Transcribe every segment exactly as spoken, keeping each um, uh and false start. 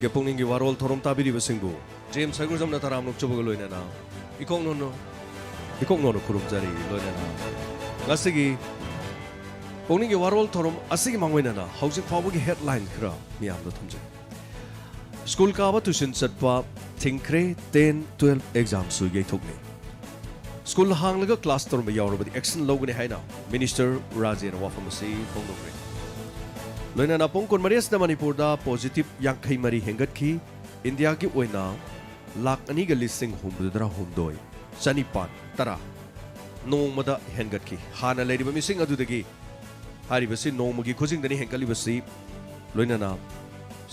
ꯄꯨꯛꯅꯤꯡꯒꯤ ꯋꯥꯔꯣꯜ ꯊꯧꯔꯝ ꯇꯥꯕꯤꯔꯤꯕꯁꯤꯡꯕꯨ ꯖꯦꯝꯁ ꯁꯒꯨꯔꯖꯝꯅ ꯇꯔꯥꯝꯅ ꯑꯣꯛꯆꯕꯒ ꯂꯣꯏꯅꯅ ꯏꯀꯣꯛ ꯅꯣꯟꯅ, ꯏꯀꯣꯛ ꯅꯣꯟꯅ ꯈꯨꯔꯨꯝꯖꯔꯤ꯫ ꯂꯣꯏꯅꯅ ꯉꯁꯤꯒꯤ ꯄꯨꯛꯅꯤꯡꯒꯤ ꯋꯥꯔꯣꯜ ꯊꯧꯔꯝ ꯑꯁꯤꯒꯤ ꯃꯥꯡꯑꯣꯏꯅꯅ ꯍꯧꯖꯤꯛ ꯐꯥꯎꯕꯒꯤ headline ꯈꯔ ꯃꯤꯌꯥꯝꯗ ꯊꯝꯖꯒꯦ꯫ ꯁ꯭ꯀꯨꯜ ꯀꯥꯕ ꯇ꯭ꯌꯨꯁꯟ ꯆꯠꯄ ꯊꯤꯡꯈ꯭ꯔꯦ, ten, twelve examꯁꯨ ꯌꯩꯊꯣꯛꯂꯦ꯫ ꯁ꯭ꯀꯨꯜ ꯍꯥꯡꯂꯒ ꯀ꯭ꯂꯥꯁ ꯇꯧꯔꯝꯕ ꯌꯥꯎꯔꯕꯗꯤ action ꯂꯧꯒꯅꯤ ꯍꯥꯏꯅ ꯃꯤꯅꯤꯁꯇꯔ ꯔꯥꯖꯦꯅ ꯋꯥꯐꯝ ꯑꯁꯤ ꯐꯣꯡꯗꯣꯛꯈ꯭ꯔꯦ꯫ ꯂꯣꯏꯅꯅ ꯄꯨꯡ ꯀꯨꯟꯃꯔꯤ ꯑꯁꯤꯗ ꯃꯅꯤꯄꯨꯔꯗ positive ꯌꯥꯡꯈꯩ ꯃꯔꯤ ꯍꯦꯟꯒꯠꯈꯤ꯫ ꯏꯟꯗꯤꯌꯥꯒꯤ ꯑꯣꯏꯅ ꯂꯥꯈ ꯑꯅꯤꯒ ꯂꯤꯁꯤꯡ ꯍꯨꯝꯐꯨꯇꯔꯥ ꯍꯨꯝꯗꯣꯏ ꯆꯅꯤꯄꯥꯟ ꯇꯔꯥ ꯅꯣꯡꯃꯗ ꯍꯦꯟꯒꯠꯈꯤ꯫ ꯍꯥꯟꯅ ꯂꯩꯔꯤꯕ ꯃꯤꯁꯤꯡ ꯑꯗꯨꯗꯒꯤ ꯍꯥꯏꯔꯤꯕꯁꯤ ꯅꯣꯡꯃꯒꯤ ꯈꯨꯖꯤꯡꯗꯅꯤ ꯍꯦꯟꯒꯠꯂꯤꯕꯁꯤ꯫ ꯂꯣꯏꯅꯅ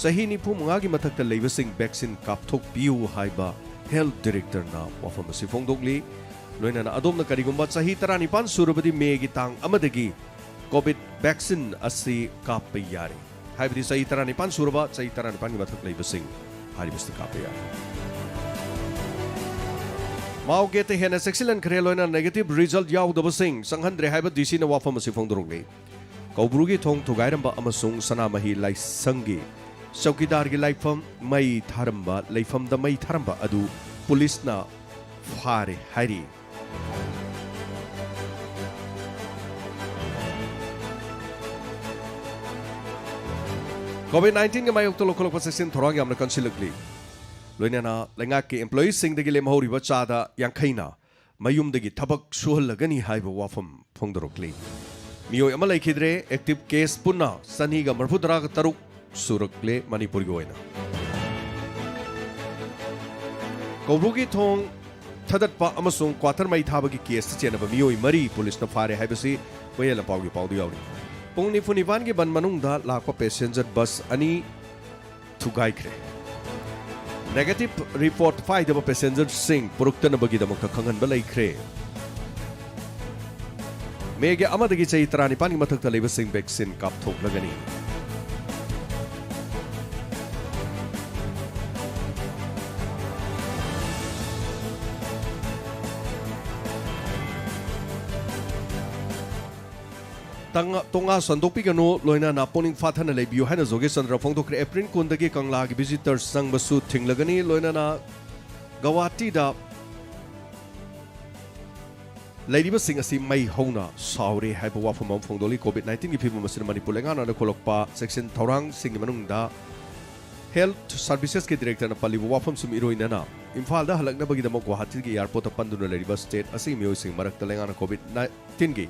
ꯆꯍꯤ ꯅꯤꯐꯨ ꯃꯉꯥꯒꯤ ꯃꯊꯛꯇ ꯂꯩꯕꯁꯤꯡ vaccine ꯀꯥꯞꯊꯣꯛꯄꯤꯌꯨ ꯍꯥꯏꯕ health directorꯅ ꯋꯥꯐꯝ ꯑꯁꯤ ꯐꯣꯡꯗꯣꯛꯂꯤ꯫ ꯂꯣꯏꯅꯅ ꯑꯗꯣꯝꯅ ꯀꯔꯤꯒꯨꯝꯕ ꯆꯍꯤ ꯇꯔꯥꯅꯤꯄꯥꯟ ꯁꯨꯔꯕꯗꯤ ꯃꯦꯒꯤ ꯇꯥꯡ ꯑꯃꯗꯒꯤ COVID vaccine ꯑꯁꯤ ꯀꯥꯞꯄ ꯌꯥꯔꯦ꯫ ꯍꯥꯏꯕꯗꯤ ꯆꯍꯤ ꯇꯔꯥꯅꯤꯄꯥꯟ ꯁꯨꯔꯕ, ꯆꯍꯤ ꯇꯔꯥꯅꯤꯄꯥꯟꯒꯤ ꯃꯊꯛ ꯂꯩꯕꯁꯤꯡ ꯍꯥꯏꯔꯤꯕꯁꯤꯗ ꯀꯥꯞꯄ ꯌꯥꯔꯦ꯫ ꯃꯥꯎ ꯒꯦꯠꯇ ꯍꯦꯟꯅ ꯆꯦꯛꯁꯤꯜꯍꯟꯈ꯭ꯔꯦ꯫ ꯂꯣꯏꯅꯅ negative result ꯌꯥꯎꯗꯕꯁꯤꯡ ꯆꯪꯍꯟꯗ꯭ꯔꯦ ꯍꯥꯏꯕ ꯗꯤ ꯁꯤꯅ ꯋꯥꯐꯝ ꯑꯁꯤ ꯐꯣꯡꯗꯣꯔꯛꯂꯤ꯫ ꯀꯧꯕ꯭ꯔꯨꯒꯤ ꯊꯣꯡ ꯊꯨꯒꯥꯏꯔꯝꯕ ꯑꯃꯁꯨꯡ ꯁꯅꯥꯃꯍꯤ ꯂꯥꯏꯁꯪꯒꯤ ꯆꯧꯀꯤꯗꯥꯔꯒꯤ ꯂꯥꯏꯐꯝ ꯃꯩ ꯊꯥꯔꯝꯕ, ꯂꯩꯐꯝꯗ ꯃꯩ ꯊꯥꯔꯝꯕ ꯑꯗꯨ ꯄꯨꯂꯤꯁꯅ ꯐꯥꯔꯦ ꯍꯥꯏꯔꯤ꯫ COVID nineteenꯒꯤ ꯃꯥꯌꯣꯛꯇ ꯂꯧꯈꯠꯂꯛꯄ ꯆꯦꯛꯁꯤꯟ ꯊꯧꯔꯥꯡ ꯌꯥꯝꯅ ꯀꯟꯁꯤꯜꯂꯛꯂꯤ꯫ ꯂꯣꯏꯅꯅ ꯂꯩꯉꯥꯛꯀꯤ employeeꯁꯤꯡꯗꯒꯤ ꯂꯦꯝꯍꯧꯔꯤꯕ ꯆꯥꯗ ꯌꯥꯡꯈꯩꯅ ꯃꯌꯨꯝꯗꯒꯤ ꯊꯕꯛ ꯁꯨꯍꯜꯂꯒꯅꯤ ꯍꯥꯏꯕ ꯋꯥꯐꯝ ꯐꯣꯡꯗꯣꯔꯛꯂꯤ꯫ ꯃꯤꯑꯣꯏ ꯑꯃ ꯂꯩꯈꯤꯗ꯭ꯔꯦ꯫ Active case ꯄꯨꯟꯅ ꯆꯅꯤꯒ ꯃꯔꯤꯐꯨꯇꯔꯥꯒ ꯇꯔꯨꯛ ꯁꯨꯔꯛꯂꯦ ꯃꯅꯤꯄꯨꯔꯒꯤ ꯑꯣꯏꯅ꯫ ꯀꯧꯕ꯭ꯔꯨꯒꯤ ꯊꯣꯡ ꯊꯥꯗꯠꯄ ꯑꯃꯁꯨꯡ quarter ꯃꯩ ꯊꯥꯕꯒꯤ caseꯇ ꯆꯦꯟꯅꯕ ꯃꯤꯑꯣꯏ ꯃꯔꯤ ꯄꯨꯂꯤꯁꯅ ꯐꯥꯔꯦ ꯍꯥꯏꯕꯁꯤ ꯍꯨꯏꯌꯦꯟ ꯂꯝꯄꯥꯎꯒꯤ ꯄꯥꯎꯗ ꯌꯥꯎꯔꯤ꯫ ꯄꯨꯡ ꯅꯤꯐꯨ ꯅꯤꯄꯥꯟꯒꯤ ꯕꯟ ꯃꯅꯨꯡꯗ ꯂꯥꯛꯄ passenger bus ꯑꯅꯤ ꯊꯨꯒꯥꯏꯈ꯭ꯔꯦ꯫ Negative report ꯄꯥꯏꯗꯕ passengerꯁꯤꯡ ꯄꯨꯔꯛꯇꯅꯕꯒꯤꯗꯃꯛꯇ ꯈꯪꯍꯟꯕ ꯂꯩꯈ꯭ꯔꯦ꯫ ꯃꯦꯒꯤ ꯑꯃꯗꯒꯤ ꯆꯍꯤ ꯇꯔꯥꯅꯤꯄꯥꯟꯒꯤ ꯃꯊꯛꯇ ꯂꯩꯕꯁꯤꯡ vaccine ꯀꯥꯞꯊꯣꯛꯂꯒꯅꯤ꯫ ꯇꯉꯥ-, ꯇꯣꯉꯥ ꯁꯟꯗꯣꯛꯄꯤꯒꯅꯨ, ꯂꯣꯏꯅꯅ ꯄꯨꯛꯅꯤꯡ ꯐꯥꯊꯅ ꯂꯩꯕꯤꯌꯨ ꯍꯥꯏꯅ ꯖꯣꯒꯦꯁ ꯆꯟꯗ꯭ꯔ ꯐꯣꯡꯗꯣꯛꯈ꯭ꯔꯦ꯫ ꯑꯦꯄ꯭ꯔꯤꯜ ꯀꯨꯟꯗꯒꯤ ꯀꯪꯂꯥꯒꯤ visitors ꯆꯪꯕꯁꯨ ꯊꯤꯡꯂꯒꯅꯤ꯫ ꯂꯣꯏꯅꯅ ꯒꯧꯍꯥꯇꯤꯗ ꯂꯩꯔꯤꯕꯁꯤꯡ ꯑꯁꯤ ꯃꯩ ꯍꯧꯅ ꯁꯥꯎꯔꯦ ꯍꯥꯏꯕ ꯋꯥꯐꯝ ꯑꯃ ꯐꯣꯡꯗꯣꯛꯂꯤ꯫ COVID nineteenꯒꯤ ꯐꯤꯕꯝ ꯑꯁꯤꯅ ꯃꯅꯤꯄꯨꯔ ꯂꯩꯉꯥꯛꯅ ꯂꯧꯈꯠꯂꯛꯄ ꯆꯦꯛꯁꯤꯟ ꯊꯧꯔꯥꯡꯁꯤꯡꯒꯤ ꯃꯅꯨꯡꯗ health servicesꯀꯤ directorꯅ ꯄꯜꯂꯤꯕ ꯋꯥꯐꯝꯁꯤꯡ ꯏꯔꯣꯏꯅꯅ ꯏꯝꯐꯥꯜꯗ ꯍꯜꯂꯛꯅꯕꯒꯤꯗꯃꯛ ꯒꯨꯋꯥꯍꯥꯇꯤꯒꯤ airportꯇ ꯄꯟꯗꯨꯅ ꯂꯩꯔꯤꯕ state ꯑꯁꯤꯒꯤ ꯃꯤꯑꯣꯏꯁꯤꯡ ꯃꯔꯛꯇ ꯂꯩꯉꯥꯛꯅ COVID nineteenꯒꯤ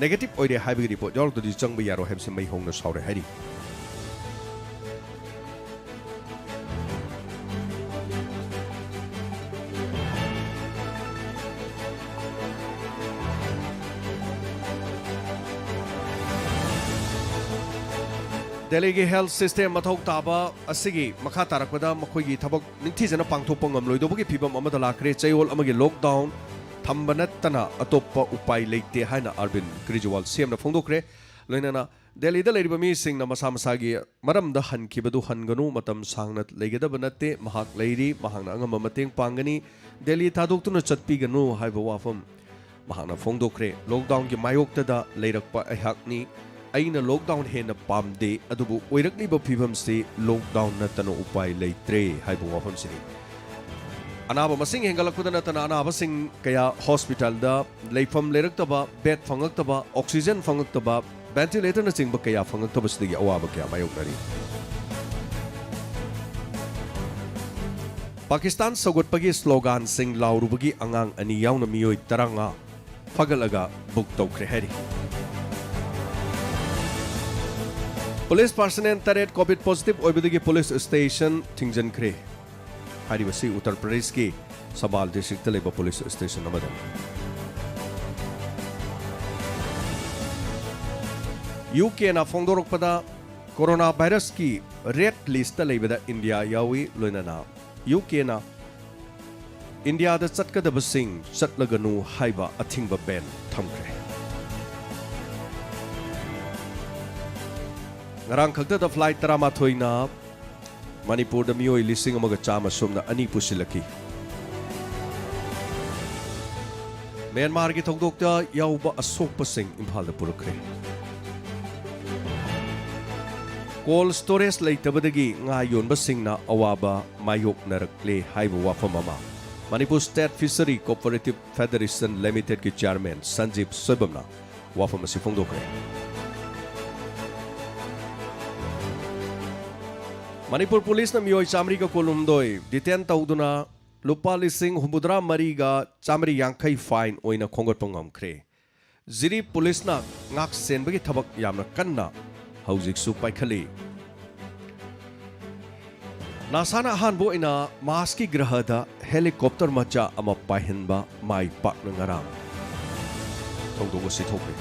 negative ꯑꯣꯏꯔꯦ ꯍꯥꯏꯕꯒꯤ report ꯌꯥꯎꯔꯛꯇ꯭ꯔꯗꯤ ꯆꯪꯕ ꯌꯥꯔꯣꯏ ꯍꯥꯏꯕꯁꯤ ꯃꯩ ꯍꯧꯅ ꯁꯥꯎꯔꯦ ꯍꯥꯏꯔꯤ꯫ ꯗꯦꯜꯂꯤꯒꯤ health system ꯃꯊꯧ ꯇꯥꯕ ꯑꯁꯤꯒꯤ ꯃꯈꯥ ꯇꯥꯔꯛꯄꯗ ꯃꯈꯣꯏꯒꯤ ꯊꯕꯛ ꯅꯤꯡꯊꯤꯖꯅ ꯄꯥꯡꯊꯣꯛꯄ ꯉꯝꯂꯣꯏꯗꯧꯕꯒꯤ ꯐꯤꯕꯝ ꯑꯃꯗ ꯂꯥꯛꯈ꯭ꯔꯦ꯫ ꯆꯌꯣꯜ ꯑꯃꯒꯤ lockdown ꯊꯝꯕ ꯅꯠꯇꯅ ꯑꯇꯣꯞꯄ ꯎꯄꯥꯏ ꯂꯩꯇꯦ ꯍꯥꯏꯅ ꯑꯔꯕꯤꯟ ꯀ꯭ꯔꯤꯖꯤꯋꯥꯜ CMꯅ ꯐꯣꯡꯗꯣꯛꯈ꯭ꯔꯦ꯫ ꯂꯣꯏꯅꯅ ꯗꯦꯜꯂꯤꯗ ꯂꯩꯔꯤꯕ ꯃꯤꯁꯤꯡꯅ ꯃꯁꯥ ꯃꯁꯥꯒꯤ ꯃꯔꯝꯗ ꯍꯟꯈꯤꯕꯗꯨ ꯍꯟꯒꯅꯨ, ꯃꯇꯝ ꯁꯥꯡꯅ ꯂꯩꯒꯗꯕ ꯅꯠꯇꯦ꯫ ꯃꯍꯥꯛ ꯂꯩꯔꯤ, ꯃꯍꯥꯛꯅ ꯑꯉꯝꯕ ꯃꯇꯦꯡ ꯄꯥꯡꯒꯅꯤ꯫ ꯗꯦꯜꯂꯤ ꯊꯥꯗꯣꯛꯇꯨꯅ ꯆꯠꯄꯤꯒꯅꯨ ꯍꯥꯏꯕ ꯋꯥꯐꯝ ꯃꯍꯥꯛꯅ ꯐꯣꯡꯗꯣꯛꯈ꯭ꯔꯦ꯫ Lockdownꯒꯤ ꯃꯥꯌꯣꯛꯇꯗ ꯂꯩꯔꯛꯄ ꯑꯩꯍꯥꯛꯅꯤ꯫ ꯑꯩꯅ lockdown ꯍꯦꯟꯅ ꯄꯥꯝꯗꯦ, ꯑꯗꯨꯕꯨ ꯑꯣꯏꯔꯛꯂꯤꯕ ꯐꯤꯕꯝꯁꯤ lockdown ꯅꯠꯇꯅ ꯎꯄꯥꯏ ꯂꯩꯇ꯭ꯔꯦ ꯍꯥꯏꯕ ꯋꯥꯐꯝꯁꯤꯅꯤ꯫ ꯑꯅꯥꯕ ꯃꯁꯤꯡ ꯍꯦꯟꯒꯠꯂꯛꯄꯗ ꯅꯠꯇꯅ ꯑꯅꯥꯕꯁꯤꯡ ꯀꯌꯥ hospitalꯗ ꯂꯩꯐꯝ ꯂꯩꯔꯛꯇꯕ, bed ꯐꯪꯉꯛꯇꯕ, oxygen ꯐꯪꯉꯛꯇꯕ, ventilatorꯅꯆꯤꯡꯕ ꯀꯌꯥ ꯐꯪꯉꯛꯇꯕꯁꯤꯗꯒꯤ ꯑꯋꯥꯕ ꯀꯌꯥ ꯃꯥꯌꯣꯛꯅꯔꯤ꯫ ꯄꯥꯀꯤꯁꯇꯥꯟ ꯁꯧꯒꯠꯄꯒꯤ sloganꯁꯤꯡ ꯂꯥꯎꯔꯨꯕꯒꯤ ꯑꯉꯥꯡ ꯑꯅꯤ ꯌꯥꯎꯅ ꯃꯤꯑꯣꯏ ꯇꯔꯥꯃꯉꯥ ꯐꯒꯠꯂꯒ book ꯇꯧꯈ꯭ꯔꯦ ꯍꯥꯏꯔꯤ꯫ Police personnel ꯇꯔꯦꯠ COVID positive ꯑꯣꯏꯕꯗꯒꯤ police station ꯊꯤꯡꯖꯤꯟꯈ꯭ꯔꯦ꯫ ꯍꯥꯏꯔꯤꯕꯁꯤ ꯎꯠꯇꯔ ꯄ꯭ꯔꯗꯦꯁꯀꯤ ꯁꯕꯥꯜ districtꯇ ꯂꯩꯕ police station ꯑꯃꯗꯅꯤ꯫ UKꯅ ꯐꯣꯡꯗꯣꯔꯛꯄꯗ corona virusꯀꯤ red listꯇ ꯂꯩꯕꯗ ꯏꯟꯗꯤꯌꯥ ꯌꯥꯎꯏ꯫ ꯂꯣꯏꯅꯅ UKꯅ ꯏꯟꯗꯤꯌꯥꯗ ꯆꯠꯀꯗꯕꯁꯤꯡ ꯆꯠꯂꯒꯅꯨ ꯍꯥꯏꯕ ꯑꯊꯤꯡꯕ ban ꯊꯝꯈ꯭ꯔꯦ꯫ ꯉꯔꯥꯡ ꯈꯛꯇꯗ flight ꯇꯔꯥꯃꯥꯊꯣꯏꯅ ꯃꯅꯤꯄꯨꯔꯗ ꯃꯤꯑꯣꯏ ꯂꯤꯁꯤꯡ ꯑꯃꯒ ꯆꯥꯝꯃ ꯁꯨꯞꯅ ꯑꯅꯤ ꯄꯨꯁꯤꯜꯂꯛꯈꯤ꯫ ꯃ꯭ꯌꯥꯟꯃꯥꯔꯒꯤ ꯊꯧꯗꯣꯛꯇ ꯌꯥꯎꯕ ꯑꯁꯣꯛꯄꯁꯤꯡ ꯏꯝꯐꯥꯜꯗ ꯄꯨꯔꯛꯈ꯭ꯔꯦ꯫ Cold storage ꯂꯩꯇꯕꯗꯒꯤ ꯉꯥ ꯌꯣꯟꯕꯁꯤꯡꯅ ꯑꯋꯥꯕ ꯃꯥꯌꯣꯛꯅꯔꯛꯂꯦ ꯍꯥꯏꯕ ꯋꯥꯐꯝ ꯑꯃ Manipur state fishery cooperative federation ꯂꯤꯃꯤꯇꯦꯗꯀꯤ ꯆꯤꯌꯥꯔꯃꯦꯟ ꯁꯟꯖꯤꯕ ꯁꯣꯏꯕꯝꯅ ꯋꯥꯐꯝ ꯑꯁꯤ ꯐꯣꯡꯗꯣꯛꯈ꯭ꯔꯦ꯫ ꯃꯅꯤꯄꯨꯔ ꯄꯨꯂꯤꯁꯅ ꯃꯤꯑꯣꯏ ꯆꯥꯃꯔꯤꯒ ꯀꯨꯟꯍꯨꯝꯗꯣꯏ ꯗꯤꯇꯦꯟ ꯇꯧꯗꯨꯅ ꯂꯨꯄꯥ ꯂꯤꯁꯤꯡ ꯍꯨꯝꯐꯨꯇꯔꯥ ꯃꯔꯤꯒ ꯆꯥꯃꯔꯤ ꯌꯥꯡꯈꯩ ꯐꯥꯏꯟ ꯑꯣꯏꯅ ꯈꯣꯝꯒꯠꯄ ꯉꯝꯈ꯭ꯔꯦ꯫ ꯖꯤꯔꯤ ꯄꯨꯂꯤꯁꯅ ꯉꯥꯛ ꯁꯦꯟꯕꯒꯤ ꯊꯕꯛ ꯌꯥꯝꯅ ꯀꯟꯅ ꯍꯧꯖꯤꯛꯁꯨ ꯄꯥꯏꯈꯠꯂꯤ꯫ ꯅꯥꯁꯥꯅ ꯑꯍꯥꯟꯕ ꯑꯣꯏꯅ ꯃꯥꯔꯁꯀꯤ ꯒ꯭ꯔꯍꯗ ꯍꯦꯂꯤꯀꯣꯞꯇꯔ ꯃꯆꯥ ꯑꯃ ꯄꯥꯏꯍꯟꯕ ꯃꯥꯏ ꯄꯥꯛꯅ ꯉꯔꯥꯡ ꯊꯧꯗꯣꯛ ꯑꯁꯤ ꯊꯣꯛꯈ꯭ꯔꯦ꯫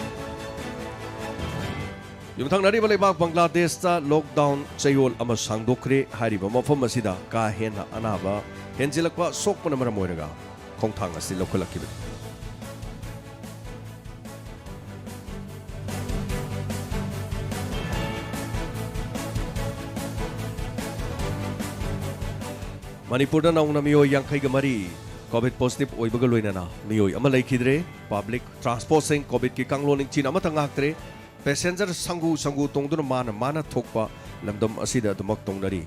ꯌꯨꯝꯊꯪꯅꯔꯤꯕ ꯂꯩꯕꯥꯛ ꯕꯪꯒ꯭ꯂꯥꯗꯦꯁꯇ ꯂꯣꯛꯗꯥꯎꯟ ꯆꯌꯣꯜ ꯑꯃ ꯁꯥꯡꯗꯣꯛꯈ꯭ꯔꯦ꯫ ꯍꯥꯏꯔꯤꯕ ꯃꯐꯝ ꯑꯁꯤꯗ ꯀꯥ ꯍꯦꯟꯅ ꯑꯅꯥꯕ ꯍꯦꯟꯖꯤꯜꯂꯛꯄ ꯁꯣꯛꯄꯅ ꯃꯔꯝ ꯑꯣꯏꯔꯒ ꯈꯣꯡꯊꯥꯡ ꯑꯁꯤ ꯂꯧꯈꯠꯂꯛꯈꯤꯕꯅꯤ꯫ ꯃꯅꯤꯄꯨꯔꯗ ꯅꯧꯅ ꯃꯤꯑꯣꯏ ꯌꯥꯡꯈꯩꯒ ꯃꯔꯤ ꯀꯣꯚꯤꯗ ꯄꯣꯖꯤꯇꯤꯚ ꯑꯣꯏꯕꯒ ꯂꯣꯏꯅꯅ ꯃꯤꯑꯣꯏ ꯑꯃ ꯂꯩꯈꯤꯗ꯭ꯔꯦ꯫ ꯄꯕ꯭ꯂꯤꯛ ꯇ꯭ꯔꯥꯟꯁꯄꯣꯔꯠꯁꯤꯡ ꯀꯣꯚꯤꯗꯀꯤ ꯀꯥꯡꯂꯣꯟ ꯅꯤꯡꯊꯤꯅ ꯑꯃꯠꯇ ꯉꯥꯛꯇ꯭ꯔꯦ꯫ ꯄꯦꯁꯦꯟꯖꯔ ꯁꯪꯒꯨ ꯁꯪꯒꯨ ꯇꯣꯡꯗꯨꯅ ꯃꯥꯅ ꯃꯥꯅ ꯊꯣꯛꯄ ꯂꯝꯗꯝ ꯑꯁꯤꯗ ꯑꯗꯨꯃꯛ ꯇꯣꯡꯅꯔꯤ꯫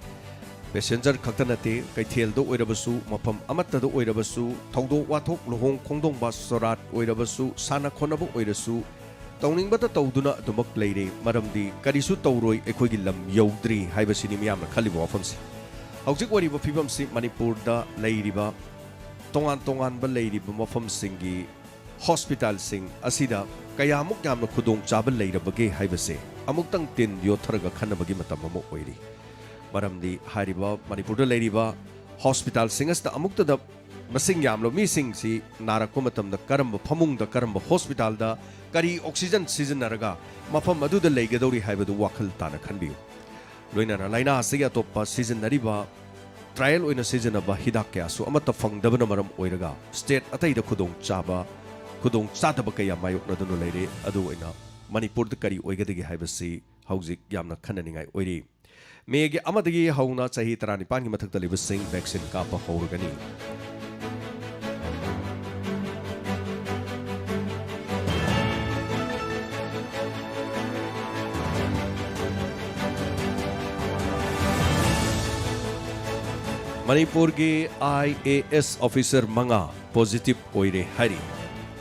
ꯄꯦꯁꯦꯟꯖꯔ ꯈꯛꯇ ꯅꯠꯇꯦ, ꯀꯩꯊꯦꯜꯗ ꯑꯣꯏꯔꯕꯁꯨ, ꯃꯐꯝ ꯑꯃꯠꯇꯗ ꯑꯣꯏꯔꯕꯁꯨ, ꯊꯧꯗꯣꯛ ꯋꯥꯊꯣꯛ, ꯂꯨꯍꯣꯡ ꯈꯣꯡꯗꯣꯡꯕ, ꯁꯣꯔꯥꯠ ꯑꯣꯏꯔꯕꯁꯨ, ꯁꯥꯟꯅ ꯈꯣꯠꯅꯕ ꯑꯣꯏꯔꯁꯨ, ꯇꯧꯅꯤꯡꯕꯇ ꯇꯧꯗꯨꯅ ꯑꯗꯨꯃꯛ ꯂꯩꯔꯦ꯫ ꯃꯔꯝꯗꯤ ꯀꯔꯤꯁꯨ ꯇꯧꯔꯣꯏ, ꯑꯩꯈꯣꯏꯒꯤ ꯂꯝ ꯌꯧꯗ꯭ꯔꯤ ꯍꯥꯏꯕꯁꯤꯅꯤ ꯃꯤꯌꯥꯝꯅ ꯈꯜꯂꯤꯕ ꯋꯥꯐꯝꯁꯤ꯫ ꯍꯧꯖꯤꯛ ꯑꯣꯏꯔꯤꯕ ꯐꯤꯕꯝꯁꯤ ꯃꯅꯤꯄꯨꯔꯗ ꯂꯩꯔꯤꯕ ꯇꯣꯉꯥꯟ ꯇꯣꯉꯥꯟꯕ ꯂꯩꯔꯤꯕ ꯃꯐꯝꯁꯤꯡꯒꯤ ꯍꯣꯁꯄꯤꯇꯥꯜꯁꯤꯡ ꯑꯁꯤꯗ ꯀꯌꯥꯃꯨꯛ ꯌꯥꯝꯅ ꯈꯨꯗꯣꯡꯆꯥꯕ ꯂꯩꯔꯕꯒꯦ ꯍꯥꯏꯕꯁꯦ ꯑꯃꯨꯛꯇꯪ ꯇꯤꯟ ꯌꯣꯠꯊꯔꯒ ꯈꯟꯅꯕꯒꯤ ꯃꯇꯝ ꯑꯃ ꯑꯣꯏꯔꯤ꯫ ꯃꯔꯝꯗꯤ ꯍꯥꯏꯔꯤꯕ ꯃꯅꯤꯄꯨꯔꯗ ꯂꯩꯔꯤꯕ ꯍꯣꯁꯄꯤꯇꯥꯜꯁꯤꯡ ꯑꯁꯤꯗ ꯑꯃꯨꯛꯇꯗ ꯃꯁꯤꯡ ꯌꯥꯝꯂꯕ ꯃꯤꯁꯤꯡꯁꯤ ꯅꯥꯔꯛꯄ ꯃꯇꯝꯗ ꯀꯔꯝꯕ ꯐꯃꯨꯡꯗ, ꯀꯔꯝꯕ ꯍꯣꯁꯄꯤꯇꯥꯜꯗ, ꯀꯔꯤ ꯑꯣꯛꯁꯤꯖꯟ ꯁꯤꯖꯤꯟꯅꯔꯒ ꯃꯐꯝ ꯑꯗꯨꯗ ꯂꯩꯒꯗꯧꯔꯤ ꯍꯥꯏꯕꯗꯨ ꯋꯥꯈꯜ ꯇꯥꯅ ꯈꯟꯕꯤꯌꯨ꯫ ꯂꯣꯏꯅꯅ ꯂꯥꯏꯅꯥ ꯑꯁꯤꯒꯤ ꯑꯇꯣꯞꯄ ꯁꯤꯖꯤꯟꯅꯔꯤꯕ, ꯇ꯭ꯔꯥꯏꯌꯦꯜ ꯑꯣꯏꯅ ꯁꯤꯖꯤꯟꯅꯕ ꯍꯤꯗꯥꯛ ꯀꯌꯥꯁꯨ ꯑꯃꯠꯇ ꯐꯪꯗꯕꯅ ꯃꯔꯝ ꯑꯣꯏꯔꯒ ꯁ꯭ꯇꯦꯠ ꯑꯇꯩꯗ ꯈꯨꯗꯣꯡ ꯆꯥꯕ, ꯈꯨꯗꯣꯡ ꯆꯥꯗꯕ ꯀꯌꯥ ꯃꯥꯌꯣꯛꯅꯗꯨꯅ ꯂꯩꯔꯦ꯫ ꯑꯗꯨ ꯑꯣꯏꯅ ꯃꯅꯤꯄꯨꯔꯗ ꯀꯔꯤ ꯑꯣꯏꯒꯗꯒꯦ ꯍꯥꯏꯕꯁꯤ ꯍꯧꯖꯤꯛ ꯌꯥꯝꯅ ꯈꯟꯅꯅꯤꯡꯉꯥꯏ ꯑꯣꯏꯔꯤ꯫ ꯃꯦꯒꯤ ꯑꯃꯗꯒꯤ ꯍꯧꯅ ꯆꯍꯤ ꯇꯔꯥꯅꯤꯄꯥꯟꯒꯤ ꯃꯊꯛꯇ ꯂꯩꯕꯁꯤꯡ ꯚꯦꯛꯁꯤꯟ ꯀꯥꯞꯄ ꯍꯧꯔꯒꯅꯤ꯫ ꯃꯅꯤꯄꯨꯔꯒꯤ ꯑꯥꯏ ꯑꯦ ꯑꯦꯁ ꯑꯣꯐꯤꯁꯔ ꯃꯉꯥ ꯄꯣꯖꯤꯇꯤꯚ ꯑꯣꯏꯔꯦ ꯍꯥꯏꯔꯤ꯫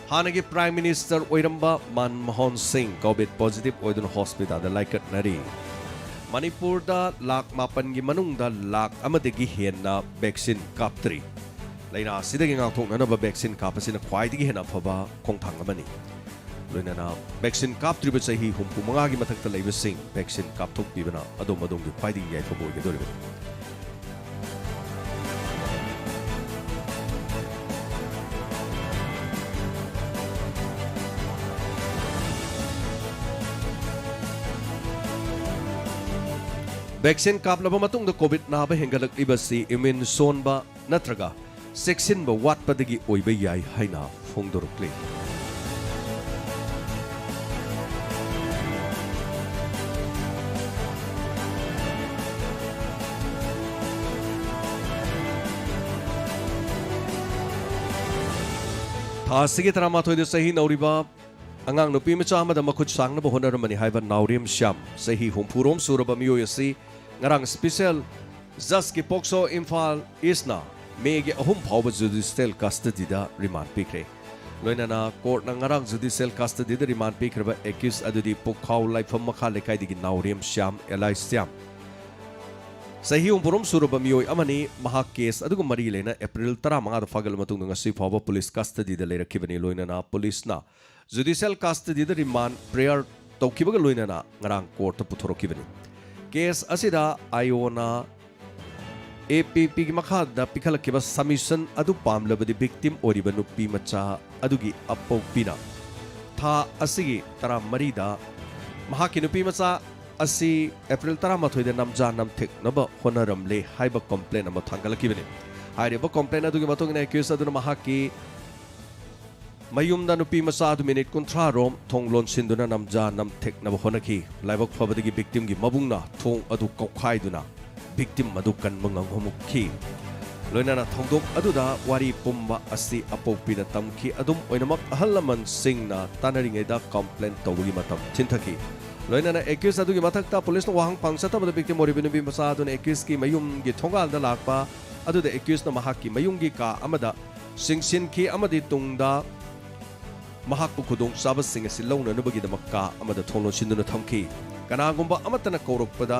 ꯍꯥꯟꯅꯒꯤ ꯄ꯭ꯔꯥꯏꯝ ꯃꯤꯅꯤꯁꯇꯔ ꯑꯣꯏꯔꯝꯕ ꯃꯟꯃꯣꯍꯟ ꯁꯤꯡ ꯀꯣꯚꯤꯗ ꯄꯣꯖꯤꯇꯤꯚ ꯑꯣꯏꯗꯨꯅ ꯍꯣꯁꯄꯤꯇꯥꯜꯗ ꯂꯥꯏꯀꯠꯅꯔꯤ꯫ ꯃꯅꯤꯄꯨꯔꯗ ꯂꯥꯈ ꯃꯥꯄꯟꯒꯤ ꯃꯅꯨꯡꯗ ꯂꯥꯈ ꯑꯃꯗꯒꯤ ꯍꯦꯟꯅ ꯚꯦꯛꯁꯤꯟ ꯀꯥꯞꯇ꯭ꯔꯤ꯫ ꯂꯥꯏꯅꯥ ꯑꯁꯤꯗꯒꯤ ꯉꯥꯛꯊꯣꯛꯅꯅꯕ ꯚꯦꯛꯁꯤꯟ ꯀꯥꯞꯄꯁꯤꯅ ꯈ꯭ꯋꯥꯏꯗꯒꯤ ꯍꯦꯟꯅ ꯑꯐꯕ ꯈꯣꯡꯊꯥꯡ ꯑꯃꯅꯤ꯫ ꯂꯣꯏꯅꯅ ꯚꯦꯛꯁꯤꯟ ꯀꯥꯞꯇ꯭ꯔꯤꯕ ꯆꯍꯤ ꯍꯨꯝꯐꯨ ꯃꯉꯥꯒꯤ ꯃꯊꯛꯇ ꯂꯩꯕꯁꯤꯡ ꯚꯦꯛꯁꯤꯟ ꯀꯥꯞꯊꯣꯛꯄꯤꯕꯅ ꯑꯗꯣꯝ ꯑꯗꯣꯝꯒꯤ ꯈ꯭ꯋꯥꯏꯗꯒꯤ ꯌꯥꯏꯐꯕ ꯑꯣꯏꯒꯗꯧꯔꯤꯕꯅꯤ꯫ ꯚꯦꯛꯁꯤꯟ ꯀꯥꯞꯂꯕ ꯃꯇꯨꯡꯗ ꯀꯣꯚꯤꯗ ꯅꯥꯕ ꯍꯦꯟꯒꯠꯂꯛꯂꯤꯕꯁꯤ ꯏꯝꯌꯨꯟ ꯁꯣꯟꯕ ꯅꯠꯇ꯭ꯔꯒ ꯆꯦꯛꯁꯤꯟꯕ ꯋꯥꯠꯄꯗꯒꯤ ꯑꯣꯏꯕ ꯌꯥꯏ ꯍꯥꯏꯅ ꯐꯣꯡꯗꯣꯔꯛꯂꯤ꯫ ꯊꯥ ꯑꯁꯤꯒꯤ ꯇꯔꯥꯃꯥꯊꯣꯏꯗ ꯆꯍꯤ ꯅꯧꯔꯤꯕ ꯑꯉꯥꯡ ꯅꯨꯄꯤ ꯃꯆꯥ ꯑꯃꯗ ꯃꯈꯨꯠ ꯁꯥꯡꯅꯕ ꯍꯣꯠꯅꯔꯝꯕꯅꯤ ꯍꯥꯏꯕ ꯅꯥꯎꯔꯦꯝ ꯁ꯭ꯌꯥꯝ, ꯆꯍꯤ ꯍꯨꯝꯐꯨꯔꯣꯝ ꯁꯨꯔꯕ ꯃꯤꯑꯣꯏ ꯑꯁꯤ ꯉꯔꯥꯡ ꯁ꯭ꯄꯤꯁꯦꯜ ꯖꯁꯀꯤ ꯄꯣꯛꯁꯣ ꯏꯝꯐꯥꯜ ꯏꯁꯅ ꯃꯦꯒꯤ ꯑꯍꯨꯝ ꯐꯥꯎꯕ ꯖꯨꯗꯤꯁꯤꯌꯦꯜ ꯀꯁꯇꯗꯤꯗ ꯔꯤꯃꯥꯟ ꯄꯤꯈ꯭ꯔꯦ꯫ ꯂꯣꯏꯅꯅ ꯀꯣꯔꯠꯅ ꯉꯔꯥꯡ ꯖꯨꯗꯤꯁꯤꯌꯦꯜ ꯀꯁꯇꯗꯤꯗ ꯔꯤꯃꯥꯟ ꯄꯤꯈ꯭ꯔꯕ ꯑꯦꯀ꯭ꯌꯨꯁ ꯑꯗꯨꯗꯤ ꯄꯨꯈꯥꯎ ꯂꯥꯏꯐꯝ ꯃꯈꯥ ꯂꯩꯀꯥꯏꯗꯒꯤ ꯅꯥꯎꯔꯦꯝ ꯁ꯭ꯌꯥꯝ, ꯑꯦꯂꯥꯏꯁ ꯁ꯭ꯌꯥꯝ, ꯆꯍꯤ ꯍꯨꯝꯐꯨꯔꯣꯝ ꯁꯨꯔꯕ ꯃꯤꯑꯣꯏ ꯑꯃꯅꯤ꯫ ꯃꯍꯥꯛ ꯀꯦꯁ ꯑꯗꯨꯒ ꯃꯔꯤ ꯂꯩꯅ ꯑꯦꯄ꯭ꯔꯤꯜ ꯇꯔꯥꯃꯉꯥꯗ ꯐꯥꯒꯠꯂꯕ ꯃꯇꯨꯡꯗ ꯉꯁꯤ ꯐꯥꯎꯕ ꯄꯨꯂꯤꯁ ꯀꯁꯇꯗꯤꯗ ꯂꯩꯔꯛꯈꯤꯕꯅꯤ꯫ ꯂꯣꯏꯅꯅ ꯄꯨꯂꯤꯁꯅ ꯖꯨꯗꯤꯁꯤꯌꯦꯜ ꯀꯁꯇꯗꯤꯗ ꯔꯤꯃꯥꯟ ꯄ꯭ꯔꯦꯌꯔ ꯇꯧꯈꯤꯕꯒ ꯂꯣꯏꯅꯅ ꯉꯔꯥꯡ ꯀꯣꯔꯠꯇ ꯄꯨꯊꯣꯔꯛꯈꯤꯕꯅꯤ꯫ ꯀꯦꯁ ꯑꯁꯤꯗ ꯑꯥꯏ ꯑꯣꯅ ꯑꯦ ꯄꯤ ꯄꯤꯒꯤ ꯃꯈꯥꯗ ꯄꯤꯈꯠꯂꯛꯈꯤꯕ ꯁꯕꯃꯤꯁꯟ ꯑꯗꯨ ꯄꯥꯝꯂꯕꯗꯤ ꯚꯤꯛꯇꯤꯝ ꯑꯣꯏꯔꯤꯕ ꯅꯨꯄꯤ ꯃꯆꯥ ꯑꯗꯨꯒꯤ ꯑꯄꯣꯛꯄꯤꯅ ꯊꯥ ꯑꯁꯤꯒꯤ ꯇꯔꯥꯃꯔꯤꯗ ꯃꯍꯥꯛꯀꯤ ꯅꯨꯄꯤ ꯃꯆꯥ ꯑꯁꯤ ꯑꯦꯄ꯭ꯔꯤꯜ ꯇꯔꯥꯃꯥꯊꯣꯏꯗ ꯅꯝꯖꯥ ꯅꯝꯊꯦꯛꯅꯕ ꯍꯣꯠꯅꯔꯝꯂꯦ ꯍꯥꯏꯕ ꯀꯝꯄ꯭ꯂꯦꯟ ꯑꯃ ꯊꯥꯡꯒꯠꯂꯛꯈꯤꯕꯅꯤ꯫ ꯍꯥꯏꯔꯤꯕ ꯀꯝꯄ꯭ꯂꯦꯟ ꯑꯗꯨꯒꯤ ꯃꯇꯨꯡ ꯏꯟꯅ ꯑꯦꯀ꯭ꯌꯨꯁ ꯑꯗꯨꯅ ꯃꯍꯥꯛꯀꯤ ꯃꯌꯨꯝꯗ ꯅꯨꯄꯤ ꯃꯆꯥ ꯑꯗꯨ ꯃꯤꯅꯤꯠ ꯀꯨꯟꯊ꯭ꯔꯥ ꯔꯣꯝ ꯊꯣꯡ ꯂꯣꯟꯁꯤꯟꯗꯨꯅ ꯅꯝꯖꯥ ꯅꯝꯊꯦꯛꯅꯕ ꯍꯣꯠꯅꯈꯤ꯫ ꯂꯥꯏꯕꯛ ꯐꯕꯗꯒꯤ ꯚꯤꯛꯇꯤꯝꯒꯤ ꯃꯕꯨꯡꯅ ꯊꯣꯡ ꯑꯗꯨ ꯀꯧꯈꯥꯏꯗꯨꯅ ꯚꯤꯛꯇꯤꯝ ꯑꯗꯨ ꯀꯟꯕ ꯉꯝꯍꯧꯈꯤ꯫ ꯂꯣꯏꯅꯅ ꯊꯧꯗꯣꯛ ꯑꯗꯨꯗ ꯋꯥꯔꯤ ꯄꯨꯝꯕ ꯑꯁꯤ ꯑꯄꯣꯛꯄꯤꯅ ꯇꯝꯈꯤ꯫ ꯑꯗꯨꯝ ꯑꯣꯏꯅꯃꯛ, ꯑꯍꯜ ꯂꯃꯟꯁꯤꯡꯅ ꯇꯥꯟꯅꯔꯤꯉꯩꯗ ꯀꯝꯄ꯭ꯂꯦꯟ ꯇꯧꯕꯒꯤ ꯃꯇꯝ ꯊꯤꯟꯊꯈꯤ꯫ ꯂꯣꯏꯅꯅ ꯑꯦꯀ꯭ꯌꯨꯁ ꯑꯗꯨꯒꯤ ꯃꯊꯛꯇ ꯄꯨꯂꯤꯁꯅ ꯋꯥꯍꯪ ꯐꯪ ꯆꯠꯊꯕꯗ ꯚꯤꯛꯇꯤꯝ ꯑꯣꯏꯔꯤꯕ ꯅꯨꯄꯤ ꯃꯆꯥ ꯑꯗꯨꯅ ꯑꯦꯀ꯭ꯌꯨꯁꯀꯤ ꯃꯌꯨꯝꯒꯤ ꯊꯣꯡꯒꯥꯜꯗ ꯂꯥꯛꯄ ꯑꯗꯨꯗ ꯑꯦꯀ꯭ꯌꯨꯁꯅ ꯃꯍꯥꯛꯀꯤ ꯃꯌꯨꯝꯒꯤ ꯀꯥ ꯑꯃꯗ ꯆꯤꯡꯁꯤꯟꯈꯤ ꯑꯃꯗꯤ ꯇꯨꯡꯗ ꯃꯍꯥꯛꯄꯨ ꯈꯨꯗꯣꯡꯆꯥꯕꯁꯤꯡ ꯑꯁꯤ ꯂꯧꯅꯅꯕꯒꯤꯗꯃꯛ ꯀꯥ ꯑꯃꯗ ꯊꯣꯡ ꯂꯣꯟꯁꯤꯟꯗꯨꯅ ꯊꯝꯈꯤ꯫ ꯀꯅꯥꯒꯨꯝꯕ ꯑꯃꯠꯇꯅ ꯀꯧꯔꯛꯄꯗ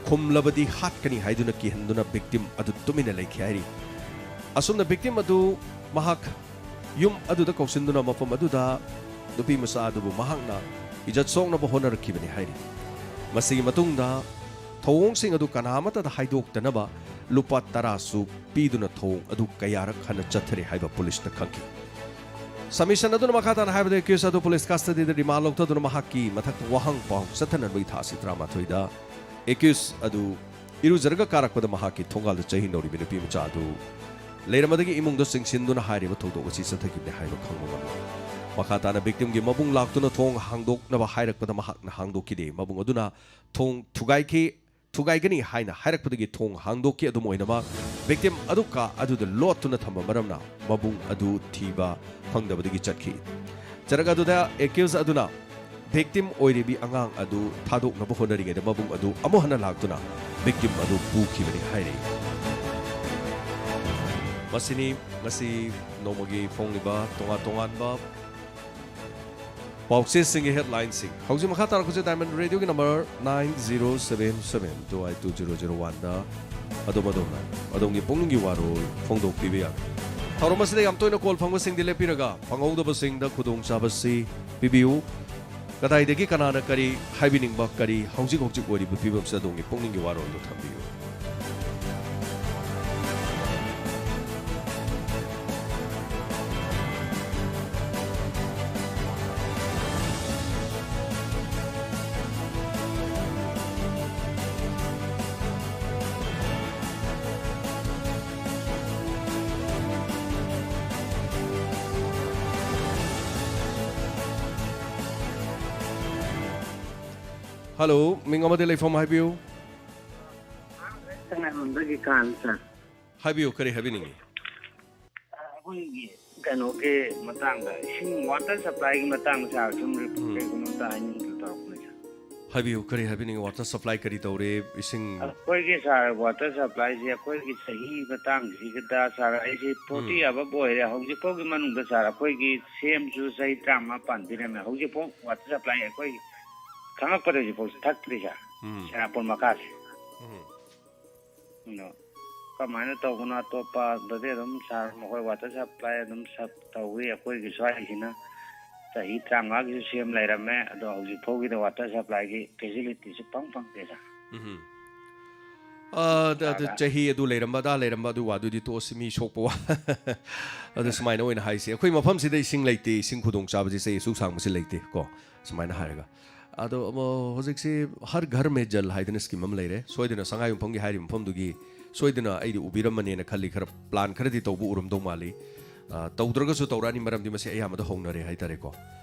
ꯈꯨꯝꯂꯕꯗꯤ ꯍꯥꯠꯀꯅꯤ ꯍꯥꯏꯗꯨꯅ ꯀꯤꯍꯟꯗꯨꯅ ꯚꯤꯛꯇꯤꯝ ꯑꯗꯨ ꯇꯨꯃꯤꯟꯅ ꯂꯩꯈꯤ ꯍꯥꯏꯔꯤ꯫ ꯑꯁꯨꯝꯅ ꯚꯤꯛꯇꯤꯝ ꯑꯗꯨ ꯃꯍꯥꯛ ꯌꯨꯝ ꯑꯗꯨꯗ ꯀꯧꯁꯤꯟꯗꯨꯅ ꯃꯐꯝ ꯑꯗꯨꯗ ꯅꯨꯄꯤ ꯃꯆꯥ ꯑꯗꯨꯕꯨ ꯃꯍꯥꯛꯅ ꯏꯖꯠ ꯁꯣꯛꯅꯕ ꯍꯣꯠꯅꯔꯛꯈꯤꯕꯅꯤ ꯍꯥꯏꯔꯤ꯫ ꯃꯁꯤꯒꯤ ꯃꯇꯨꯡꯗ ꯊꯧꯑꯣꯡꯁꯤꯡ ꯑꯗꯨ ꯀꯅꯥ ꯑꯃꯠꯇꯗ ꯍꯥꯏꯗꯣꯛꯇꯅꯕ ꯂꯨꯄꯥ ꯇꯔꯥꯁꯨ ꯄꯤꯗꯨꯅ ꯊꯧꯑꯣꯡ ꯑꯗꯨ ꯀꯌꯥꯔꯛ ꯍꯟꯅ ꯆꯠꯊꯔꯦ ꯍꯥꯏꯕ ꯄꯨꯂꯤꯁꯅ ꯈꯪꯈꯤ꯫ ꯁꯃꯤꯁꯟ ꯑꯗꯨꯅ ꯃꯈꯥ ꯇꯥꯅ ꯍꯥꯏꯕꯗ ꯑꯦꯀ꯭ꯌꯨꯁ ꯑꯗꯨ ꯄꯨꯂꯤꯁ ꯀꯁꯇꯗꯤꯗ ꯔꯤꯃꯥꯟ ꯂꯧꯊꯗꯨꯅ ꯃꯍꯥꯛꯀꯤ ꯃꯊꯛꯇ ꯋꯥꯍꯪ ꯄꯥꯎ ꯆꯠꯊꯅꯕꯒꯤ ꯊꯥ ꯑꯁꯤ ꯇꯔꯥꯃꯥꯊꯣꯏꯗ ꯑꯦꯀ꯭ꯌꯨꯁ ꯑꯗꯨ ꯏꯔꯨꯖꯔꯒ ꯀꯥꯔꯛꯄꯗ ꯃꯍꯥꯛꯀꯤ ꯊꯣꯡꯒꯥꯜꯗ ꯆꯍꯤ ꯅꯧꯔꯤꯕ ꯅꯨꯄꯤ ꯃꯆꯥ ꯑꯗꯨ ꯂꯩꯔꯝꯕꯗꯒꯤ ꯏꯃꯨꯡꯗ ꯆꯤꯡꯁꯤꯟꯗꯨꯅ ꯍꯥꯏꯔꯤꯕ ꯊꯧꯗꯣꯛ ꯑꯁꯤ ꯆꯠꯊꯈꯤꯕꯅꯤ ꯍꯥꯏꯕ ꯈꯪꯕ ꯉꯝꯃꯤ꯫ ꯃꯈꯥ ꯇꯥꯅ ꯚꯤꯛꯇꯤꯝꯒꯤ ꯃꯕꯨꯡ ꯂꯥꯛꯇꯨꯅ ꯊꯣꯡ ꯍꯥꯡꯗꯣꯛꯅꯕ ꯍꯥꯏꯔꯛꯄꯗ ꯃꯍꯥꯛꯅ ꯍꯥꯡꯗꯣꯛꯈꯤꯗꯦ꯫ ꯃꯕꯨꯡ ꯑꯗꯨꯅ ꯊꯣꯡ ꯊꯨꯒꯥꯏꯈꯤ, ꯊꯨꯒꯥꯏꯒꯅꯤ ꯍꯥꯏꯅ ꯍꯥꯏꯔꯛꯄꯗꯒꯤ ꯊꯣꯡ ꯍꯥꯡꯗꯣꯛꯈꯤ꯫ ꯑꯗꯨꯝ ꯑꯣꯏꯅꯃꯛ, ꯚꯤꯛꯇꯤꯝ ꯑꯗꯨ ꯀꯥ ꯑꯗꯨꯗ ꯂꯣꯠꯇꯨꯅ ꯊꯝꯕ ꯃꯔꯝꯅ ꯃꯕꯨꯡ ꯑꯗꯨ ꯊꯤꯕ ꯐꯪꯗꯕꯗꯒꯤ ꯆꯠꯈꯤ꯫ ꯆꯔꯛ ꯑꯗꯨꯗ ꯑꯦꯀ꯭ꯌꯨꯁ ꯑꯗꯨꯅ ꯚꯤꯛꯇꯤꯝ ꯑꯣꯏꯔꯤꯕꯤ ꯑꯉꯥꯡ ꯑꯗꯨ ꯊꯥꯗꯣꯛꯅꯕ ꯍꯣꯠꯅꯔꯤꯉꯩꯗ ꯃꯕꯨꯡ ꯑꯗꯨ ꯑꯃꯨꯛ ꯍꯟꯅ ꯂꯥꯛꯇꯨꯅ ꯚꯤꯛꯇꯤꯝ ꯑꯗꯨ ꯄꯨꯈꯤꯕꯅꯤ ꯍꯥꯏꯔꯤ꯫ ꯃꯁꯤꯅꯤ ꯉꯁꯤ ꯅꯣꯡꯃꯒꯤ ꯐꯣꯡꯂꯤꯕ ꯇꯣꯉꯥꯟ ꯇꯣꯉꯥꯟꯕ ꯄꯥꯎꯆꯦꯁꯤꯡꯒꯤ ꯍꯦꯗꯂꯥꯏꯟꯁꯤꯡ꯫ ꯍꯧꯖꯤꯛ ꯃꯈꯥ ꯇꯥꯔꯛꯄꯁꯦ ꯗꯥꯏꯃꯟ ꯔꯦꯗꯤꯑꯣꯒꯤ number nine zero seven seven two eight two zero zero one ꯗ ꯑꯗꯣꯝ ꯑꯗꯣꯝꯅ ꯑꯗꯣꯝꯒꯤ ꯄꯨꯛꯅꯤꯡꯒꯤ ꯋꯥꯔꯣꯜ ꯐꯣꯡꯗꯣꯛꯄꯤꯕ ꯌꯥꯒꯅꯤ꯫ ꯊꯧꯔꯝ ꯑꯁꯤꯗ ꯌꯥꯝ ꯇꯣꯏꯅ ꯀꯣꯜ ꯐꯪꯕꯁꯤꯡꯗꯤ ꯂꯦꯞꯄꯤꯔꯒ ꯐꯪꯍꯧꯗꯕꯁꯤꯡꯗ ꯈꯨꯗꯣꯡꯆꯥꯕꯁꯤ ꯄꯤꯕꯤꯌꯨ꯫ ꯀꯗꯥꯏꯗꯒꯤ ꯀꯅꯥꯅ ꯀꯔꯤ ꯍꯥꯏꯕꯤꯅꯤꯡꯕ, ꯀꯔꯤ ꯍꯧꯖꯤꯛ ꯍꯧꯖꯤꯛ ꯑꯣꯏꯔꯤꯕ ꯐꯤꯕꯝꯁꯤꯗ ꯑꯗꯣꯝꯒꯤ ꯄꯨꯛꯅꯤꯡꯒꯤ ꯋꯥꯔꯣꯜꯗꯨ ꯊꯝꯕꯤꯌꯨ꯫ ꯍꯜꯂꯣ, ꯃꯤꯡ ꯑꯃꯗꯤ ꯂꯩꯐꯝ ꯍꯥꯏꯕꯤꯌꯨ꯫ ꯁꯉꯥꯏꯔꯣꯝꯗꯒꯤ ꯀꯥꯟ, ꯁꯥꯔ꯫ ꯍꯥꯏꯕꯤꯌꯨ, ꯀꯔꯤ ꯍꯥꯏꯕꯤꯅꯤꯡꯉꯤ? ꯑꯩꯈꯣꯏꯒꯤ ꯀꯩꯅꯣꯒꯤ ꯃꯇꯥꯡꯗ, ꯏꯁꯤꯡ ꯋꯥꯇꯔ ꯁꯄ꯭ꯂꯥꯏꯒꯤ ꯃꯇꯥꯡꯗ ꯁꯥꯔ ꯁꯨꯝ ꯎꯝ꯫ ꯀꯩꯒꯨꯝꯕ ꯑꯝꯇ ꯍꯥꯏꯅꯤꯡꯗꯅ ꯇꯧꯔꯛꯄꯅꯦ, ꯁꯥꯔ꯫ ꯍꯥꯏꯕꯤꯌꯨ, ꯀꯔꯤ ꯍꯥꯏꯕꯤꯅꯤꯡꯉꯤ? ꯋꯥꯇꯔ ꯁꯄ꯭ꯂꯥꯏ ꯀꯔꯤ ꯇꯧꯔꯦ? ꯏꯁꯤꯡ ꯑꯩꯈꯣꯏꯒꯤ, ꯁꯥꯔ, ꯋꯥꯇꯔ ꯁꯄ꯭ꯂꯥꯏꯁꯦ ꯑꯩꯈꯣꯏꯒꯤ ꯆꯍꯤ ꯃꯇꯥꯡꯁꯤꯗ, ꯁꯥꯔ, ꯑꯩꯁꯦ ꯐꯣꯔꯇꯤ ꯎꯝ꯫ ꯑꯕꯞ ꯑꯣꯏꯔꯦ꯫ ꯍꯧꯖꯤꯛ ꯐꯥꯎꯒꯤ ꯃꯅꯨꯡꯗ, ꯁꯥꯔ, ꯑꯩꯈꯣꯏꯒꯤ ꯁꯦꯝꯁꯨ ꯆꯍꯤ ꯇꯔꯥꯃꯉꯥ ꯄꯥꯟꯕꯤꯔꯝꯃꯦ꯫ ꯍꯧꯖꯤꯛ ꯐꯥꯎ ꯋꯥꯇꯔ ꯁꯄ꯭ꯂꯥꯏ ꯑꯩꯈꯣꯏ ꯈꯪꯉꯛꯄꯗ ꯍꯧꯖꯤꯛ ꯐꯥꯎ ꯊꯛꯇ꯭ꯔꯤ, ꯁꯥꯔ꯫ ꯎꯝ꯫ ꯁꯦꯅꯥꯄꯣꯟ ꯃꯈꯥꯁꯦ꯫ ꯎꯝ꯫ ꯑꯗꯣ ꯀꯃꯥꯏꯅ ꯇꯧꯕꯅꯣ? ꯑꯇꯣꯞꯄꯗꯗꯤ ꯑꯗꯨꯝ, ꯁꯥꯔ, ꯃꯈꯣꯏ ꯋꯥꯇꯔ ꯁꯄ꯭ꯂꯥꯏ ꯑꯗꯨꯝ ꯁꯞ ꯇꯧꯏ꯫ ꯑꯩꯈꯣꯏꯒꯤ ꯁ꯭ꯋꯥꯏꯁꯤꯅ ꯆꯍꯤ ꯇꯔꯥꯃꯉꯥꯒꯤꯁꯨ ꯁꯦꯝ ꯂꯩꯔꯝꯃꯦ, ꯑꯗꯣ ꯍꯧꯖꯤꯛ ꯐꯥꯎꯒꯤꯗ ꯋꯥꯇꯔ ꯁꯄ꯭ꯂꯥꯏꯒꯤ ꯐꯦꯁꯤꯂꯤꯇꯤꯁꯨ ꯐꯪ ꯐꯪꯗꯦ, ꯁꯥꯔ꯫ ꯎꯝ꯫ ꯑ, ꯑꯗ, ꯑꯗ ꯁꯥꯔꯒ ꯆꯍꯤ ꯑꯗꯨ ꯂꯩꯔꯝꯕ, ꯑꯗꯥ ꯂꯩꯔꯝꯕ, ꯑꯗꯨ ꯋꯥꯗꯨꯗꯤ ꯇꯣꯛꯑꯁꯤ, ꯃꯤ ꯁꯣꯛꯄ ꯋꯥ꯫ ꯑꯗꯨ ꯁꯨꯃꯥꯏꯅ ꯑꯣꯏꯅ ꯍꯥꯏꯁꯤ, ꯑꯩꯈꯣꯏ ꯃꯐꯝꯁꯤꯗ ꯏꯁꯤꯡ ꯂꯩꯇꯦ, ꯏꯁꯤꯡ ꯈꯨꯗꯣꯡꯆꯥꯕꯁꯤ ꯆꯍꯤ ꯑꯁꯨꯛ ꯁꯥꯡꯕꯁꯤ ꯂꯩꯇꯦ ꯀꯣ, ꯁꯨꯃꯥꯏꯅ ꯍꯥꯏꯔꯒ꯫ ꯑꯗꯣ, ꯑꯃ, ꯍꯧꯖꯤꯛꯁꯤ ꯍꯔ ꯘꯔ ꯃꯦ ꯖꯜ ꯍꯥꯏꯗꯅ ꯁ꯭ꯀꯤꯝ ꯑꯃ ꯂꯩꯔꯦ꯫ ꯁꯣꯏꯗꯅ ꯁꯉꯥꯏꯌꯨꯝꯐꯝꯒꯤ ꯍꯥꯏꯔꯤꯕ ꯃꯐꯝꯗꯨꯒꯤ ꯁꯣꯏꯗꯅ ꯑꯩꯗꯤ ꯎꯕꯤꯔꯝꯃꯅꯦꯅ ꯈꯜꯂꯤ꯫ ꯈꯔ ꯄ꯭ꯂꯥꯟ ꯈꯔꯗꯤ ꯇꯧꯕ ꯎꯔꯝꯗꯧ ꯃꯥꯜꯂꯤ꯫ ꯑ, ꯇꯧꯗ꯭ꯔꯒꯁꯨ ꯇꯧꯔꯛꯑꯅꯤ, ꯃꯔꯝꯗꯤ ꯃꯁꯤ ꯑꯌꯥꯝꯕꯗ ꯍꯧꯅꯔꯦ ꯍꯥꯏꯇꯥꯔꯦꯀꯣ꯫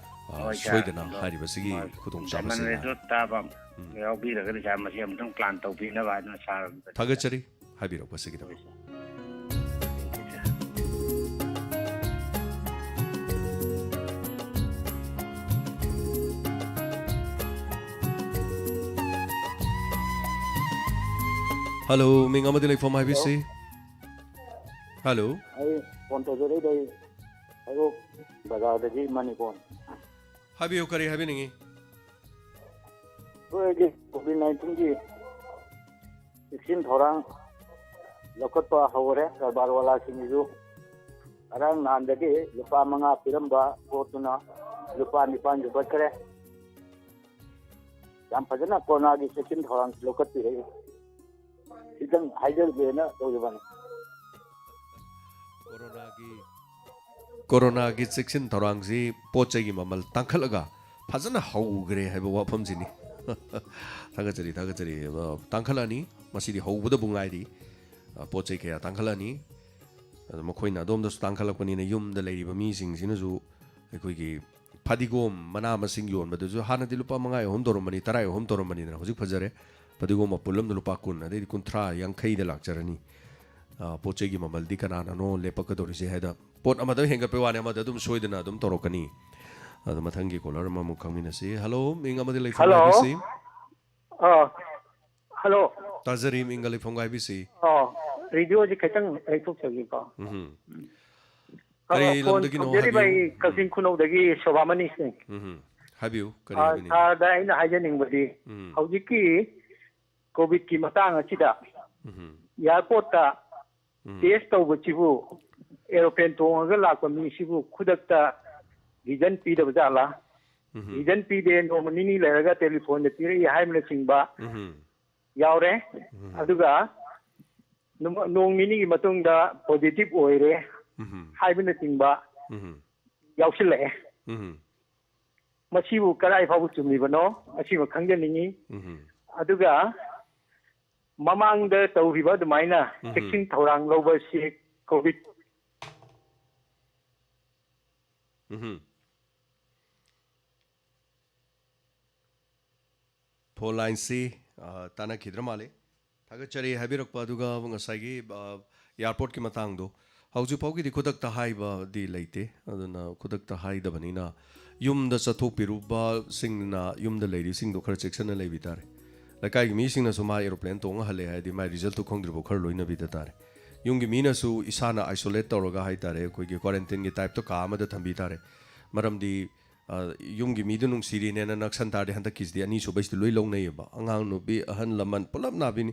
ꯑ, ꯍꯣꯏ, ꯁꯥꯔ꯫ ꯁꯣꯏꯗꯅ ꯑꯗꯣ ꯍꯥꯏꯔꯤꯕꯁꯤꯒꯤ ꯃꯥ-, ꯈꯨꯗꯣꯡꯆꯥꯕꯁꯤ ꯗꯥꯏꯃꯟ ꯉꯥꯏ꯫ ꯔꯤꯖꯣꯔꯠ ꯇꯥꯕ ꯎꯝ꯫ ꯌꯥꯎꯕꯤꯔꯒꯗꯤ, ꯁꯥꯔ, ꯃꯁꯤ ꯑꯃꯨꯛꯇꯪ ꯄ꯭ꯂꯥꯟ ꯇꯧꯕꯤꯅꯕ ꯍꯥꯏꯗꯨꯅ ꯁꯥꯔ ꯊꯥꯒꯠꯆꯔꯤ ꯍꯥꯏꯕꯤꯔꯛꯄꯁꯤꯒꯤꯗꯃꯛ꯫ ꯍꯣꯏ, ꯁꯥꯔ꯫ ꯍꯜꯂꯣ, ꯃꯤꯡ ꯑꯃꯗꯤ ꯂꯩꯐꯝ ꯍꯥꯏꯕꯤꯁꯤ꯫ ꯍꯜꯂꯣ꯫ ꯍꯜꯂꯣ꯫ ꯑꯩ ꯐꯣꯟ ꯇꯧꯖꯔꯛꯏꯗꯣ ꯑꯩ ꯍꯩꯔꯣꯛ ꯕꯖꯥꯔꯗꯒꯤ ꯃꯅꯤꯄꯨꯔ꯫ ꯍꯥꯏꯕꯤꯌꯨ, ꯀꯔꯤ ꯍꯥꯏꯕꯤꯅꯤꯡꯉꯤ? ꯑꯩꯈꯣꯏꯒꯤ ꯀꯣꯚꯤꯗ ꯅꯥꯏꯟꯇꯤꯟꯒꯤ ꯆꯦꯛꯁꯤꯟ ꯊꯧꯔꯥꯡ ꯂꯧꯈꯠꯄ ꯍꯧꯔꯦ꯫ ꯀꯔꯕꯥꯔ ꯋꯥꯂꯥꯁꯤꯡꯒꯤꯁꯨ ꯉꯔꯥꯡ ꯅꯍꯥꯟꯗꯒꯤ ꯂꯨꯄꯥ ꯃꯉꯥ ꯄꯤꯔꯝꯕ ꯄꯣꯠꯇꯨꯅ ꯂꯨꯄꯥ ꯅꯤꯄꯥꯟ ꯌꯧꯈꯠꯈ꯭ꯔꯦ꯫ ꯌꯥꯝ ꯐꯖꯅ ꯀꯣꯔꯣꯅꯥꯒꯤ ꯆꯦꯛꯁꯤꯟ ꯊꯧꯔꯥꯡ ꯂꯧꯈꯠꯄꯤꯔꯛꯏ꯫ ꯈꯤꯇꯪ ꯍꯥꯏꯖꯒꯦꯅ ꯇꯧꯖꯕꯅꯤ꯫ ꯀꯣꯔꯣꯅꯥꯒꯤ, ꯀꯣꯔꯣꯅꯥꯒꯤ ꯆꯦꯛꯁꯤꯟ ꯊꯧꯔꯥꯡꯁꯤ ꯄꯣꯠ ꯆꯩꯒꯤ ꯃꯃꯜ ꯇꯥꯡꯈꯠꯂꯒ ꯐꯖꯅ ꯍꯧꯈ꯭ꯔꯦ ꯍꯥꯏꯕ ꯋꯥꯐꯝꯁꯤꯅꯤ꯫ ꯊꯥꯒꯠꯆꯔꯤ, ꯊꯥꯒꯠꯆꯔꯤ꯫ ꯑ, ꯇꯥꯡꯈꯠꯂꯛꯑꯅꯤ꯫ ꯃꯁꯤꯗꯤ ꯍꯧꯕꯗꯕꯨ ꯉꯥꯏꯔꯤ꯫ ꯑ, ꯄꯣꯠ ꯆꯩ ꯀꯌꯥ ꯇꯥꯡꯈꯠꯂꯛꯑꯅꯤ꯫ ꯑꯗꯣ ꯃꯈꯣꯏꯅ ꯑꯗꯣꯝꯗꯁꯨ ꯇꯥꯡꯈꯠꯂꯛꯄꯅꯤꯅ ꯌꯨꯝꯗ ꯂꯩꯔꯤꯕ ꯃꯤꯁꯤꯡꯁꯤꯅꯁꯨ ꯑꯩꯈꯣꯏꯒꯤ ꯐꯗꯤꯒꯣꯝ ꯃꯅꯥ ꯃꯁꯤꯡ ꯌꯣꯟꯕꯗꯨꯁꯨ ꯍꯥꯟꯅꯗꯤ ꯂꯨꯄꯥ ꯃꯉꯥ ꯑꯍꯨꯝ ꯇꯧꯔꯝꯕꯅꯤ, ꯇꯔꯥ ꯑꯍꯨꯝ ꯇꯧꯔꯝꯕꯅꯤꯗꯅ, ꯍꯧꯖꯤꯛ ꯐꯖꯔꯦ꯫ ꯐꯗꯤꯒꯣꯝ ꯃꯄꯨꯜ ꯑꯃꯗ ꯂꯨꯄꯥ ꯀꯨꯟ, ꯑꯗꯩꯗꯤ ꯀꯨꯟꯊ꯭ꯔꯥ, ꯌꯥꯡꯈꯩꯗ ꯂꯥꯛꯆꯔꯅꯤ꯫ ꯑ, ꯄꯣꯠ ꯆꯩꯒꯤ ꯃꯃꯜꯗꯤ ꯀꯅꯥꯅꯅꯣ ꯂꯦꯞꯄꯛꯀꯗꯧꯔꯤꯁꯦ ꯍꯥꯏꯗ ꯄꯣꯠ ꯑꯃꯗ ꯍꯦꯟꯒꯠꯄꯩ ꯋꯥꯅꯤ, ꯑꯃꯗ ꯑꯗꯨꯝ ꯁꯣꯏꯗꯅ ꯑꯗꯨꯝ ꯇꯧꯔꯛꯀꯅꯤ꯫ ꯑꯗꯣ ꯃꯊꯪꯒꯤ ꯀꯣꯂꯔ ꯑꯃꯃꯨꯛ ꯈꯪꯃꯤꯟꯅꯁꯤ꯫ ꯍꯜꯂꯣ, ꯃꯤꯡ ꯑꯃꯗꯤ ꯂꯩꯐꯝ ꯍꯜꯂꯣ꯫ ꯍꯥꯏꯕꯤꯁꯤ꯫ ꯑꯥ, ꯍꯜꯂꯣ꯫ ꯇꯥꯖꯔꯤ, ꯃꯤꯡꯒ ꯂꯩꯐꯝꯒ ꯍꯥꯏꯕꯤꯁꯤ꯫ ꯑꯥ, ꯔꯦꯗꯤꯑꯣꯁꯦ ꯈꯤꯇꯪ ꯂꯩꯊꯣꯛꯆꯒꯦꯀꯣ꯫ ꯎꯝ꯫ ꯑꯥ, ꯀꯔꯤ ꯐꯣꯟ ꯂꯝꯗꯒꯤꯅꯣ ꯇꯧꯖꯔꯤꯕ ꯍꯥꯏꯕꯤꯌꯨ꯫ ꯑꯩ ꯀꯛꯆꯤꯡ ꯈꯨꯅꯧꯗꯒꯤ ꯁꯣꯚꯥꯃꯅꯤ ꯁꯤꯡ꯫ ꯎꯝ꯫ ꯍꯥꯏꯕꯤꯌꯨ, ꯀꯔꯤ ꯑꯥ, ꯍꯥꯏꯕꯤꯅꯤꯡ? ꯁꯥꯔꯗ ꯑꯩꯅ ꯍꯥꯏꯖꯅꯤꯡꯕꯗꯤ, ꯎꯝ꯫ ꯍꯧꯖꯤꯛꯀꯤ ꯀꯣꯚꯤꯗꯀꯤ ꯃꯇꯥꯡ ꯑꯁꯤꯗ ꯎꯝ꯫ ꯑꯦꯌꯥꯔꯄꯣꯔꯠꯇ ꯎꯝ꯫ ꯇꯦꯁ ꯇꯧꯕꯁꯤꯕꯨ ꯑꯦꯔꯣꯄ꯭ꯂꯦꯟ ꯇꯣꯡꯉꯒ ꯂꯥꯛꯄ ꯃꯤꯁꯤꯕꯨ ꯈꯨꯗꯛꯇ ꯔꯤꯖꯟ ꯄꯤꯗꯕ ꯖꯥꯠꯂꯥ? ꯎꯝ꯫ ꯔꯤꯖꯟ ꯄꯤꯗꯦ, ꯅꯣꯡꯃ ꯅꯤꯅꯤ ꯂꯩꯔꯒ ꯇꯦꯂꯤꯐꯣꯟꯗ ꯄꯤꯔꯛꯏ ꯍꯥꯏꯕꯅꯆꯤꯡꯕ ꯎꯝ꯫ ꯌꯥꯎꯔꯦ꯫ ꯎꯝ꯫ ꯑꯗꯨꯒ ꯅꯨꯃ-, ꯅꯣꯡ ꯅꯤꯅꯤꯒꯤ ꯃꯇꯨꯡꯗ ꯄꯣꯖꯤꯇꯤꯚ ꯑꯣꯏꯔꯦ ꯎꯝ꯫ ꯍꯥꯏꯕꯅꯆꯤꯡꯕ ꯎꯝ꯫ ꯌꯥꯎꯁꯤꯜꯂꯛꯑꯦ꯫ ꯎꯝ꯫ ꯃꯁꯤꯕꯨ ꯀꯗꯥꯏ ꯐꯥꯎꯕ ꯆꯨꯝꯃꯤꯕꯅꯣ? ꯑꯁꯤꯃ ꯈꯪꯖꯅꯤꯡꯉꯤ꯫ ꯎꯝ꯫ ꯑꯗꯨꯒ ꯃꯃꯥꯡꯗ ꯇꯧꯈꯤꯕ ꯑꯗꯨꯃꯥꯏꯅ ꯎꯝ꯫ ꯆꯦꯛꯁꯤꯟ ꯊꯧꯔꯥꯡ ꯂꯧꯕꯁꯤ ꯀꯣꯚꯤꯗ ꯎꯝ꯫ ꯐꯣꯟ ꯂꯥꯏꯟꯁꯤ, ꯑ, ꯇꯥꯟꯅꯈꯤꯗ꯭ꯔ ꯃꯥꯜꯂꯤ꯫ ꯊꯥꯒꯠꯆꯔꯤ ꯍꯥꯏꯕꯤꯔꯛꯄ꯫ ꯑꯗꯨꯒ ꯉꯁꯥꯏꯒꯤ, ꯑ, ꯑꯦꯌꯥꯔꯄꯣꯔꯠꯀꯤ ꯃꯇꯥꯡꯗꯣ ꯍꯧꯖꯤꯛ ꯐꯥꯎꯒꯤꯗꯤ ꯈꯨꯗꯛꯇ ꯍꯥꯏꯕꯗꯤ ꯂꯩꯇꯦ꯫ ꯑꯗꯨꯅ ꯈꯨꯗꯛꯇ ꯍꯥꯏꯗꯕꯅꯤꯅ ꯌꯨꯝꯗ ꯆꯠꯊꯣꯛꯄꯤꯔꯨꯕꯁꯤꯡꯅ ꯌꯨꯝꯗ ꯂꯩꯔꯤꯁꯤꯡꯗꯣ ꯈꯔ ꯆꯦꯛꯁꯤꯟꯅ ꯂꯩꯕꯤ ꯇꯥꯔꯦ꯫ ꯂꯩꯀꯥꯏꯒꯤ ꯃꯤꯁꯤꯡꯅꯁꯨ ꯃꯥ ꯑꯦꯔꯣꯄ꯭ꯂꯦꯟ ꯇꯣꯡꯉ ꯍꯜꯂꯦ ꯍꯥꯏꯔꯗꯤ ꯃꯥꯏ ꯔꯤꯖꯜꯠꯇꯨ ꯈꯪꯗ꯭ꯔꯤꯕꯧ ꯈꯔ ꯂꯣꯏꯅꯕꯤꯗ ꯇꯥꯔꯦ꯫ ꯌꯨꯝꯒꯤ ꯃꯤꯅꯁꯨ ꯏꯁꯥꯅ ꯑꯥꯏꯁꯣꯂꯦꯠ ꯇꯧꯔꯒ ꯍꯥꯏ ꯇꯥꯔꯦ, ꯑꯩꯈꯣꯏꯒꯤ ꯀ꯭ꯋꯥꯔꯦꯟꯇꯤꯟꯒꯤ ꯇꯥꯏꯞꯇ ꯀꯥ ꯑꯃꯗ ꯊꯝꯕꯤ ꯇꯥꯔꯦ꯫ ꯃꯔꯝꯗꯤ ꯑ, ꯌꯨꯝꯒꯤ ꯃꯤꯗꯨ ꯅꯨꯡꯁꯤꯔꯤꯅꯦꯅ ꯅꯛꯁꯟ ꯇꯥꯔꯗꯤ ꯍꯟꯗꯛꯀꯤꯁꯤꯗꯤ ꯑꯅꯤꯁꯨꯕꯩꯁꯤꯗꯤ ꯂꯣꯏ ꯂꯧꯅꯩꯌꯦꯕ꯫ ꯑꯉꯥꯡ ꯅꯨꯄꯤ, ꯑꯍꯜ ꯂꯃꯟ ꯄꯨꯂꯞ ꯅꯥꯕꯤꯅꯤ꯫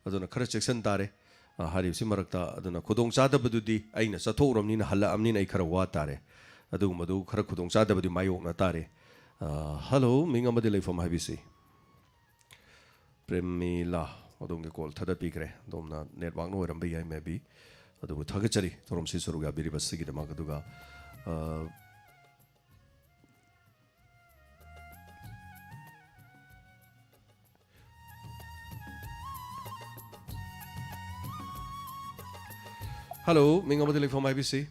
ꯑꯗꯨꯅ ꯈꯔ ꯆꯦꯛꯁꯤꯟ ꯇꯥꯔꯦ, ꯑ, ꯍꯥꯏꯔꯤꯕꯁꯤ ꯃꯔꯛꯇ꯫ ꯑꯗꯨꯅ ꯈꯨꯗꯣꯡꯆꯥꯗꯕꯗꯨꯗꯤ ꯑꯩꯅ ꯆꯠꯊꯣꯛꯎꯔꯕꯅꯤꯅ, ꯍꯜꯂꯛꯑꯕꯅꯤꯅ ꯑꯩ ꯈꯔ ꯋꯥ ꯇꯥꯔꯦ꯫ ꯑꯗꯨꯒꯨꯝꯕꯗꯨ ꯈꯔ ꯈꯨꯗꯣꯡꯆꯥꯗꯕꯗꯤ ꯃꯥꯌꯣꯛꯅ ꯇꯥꯔꯦ꯫ ꯑ, ꯍꯜꯂꯣ, ꯃꯤꯡ ꯑꯃꯗꯤ ꯂꯩꯐꯝ ꯍꯥꯏꯕꯤꯁꯤ꯫ ꯄ꯭ꯔꯦꯃꯤꯂꯥ, ꯑꯗꯣꯝꯒꯤ ꯀꯣꯜ ꯊꯥꯗꯠꯄꯤꯈ꯭ꯔꯦ꯫ ꯑꯗꯣꯝꯅ ꯅꯦꯠꯋꯥꯛꯅ ꯑꯣꯏꯔꯝꯕ ꯌꯥꯏ, maybe꯫ ꯑꯗꯨꯕꯨ ꯊꯥꯒꯠꯆꯔꯤ ꯊꯧꯔꯝꯁꯤ ꯁꯔꯨꯛ ꯌꯥꯕꯤꯔꯤꯕꯁꯤꯒꯤꯗꯃꯛ꯫ ꯑꯗꯨꯒ, ꯑ, ꯍꯜꯂꯣ, ꯃꯤꯡ ꯑꯃꯗꯤ ꯂꯩꯐꯝ ꯍꯥꯏꯕꯤꯁꯤ꯫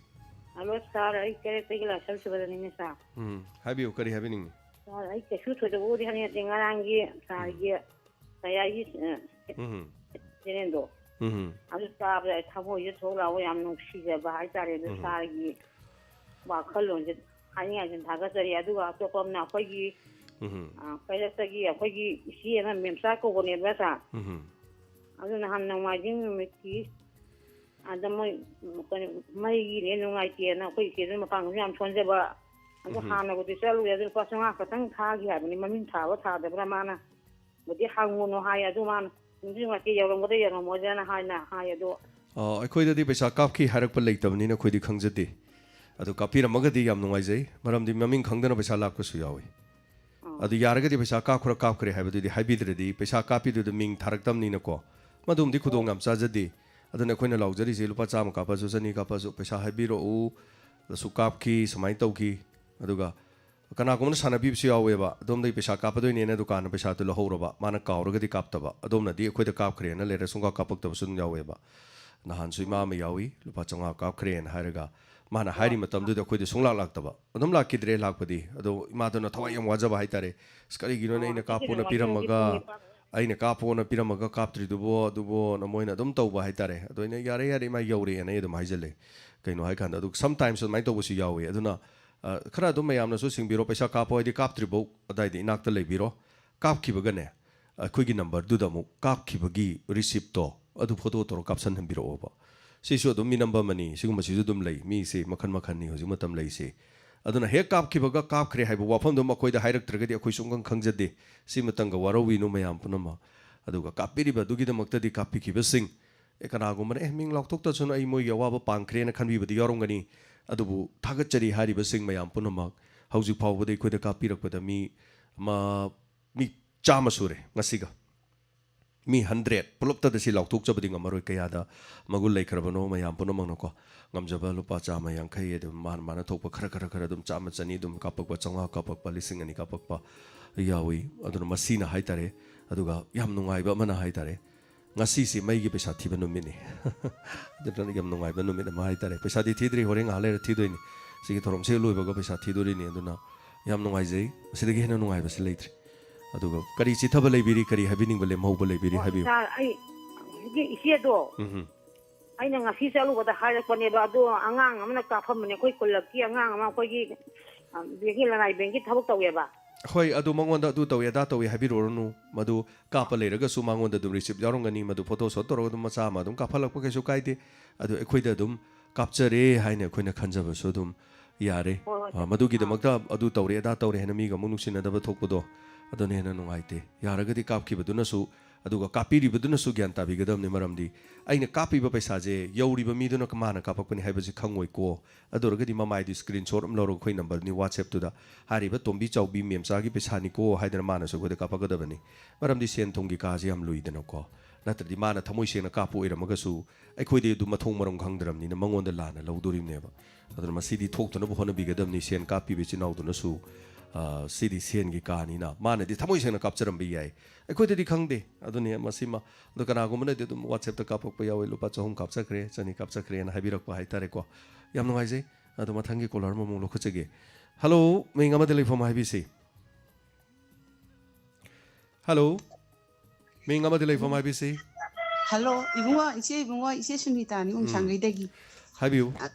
ꯍꯜꯂꯣ ꯁꯥꯔ, ꯑꯩ ꯀꯦꯔꯦꯠꯇꯒꯤ ꯂꯥꯏꯁ꯭ꯔꯝ ꯁꯤꯕꯗꯅꯤꯅꯦ ꯁꯥꯔ꯫ ꯎꯝ, ꯍꯥꯏꯕꯤꯌꯨ, ꯀꯔꯤ ꯍꯥꯏꯕꯤꯅꯤꯡꯉꯤ? ꯁꯥꯔ, ꯑꯩ ꯀꯩꯁꯨ ꯊꯣꯏꯗꯣꯛꯄꯕꯨꯗꯤ ꯍꯥꯏꯅꯤꯡꯗꯦ꯫ ꯉꯔꯥꯡꯒꯤ ꯁꯥꯔꯒꯤ ꯇꯌꯥꯔꯤ ꯎꯝ꯫ ꯆꯦꯅꯦꯜꯗꯣ ꯎꯝ꯫ ꯑꯗꯨ ꯇꯥꯕꯗ ꯑꯩ ꯊꯃꯣꯏꯁꯦ ꯊꯣꯛ ꯂꯥꯎꯕ ꯌꯥꯝ ꯅꯨꯡꯁꯤꯖꯕ ꯍꯥꯏꯇꯥꯔꯦ꯫ ꯑꯗꯨ ꯁꯥꯔꯒꯤ ꯋꯥꯈꯜꯂꯣꯟꯁꯦ ꯍꯥꯏꯅꯤꯡꯉꯥꯏꯁꯦ ꯊꯥꯒꯠꯆꯔꯤ꯫ ꯑꯗꯨꯒ ꯑꯇꯣꯞꯄ ꯑꯃꯅ ꯑꯩꯈꯣꯏꯒꯤ ꯎꯝ꯫ ꯑ, ꯀꯩꯔꯛꯇꯒꯤ ꯑꯩꯈꯣꯏꯒꯤ ꯏꯆꯦ ꯑꯃ ꯃꯦꯝꯆꯥ ꯀꯧꯕꯅꯦꯕ, ꯁꯥꯔ꯫ ꯎꯝ꯫ ꯑꯗꯨ ꯅꯍꯥꯟ ꯅꯣꯡꯃꯥꯏꯖꯤꯡ ꯅꯨꯃꯤꯠꯀꯤ ꯑꯗ ꯃꯣꯏ, ꯎꯝ, ꯀꯩꯅꯣ, ꯃꯩꯒꯤꯅꯦ ꯅꯨꯡꯉꯥꯏꯇꯦꯅ ꯑꯩꯈꯣꯏ ꯏꯆꯦꯗꯨ ꯃꯄꯥꯡꯒꯜꯁꯨ ꯌꯥꯝ ꯁꯣꯟꯖꯕ꯫ ꯑꯗꯨ ꯎꯝ꯫ ꯍꯥꯟꯅꯕꯨꯗꯤ ꯆꯠꯂꯨꯔꯦ, ꯑꯗꯨ ꯂꯨꯄꯥ ꯆꯥꯝꯃꯉꯥ ꯈꯛꯇꯪ ꯊꯥꯈꯤ ꯍꯥꯏꯕꯅꯤ, ꯃꯃꯤꯡ ꯊꯥꯕ ꯊꯥꯗꯕ꯭ꯔꯥ ꯃꯥꯅ꯫ ꯕꯨꯗꯤ ꯍꯪꯉꯨꯅꯨ ꯍꯥꯏ, ꯑꯗꯨ ꯃꯥꯅ ꯅꯨꯡꯗꯤ ꯅꯨꯡꯉꯥꯏꯇꯦ, ꯌꯧꯔꯝꯒꯗ꯭ꯔꯥ ꯌꯧꯔꯝꯃꯣꯏꯗ꯭ꯔꯥꯅ ꯍꯥꯏꯅ ꯍꯥꯏ, ꯑꯗꯣ ꯑ, ꯑꯩꯈꯣꯏꯗꯗꯤ ꯄꯩꯁꯥ ꯀꯥꯞꯈꯤ ꯍꯥꯏꯔꯛꯄ ꯂꯩꯇꯕꯅꯤꯅ ꯑꯩꯈꯣꯏꯗꯤ ꯈꯪꯖꯗꯦ꯫ ꯑꯗꯨ ꯀꯥꯞꯄꯤꯔꯝꯃꯒꯗꯤ ꯌꯥꯝ ꯅꯨꯡꯉꯥꯏꯖꯩ, ꯃꯔꯝꯗꯤ ꯃꯃꯤꯡ ꯈꯪꯗꯅ ꯄꯩꯁꯥ ꯂꯥꯛꯄꯁꯨ ꯌꯥꯎꯏ꯫ ꯑꯥ꯫ ꯑꯗꯨ ꯌꯥꯔꯒꯗꯤ ꯄꯩꯁꯥ ꯀꯥꯞꯈ꯭ꯔ ꯀꯥꯞꯈ꯭ꯔꯦ ꯍꯥꯏꯕꯗꯨꯗꯤ ꯍꯥꯏꯕꯤꯗ꯭ꯔꯗꯤ, ꯄꯩꯁꯥ ꯀꯥꯞꯄꯤꯗꯨꯗ ꯃꯤꯡ ꯊꯥꯔꯛꯇꯕꯅꯤꯅꯀꯣ, ꯃꯗꯨꯝꯗꯤ ꯈꯨꯗꯣꯡ ꯌꯥꯝ ꯆꯥꯖꯗꯦ꯫ ꯑꯗꯨꯅ ꯑꯩꯈꯣꯏꯅ ꯂꯥꯎꯖꯔꯤꯁꯦ, ꯂꯨꯄꯥ ꯆꯥꯝꯃ ꯀꯥꯞꯄꯁꯨ, ꯆꯅꯤ ꯀꯥꯞꯄꯁꯨ, ꯄꯩꯁꯥ ꯍꯥꯏꯕꯤꯔꯛꯎ, ꯑꯁꯨꯛ ꯀꯥꯞꯈꯤ, ꯁꯨꯃꯥꯏꯅ ꯇꯧꯈꯤ꯫ ꯑꯗꯨꯒ ꯀꯅꯥꯒꯨꯝꯕꯅ ꯁꯥꯟꯅꯕꯤꯕꯁꯨ ꯌꯥꯎꯋꯦꯕ, ꯑꯗꯣꯝꯗꯒꯤ ꯄꯩꯁꯥ ꯀꯥꯞꯄꯗꯣꯏꯅꯦꯅ ꯗꯨꯀꯥꯟꯅ ꯄꯩꯁꯥꯗꯨ ꯂꯧꯍꯧꯔꯕ, ꯃꯥꯅ ꯀꯥꯎꯔꯒꯗꯤ ꯀꯥꯞꯇꯕ, ꯑꯗꯣꯝꯅꯗꯤ ꯑꯩꯈꯣꯏꯗ ꯀꯥꯞꯈ꯭ꯔꯦꯅ ꯂꯩꯔꯦ, ꯁꯨꯡꯀꯥꯞ ꯀꯥꯞꯄꯛꯇꯕꯁꯨ ꯑꯗꯨꯝ ꯌꯥꯎꯋꯦꯕ꯫ ꯅꯍꯥꯟꯁꯨ ꯏꯃꯥ ꯑꯃ ꯌꯥꯎꯏ, ꯂꯨꯄꯥ ꯆꯥꯝꯃꯉꯥ ꯀꯥꯞꯈ꯭ꯔꯦꯅ ꯍꯥꯏꯔꯒ, ꯃꯥꯅ ꯍꯥꯏꯔꯤ ꯃꯇꯝꯗꯨꯗ ꯑꯩꯈꯣꯏꯗ ꯁꯨꯡꯂꯥꯛ ꯂꯥꯛꯇꯕ, ꯑꯗꯨꯝ ꯂꯥꯛꯈꯤꯗ꯭ꯔꯦ ꯂꯥꯛꯄꯗꯤ꯫ ꯑꯗꯣ ꯏꯃꯥꯗꯨꯅ ꯊꯋꯥꯏ ꯌꯥꯝ ꯋꯥꯖꯕ ꯍꯥꯏꯇꯥꯔꯦ꯫ "ꯑꯁ, ꯀꯔꯤꯒꯤꯅꯣꯅꯦ ꯑꯩꯅ ꯀꯥꯞꯄꯣꯅ ꯄꯤꯔꯝꯃꯒ, ꯑꯩꯅ ꯀꯥꯞꯄꯣꯅ ꯄꯤꯔꯝꯃꯒ ꯀꯥꯞꯇ꯭ꯔꯤꯗꯨꯕꯣ?" ꯑꯗꯨꯕꯣꯅ ꯃꯣꯏꯅ ꯑꯗꯨꯝ ꯇꯧꯕ ꯍꯥꯏꯇꯥꯔꯦ꯫ ꯑꯗꯣ ꯑꯩꯅ, "ꯌꯥꯔꯦ, ꯌꯥꯔꯦ, ꯏꯃꯥ, ꯌꯧꯔꯦꯅ" ꯑꯩ ꯑꯗꯨꯝ ꯍꯥꯏꯖꯜꯂꯦ꯫ ꯀꯩꯅꯣ ꯍꯥꯏꯀꯥꯟꯗ, ꯑꯗꯨ sometimes ꯑꯗꯨꯃꯥꯏꯅ ꯇꯧꯕꯁꯨ ꯌꯥꯎꯋꯦ꯫ ꯑꯗꯨꯅ, ꯑ, ꯈꯔ ꯑꯗꯨꯝ ꯃꯌꯥꯝꯅꯁꯨ ꯁꯤꯡꯕꯤꯔꯣ, ꯄꯩꯁꯥ ꯀꯥꯞꯄꯣ ꯍꯥꯏꯗꯤ ꯀꯥꯞꯇ꯭ꯔꯤꯐꯧ ꯑꯗꯥꯏꯗ ꯏꯅꯥꯛꯇ ꯂꯩꯕꯤꯔꯣ꯫ ꯀꯥꯞꯈꯤꯕꯒꯅꯦ, ꯑꯩꯈꯣꯏꯒꯤ ꯅꯝꯕꯔꯗꯨꯗ ꯑꯃꯨꯛ ꯀꯥꯞꯈꯤꯕꯒꯤ ꯔꯤꯁꯤꯞꯇꯣ ꯑꯗꯨ ꯐꯣꯇꯣ ꯇꯧꯔ ꯀꯥꯞꯁꯟꯍꯟꯕꯤꯔꯛꯑꯣꯕ꯫ ꯁꯤꯁꯨ ꯑꯗꯨꯝ ꯃꯤ ꯅꯝꯕ ꯑꯃꯅꯤ, ꯁꯤꯒꯨꯝꯕꯁꯤꯁꯨ ꯑꯗꯨꯝ ꯂꯩ꯫ ꯃꯤꯁꯦ ꯃꯈꯟ ꯃꯈꯟꯅꯤ ꯍꯧꯖꯤꯛ ꯃꯇꯝ ꯂꯩꯁꯦ꯫ ꯑꯗꯨꯅ ꯍꯦꯛ ꯀꯥꯞꯈꯤꯕꯒ ꯀꯥꯞꯈ꯭ꯔꯦ ꯍꯥꯏꯕ ꯋꯥꯐꯝꯗꯣ ꯃꯈꯣꯏꯗ ꯍꯥꯏꯔꯛꯇ꯭ꯔꯒꯗꯤ ꯑꯩꯈꯣꯏ ꯁꯨꯡꯈꯪ ꯈꯪꯖꯗꯦ꯫ ꯁꯤꯃꯇꯪꯒ ꯋꯥꯔꯧꯕꯤꯅꯨ ꯃꯌꯥꯝ ꯄꯨꯝꯅꯃꯛ꯫ ꯑꯗꯨꯒ ꯀꯥꯞꯄꯤꯔꯤꯕ ꯑꯗꯨꯒꯤꯗꯃꯛꯇꯗꯤ ꯀꯥꯞꯄꯤꯈꯤꯕꯁꯤꯡ, ꯑꯦ, ꯀꯅꯥꯒꯨꯝꯕꯅ, "ꯑꯦ, ꯃꯤꯡ ꯂꯥꯎꯊꯣꯛꯇꯁꯅꯨ, ꯑꯩ ꯃꯣꯏꯒꯤ ꯑꯋꯥꯕ ꯄꯥꯡꯈ꯭ꯔꯦꯅ" ꯈꯟꯕꯤꯕꯗꯤ ꯌꯥꯎꯔꯝꯒꯅꯤ꯫ ꯑꯗꯨꯕꯨ ꯊꯥꯒꯠꯆꯔꯤ ꯍꯥꯏꯔꯤꯕꯁꯤꯡ ꯃꯌꯥꯝ ꯄꯨꯝꯅꯃꯛ꯫ ꯍꯧꯖꯤꯛ ꯐꯥꯎꯕꯗ ꯑꯩꯈꯣꯏꯗ ꯀꯥꯞꯄꯤꯔꯛꯄꯗ ꯃꯤ ꯑꯃ, ꯃꯤ ꯆꯥꯝꯃ ꯁꯨꯔꯦ ꯉꯁꯤꯒ꯫ ꯃꯤ ꯍꯟꯗ꯭ꯔꯦꯠ ꯄꯨꯂꯞꯇꯗ ꯁꯤ ꯂꯥꯎꯊꯣꯛꯆꯕꯗꯤ ꯉꯝꯃꯔꯣꯏ, ꯀꯌꯥꯗ ꯃꯒꯨꯟ ꯂꯩꯈ꯭ꯔꯕꯅꯣ ꯃꯌꯥꯝ ꯄꯨꯝꯅꯃꯛꯅꯀꯣ꯫ ꯉꯝꯖꯕ ꯂꯨꯄꯥ ꯆꯥꯝꯃ ꯌꯥꯡꯈꯩ, ꯑꯗꯨꯝ ꯃꯥꯅ, ꯃꯥꯅ ꯊꯣꯛꯄ ꯈꯔ, ꯈꯔ, ꯈꯔ ꯑꯗꯨꯝ ꯆꯥꯝꯃ, ꯆꯅꯤ ꯑꯗꯨꯝ ꯀꯥꯞꯄꯛꯄ, ꯆꯥꯝꯃꯉꯥ ꯀꯥꯞꯄꯛꯄ, ꯂꯤꯁꯤꯡ ꯑꯅꯤ ꯀꯥꯞꯄꯛꯄ ꯌꯥꯎꯏ꯫ ꯑꯗꯨꯅ ꯃꯁꯤꯅ ꯍꯥꯏꯇꯥꯔꯦ꯫ ꯑꯗꯨꯒ ꯌꯥꯝ ꯅꯨꯡꯉꯥꯏꯕ ꯑꯃꯅ ꯍꯥꯏꯇꯥꯔꯦ, ꯉꯁꯤꯁꯦ ꯃꯩꯒꯤ ꯄꯩꯁꯥ ꯊꯤꯕ ꯅꯨꯃꯤꯠꯅꯤ꯫ ꯑꯗꯨꯅ ꯌꯥꯝ ꯅꯨꯡꯉꯥꯏꯕ ꯅꯨꯃꯤꯠ ꯑꯃ ꯍꯥꯏꯇꯥꯔꯦ꯫ ꯄꯩꯁꯥꯗꯤ ꯊꯤꯗ꯭ꯔꯤ, ꯍꯣꯔꯦꯟ ꯉꯥꯏꯍꯥꯛ ꯂꯩꯔ ꯊꯤꯗꯣꯏꯅꯤ꯫ ꯁꯤꯒꯤ ꯊꯧꯔꯝꯁꯤ ꯍꯦꯛ ꯂꯣꯏꯕꯒ ꯄꯩꯁꯥ ꯊꯤꯗꯣꯔꯤꯅꯤ꯫ ꯑꯗꯨꯅ ꯌꯥꯝ ꯅꯨꯡꯉꯥꯏꯖꯩ꯫ ꯑꯁꯤꯗꯒꯤ ꯍꯦꯟꯅ ꯅꯨꯡꯉꯥꯏꯕꯁꯤ ꯂꯩꯇ꯭ꯔꯦ꯫ ꯑꯗꯨꯒ ꯀꯔꯤ ꯆꯤꯊꯕ ꯂꯩꯕꯤꯔꯤ, ꯀꯔꯤ ꯍꯥꯏꯕꯤꯅꯤꯡꯕ ꯂꯦꯝꯍꯧꯕ ꯂꯩꯕꯤꯔꯤ, ꯑꯣ, ꯍꯥꯏꯕꯤꯌꯨ꯫ ꯁꯥꯔ, ꯑꯩ ꯍꯧꯖꯤꯛꯀꯤ ꯏꯆꯦꯗꯣ, ꯎꯝ ꯍꯝ꯫ ꯑꯩꯅ ꯉꯁꯤ ꯆꯠꯂꯨꯕꯗ ꯍꯥꯏꯔꯛꯄꯅꯦꯕ, ꯑꯗꯣ ꯑꯉꯥꯡ ꯑꯃꯅ ꯀꯥꯞꯐꯝꯕꯅꯦ, ꯑꯩꯈꯣꯏ ꯈꯨꯜꯂꯛꯀꯤ ꯑꯉꯥꯡ ꯑꯃ, ꯑꯩꯈꯣꯏꯒꯤ, ꯑ, ꯕꯦꯡꯀꯤ, ꯂꯅꯥꯏ ꯕꯦꯡꯀꯤ ꯊꯕꯛ ꯇꯧꯋꯦꯕ꯫ ꯍꯣꯏ, ꯑꯗꯨ ꯃꯉꯣꯟꯗ ꯑꯗꯨ ꯇꯧꯏ, ꯑꯗꯥ ꯇꯧꯏ ꯍꯥꯏꯕꯤꯔꯨꯔꯅꯨ꯫ ꯃꯗꯨ ꯀꯥꯞꯄ ꯂꯩꯔꯒꯁꯨ ꯃꯉꯣꯟꯗ ꯑꯗꯨꯝ receipt ꯌꯥꯎꯔꯝꯒꯅꯤ꯫ ꯃꯗꯨ photo shoot ꯇꯧꯔꯒ ꯑꯗꯨꯝ ꯃꯆꯥ ꯑꯃ ꯑꯗꯨꯝ ꯀꯥꯞꯍꯜꯂꯛꯄ ꯀꯩꯁꯨ ꯀꯥꯏꯗꯦ꯫ ꯑꯗꯨ ꯑꯩꯈꯣꯏꯗ ꯑꯗꯨꯝ ꯀꯥꯞꯆꯔꯦ ꯍꯥꯏꯅ ꯑꯩꯈꯣꯏꯅ ꯈꯟꯖꯕꯁꯨ ꯑꯗꯨꯝ ꯌꯥꯔꯦ꯫ ꯍꯣꯏ, ꯍꯣꯏ, ꯑ, ꯁꯥꯔ꯫ ꯃꯗꯨꯒꯤꯗꯃꯛꯇ ꯑꯗꯨ ꯇꯧꯔꯦ, ꯑꯗꯥ ꯇꯧꯔꯦ ꯍꯥꯏꯅ ꯃꯤꯒ ꯑꯃꯨꯛ ꯅꯨꯡꯁꯤꯅꯗꯕ ꯊꯣꯛꯄꯗꯣ, ꯑꯗꯨꯅ ꯍꯦꯟꯅ ꯅꯨꯡꯉꯥꯏꯇꯦ꯫ ꯌꯥꯔꯒꯗꯤ ꯀꯥꯞꯈꯤꯕꯗꯨꯅꯁꯨ, ꯑꯗꯨꯒ ꯀꯥꯞꯄꯤꯔꯤꯕꯗꯨꯅꯁꯨ ꯒ꯭ꯌꯥꯟ ꯇꯥꯕꯤꯒꯗꯕꯅꯤ꯫ ꯃꯔꯝꯗꯤ ꯑꯩꯅ ꯀꯥꯞꯄꯤꯕ ꯄꯩꯁꯥꯁꯦ ꯌꯧꯔꯤꯕ ꯃꯤꯗꯨꯅ ꯃꯥꯅ ꯀꯥꯞꯄꯛꯄꯅꯤ ꯍꯥꯏꯕꯁꯤ ꯈꯪꯉꯣꯏꯀꯣ꯫ ꯑꯗꯨ ꯑꯣꯏꯔꯒꯗꯤ ꯃꯃꯥꯏꯗꯨ screenshot ꯑꯃ ꯂꯧꯔꯒ ꯑꯩꯈꯣꯏ numberꯅꯤ WhatsAppꯇꯨꯗ ꯍꯥꯏꯔꯤꯕ ꯇꯣꯝꯕꯤ ꯆꯥꯎꯕꯤ ꯃꯦꯝꯆꯥꯒꯤ ꯄꯩꯁꯥꯅꯤꯀꯣ ꯍꯥꯏꯗꯅ ꯃꯥꯅꯁꯨ ꯑꯩꯈꯣꯏꯗ ꯀꯥꯞꯄꯛꯀꯗꯕꯅꯤ꯫ ꯃꯔꯝꯗꯤ ꯁꯦꯟ ꯊꯨꯝꯒꯤ ꯀꯥꯁꯦ ꯌꯥꯝ ꯂꯨꯏꯗꯅꯀꯣ꯫ ꯅꯠꯇ꯭ꯔꯗꯤ ꯃꯥꯅ ꯊꯃꯣꯏ ꯁꯦꯡꯅ ꯀꯥꯞꯄ ꯑꯣꯏꯔꯝꯃꯒꯁꯨ ꯑꯩꯈꯣꯏꯗꯤ ꯑꯗꯨ ꯃꯊꯣꯡ ꯃꯔꯝ ꯈꯪꯗ꯭ꯔꯕꯅꯤꯅ ꯃꯉꯣꯟꯗ ꯂꯥꯟꯅ ꯂꯧꯗꯣꯔꯤꯕꯅꯦꯕ꯫ ꯑꯗꯨꯅ ꯃꯁꯤꯗꯤ ꯊꯣꯛꯇꯅꯕ ꯍꯣꯠꯅꯕꯤꯒꯗꯕꯅꯤ꯫ ꯁꯦꯟ ꯀꯥꯞꯄꯤꯕ ꯏꯆꯤꯟ ꯏꯅꯥꯎꯗꯨꯅꯁꯨ, ꯑ, ꯁꯤꯗꯤ ꯁꯦꯟꯒꯤ ꯀꯥꯅꯤꯅ꯫ ꯃꯥꯅꯗꯤ ꯊꯃꯣꯏ ꯁꯦꯡꯅ ꯀꯥꯞꯆꯔꯝꯕ ꯌꯥꯏ, ꯑꯩꯈꯣꯏꯗꯗꯤ ꯈꯪꯗꯦ꯫ ꯑꯗꯨꯅꯤ ꯃꯁꯤꯃ꯫ ꯑꯗꯣ ꯀꯅꯥꯒꯨꯝꯕꯅꯗꯤ ꯑꯗꯨꯝ WhatsAppꯇ ꯀꯥꯞꯄꯛꯄ ꯌꯥꯎꯋꯦ, "ꯂꯨꯄꯥ ꯆꯍꯨꯝ ꯀꯥꯞꯆꯈ꯭ꯔꯦ, ꯆꯅꯤ ꯀꯥꯞꯆꯈ꯭ꯔꯦꯅ" ꯍꯥꯏꯕꯤꯔꯛꯄ ꯍꯥꯏꯇꯥꯔꯦꯀꯣ꯫ ꯌꯥꯝ ꯅꯨꯡꯉꯥꯏꯖꯩ꯫ ꯑꯗꯣ ꯃꯊꯪꯒꯤ caller ꯑꯃꯃꯨꯛ ꯂꯧꯈꯠꯆꯒꯦ꯫ Hello, ꯃꯤꯡ ꯑꯃꯗꯤ ꯂꯩꯐꯝ ꯍꯥꯏꯕꯤꯁꯤ꯫ Hello, ꯃꯤꯡ ꯑꯃꯗꯤ ꯂꯩꯐꯝ ꯍꯥꯏꯕꯤꯁꯤ꯫ Hello, ꯏꯕꯨꯡꯉꯣ, ꯏꯆꯦ ꯏꯕꯨꯡꯉꯣ, ꯏꯆꯦ ꯁꯨꯅꯤꯇꯥꯅꯤ, ꯎꯝ꯫ ꯎꯝꯁꯥꯡꯒꯩꯗꯒꯤ꯫ ꯍꯥꯏꯕꯤꯌꯨ꯫ ꯑ,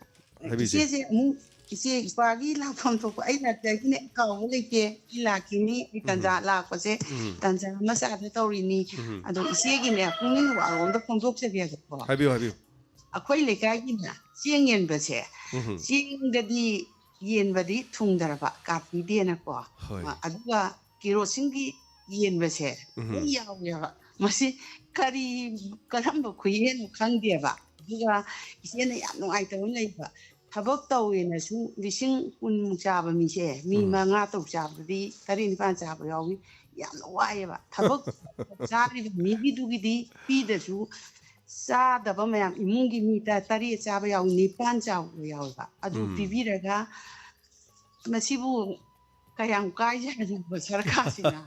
ꯍꯥꯏꯕꯤꯁꯤ꯫ ꯏꯆꯦꯁꯦ ꯑꯃꯨꯛ, ꯏꯆꯦ ꯏꯄꯥꯒꯤ ꯂꯥꯛꯐꯝ ꯊꯣꯛꯄ, ꯑꯩ ꯂꯥꯛꯆꯈꯤꯅꯦ, ꯀꯥꯎꯕ ꯂꯩꯇꯦ꯫ ꯑꯩ ꯂꯥꯛꯈꯤꯅꯤ, ꯑꯩ ꯎꯝ꯫ ꯇꯟꯖꯥ ꯂꯥꯛꯄꯁꯦ, ꯎꯝ꯫ ꯇꯟꯖꯥ ꯑꯃ ꯆꯥꯗ ꯇꯧꯔꯤꯅꯤ꯫ ꯎꯝ꯫ ꯑꯗꯣ ꯏꯆꯦꯒꯤꯅꯦ, ꯄꯨꯛꯅꯤꯡ ꯋꯥꯔꯣꯝꯗ ꯐꯣꯡꯗꯣꯛꯆꯒꯦꯕꯀꯣ꯫ ꯍꯥꯏꯕꯤꯌꯨ, ꯍꯥꯏꯕꯤꯌꯨ꯫ ꯑꯩꯈꯣꯏ ꯂꯩꯀꯥꯏꯒꯤꯅꯦ, ꯆꯦꯡ ꯌꯦꯟꯕꯁꯦ, ꯎꯝ꯫ ꯆꯦꯡꯗꯗꯤ ꯌꯦꯟꯕꯗꯤ ꯊꯨꯡꯗ꯭ꯔꯕ, ꯀꯥꯔꯗ ꯄꯤꯗꯦꯅꯀꯣ꯫ ꯍꯣꯏ꯫ ꯑ, ꯑꯗꯨꯒ ꯀꯦꯔꯣꯁꯤꯟꯒꯤ ꯌꯦꯟꯕꯁꯦ ꯎꯝ꯫ ꯑꯗꯨꯝ ꯌꯥꯎꯋꯦꯕ꯫ ꯃꯁꯤ ꯀꯔꯤ, ꯀꯔꯝꯕ ꯈꯨꯌꯦꯟꯅꯣ ꯈꯪꯗꯦꯕ꯫ ꯑꯗꯨꯒ ꯏꯆꯦꯅ ꯌꯥꯝ ꯅꯨꯡꯉꯥꯏꯇꯕ ꯑꯃ ꯂꯩꯕ, ꯊꯕꯛ ꯇꯧꯋꯦꯅꯁꯨ ꯂꯤꯁꯤꯡ ꯀꯨꯟꯃꯨꯛ ꯆꯥꯕ ꯃꯤꯁꯦ, ꯃꯤ ꯎꯝ꯫ ꯃꯉꯥ ꯇꯔꯨꯛ ꯆꯥꯕꯗꯤ ꯇꯔꯦꯠ ꯅꯤꯄꯥꯟ ꯆꯥꯕ ꯌꯥꯎꯏ꯫ ꯌꯥꯝꯅ ꯋꯥꯏꯑꯦꯕ꯫ ꯊꯕꯛ ꯆꯥꯔꯤꯕ ꯃꯤꯒꯤꯗꯨꯒꯤꯗꯤ ꯄꯤꯗꯁꯨ, ꯆꯥꯗꯕ ꯃꯌꯥꯝ, ꯏꯃꯨꯡꯒꯤ ꯃꯤ ꯇ-, ꯇꯔꯦꯠ ꯆꯥꯕ ꯌꯥꯎꯏ, ꯅꯤꯄꯥꯟ ꯆꯥꯕ ꯌꯥꯎꯋꯦꯕ꯫ ꯑꯗꯨ ꯎꯝ꯫ ꯄꯤꯕꯤꯔꯒ ꯃꯁꯤꯕꯨ ꯀꯌꯥꯝ ꯀꯥꯏꯖꯔꯤꯕ ꯁꯔꯀꯥꯔꯁꯤꯅ?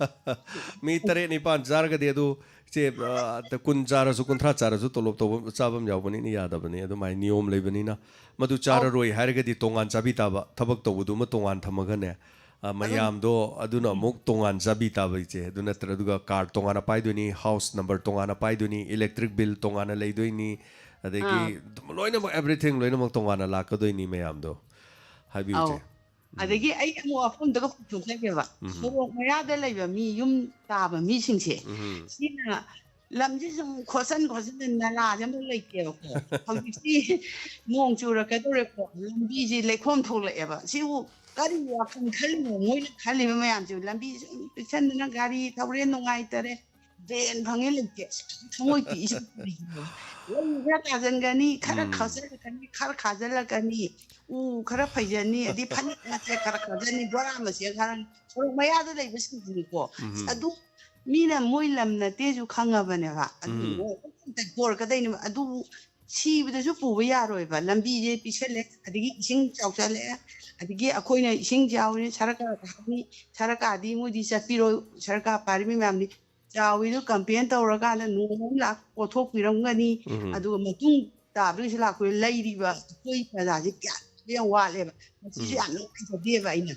ꯃꯤ ꯇꯔꯦꯠ ꯅꯤꯄꯥꯟ ꯆꯥꯔꯒꯗꯤ ꯑꯗꯨ, ꯏꯆꯦ, ꯑ, ꯀꯨꯟ ꯆꯥꯔꯁꯨ, ꯀꯨꯟꯊ꯭ꯔꯥ ꯆꯥꯔꯁꯨ ꯇꯣꯂꯣꯞ ꯇꯧꯕ, ꯆꯥꯐꯝ ꯌꯥꯎꯕꯅꯤꯅ ꯌꯥꯗꯕꯅꯤ꯫ ꯑꯗꯨꯃꯥꯏꯅ ꯅꯤꯌꯣꯝ ꯂꯩꯕꯅꯤꯅ ꯃꯗꯨ ꯑꯧ꯫ ꯆꯥꯔꯔꯣꯏ ꯍꯥꯏꯔꯒꯗꯤ ꯇꯣꯉꯥꯟ ꯆꯥꯕꯤ ꯇꯥꯕ, ꯊꯕꯛ ꯇꯧꯕꯗꯨꯃ ꯇꯣꯉꯥꯟ ꯊꯝꯃꯒꯅꯦ꯫ ꯑ, ꯑꯗꯨꯝ ꯃꯌꯥꯝꯗꯣ ꯑꯗꯨꯅ ꯎꯝ꯫ ꯑꯃꯨꯛ ꯇꯣꯉꯥꯟ ꯆꯥꯕꯤ ꯇꯥꯕ, ꯏꯆꯦ꯫ ꯑꯗꯨ ꯅꯠꯇ꯭ꯔ, ꯑꯗꯨꯒ ꯀꯥꯔꯗ ꯇꯣꯉꯥꯟꯅ ꯄꯥꯏꯗꯣꯏꯅꯤ, ꯍꯥꯎꯁ ꯅꯝꯕꯔ ꯇꯣꯉꯥꯟꯅ ꯄꯥꯏꯗꯣꯏꯅꯤ, ꯏꯂꯦꯛꯇ꯭ꯔꯤꯛ ꯕꯤꯜ ꯇꯣꯉꯥꯟꯅ ꯂꯩꯗꯣꯏꯅꯤ, ꯑꯗꯒꯤ ꯑꯥ꯫ ꯑꯗꯨꯝ ꯂꯣꯏꯅꯃꯛ, everything ꯂꯣꯏꯅꯃꯛ ꯇꯣꯉꯥꯟꯅ ꯂꯥꯛꯀꯗꯣꯏꯅꯤ ꯃꯌꯥꯝꯗꯣ꯫ ꯍꯥꯏꯕꯤꯌꯨ, ꯑꯧ꯫ ꯏꯆꯦ꯫ ꯑꯗꯒꯤ ꯑꯩ ꯑꯃꯨꯛ ꯋꯥꯐꯝꯗꯒ ꯄꯨꯊꯣꯛꯆꯒꯦꯕ, ꯎꯝ. ꯁꯣꯔꯣꯛ ꯃꯌꯥꯗ ꯂꯩꯕ ꯃꯤ, ꯌꯨꯝ ꯇꯥꯕ ꯃꯤꯁꯤꯡꯁꯦ, ꯎꯝ. ꯁꯤꯅ ꯂꯝꯁꯤ ꯁꯨꯝ ꯈꯣꯠꯆꯟ ꯈꯣꯠꯆꯟꯗ, ꯅꯂꯥꯁꯦ ꯑꯝꯇ ꯂꯩꯇꯦꯕꯀꯣ꯫ ꯍꯧꯖꯤꯛꯇꯤ ꯅꯣꯡ ꯆꯨꯔꯛꯀꯗꯧꯔꯦꯀꯣ, ꯂꯝꯕꯤꯁꯤ ꯂꯩꯈꯣꯝ ꯊꯣꯛꯂꯛꯑꯦꯕ꯫ ꯁꯤꯕꯨ ꯀꯔꯤ ꯋꯥꯈꯜ ꯈꯜꯂꯤꯅꯣ ꯃꯣꯏꯅ ꯈꯜꯂꯤꯕ ꯃꯌꯥꯝꯁꯤꯕꯨ? ꯂꯝꯕꯤ ꯁꯨꯝ ꯄꯤꯛꯁꯟꯗꯅ ꯒꯥꯔꯤ ꯊꯧꯔꯦ, ꯅꯨꯡꯉꯥꯏꯇꯔꯦ, ꯗ꯭ꯔꯦꯟ ꯐꯪꯉꯦ ꯂꯩꯇꯦ, ꯑꯁ, ꯊꯃꯣꯏ ꯄꯤꯛꯏꯁꯤ ꯀꯔꯤꯒꯤꯅꯣ? ꯂꯩ ꯈꯔ ꯇꯥꯁꯤꯟꯒꯅꯤ, ꯈꯔ ꯎꯝ. ꯈꯥꯖꯤꯜꯂꯛꯀꯅꯤ, ꯈꯔ ꯈꯥꯖꯤꯜꯂꯛꯀꯅꯤ, ꯎ ꯈꯔ ꯐꯩꯖꯅꯤ, ꯑꯗꯩ ꯐꯅꯦꯛ ꯃꯆꯦꯠ ꯈꯔ ꯈꯥꯖꯤꯜꯂꯅꯤ, ꯕꯣꯔꯥ ꯃꯆꯦꯠ ꯈꯔ, ꯁꯣꯔꯣꯛ ꯃꯌꯥꯗ ꯂꯩꯕꯁꯤꯡꯁꯤꯅꯤꯀꯣ꯫ ꯎꯝ. ꯑꯗꯨ ꯃꯤꯅ ꯃꯣꯏ ꯂꯝ ꯅꯠꯇꯦꯁꯨ ꯈꯪꯉꯕꯅꯦꯕ꯫ ꯑꯗꯨ ꯎꯝ. ꯂꯣꯏ ꯇꯩꯊꯣꯛꯑꯔꯀꯗꯣꯏꯅꯦꯕ꯫ ꯑꯗꯨꯕꯨ ꯁꯤꯕꯗꯁꯨ ꯄꯨꯕ ꯌꯥꯔꯣꯏꯕ꯫ ꯂꯝꯕꯤꯁꯦ ꯄꯤꯁꯜꯂꯦ, ꯑꯗꯒꯤ ꯏꯁꯤꯡ ꯆꯥꯎꯁꯜꯂꯛꯑꯦ, ꯑꯗꯒꯤ ꯑꯩꯈꯣꯏꯅ ꯏꯁꯤꯡ ꯆꯥꯎꯔꯦ, ꯁꯔꯀꯥꯔꯗ ꯍꯥꯏꯅꯤ, ꯁꯔꯀꯥꯔꯗꯤ ꯃꯣꯏꯗꯤ ꯆꯠꯄꯤꯔꯣꯏ, ꯁꯔꯀꯥꯔ ꯄꯥꯏꯔꯤꯕ ꯃꯌꯥꯝꯗꯤ ꯆꯥꯎꯋꯤꯗꯣ ꯀꯝꯄ꯭ꯂꯦꯟ ꯇꯧꯔꯀꯥꯟꯗ ꯅꯣꯡꯃ ꯑꯃ ꯂꯥꯛ ꯀꯣꯊꯣꯛꯄꯤꯔꯝꯒꯅꯤ꯫ ꯎꯝ. ꯑꯗꯨꯒ ꯃꯇꯨꯡ ꯇꯥꯕꯗꯁꯨ ꯂꯥꯛꯄ ꯂꯩꯔꯤꯕ ꯑꯩꯈꯣꯏ ꯄ꯭ꯔꯖꯥꯁꯦ ꯀꯌꯥ ꯌꯥꯝ ꯋꯥꯠꯂꯦꯕ꯫ ꯃꯁꯤꯁꯨ ꯎꯝ. ꯌꯥꯝ ꯅꯨꯡꯉꯥꯏꯖꯗꯦꯕ ꯑꯩꯅ꯫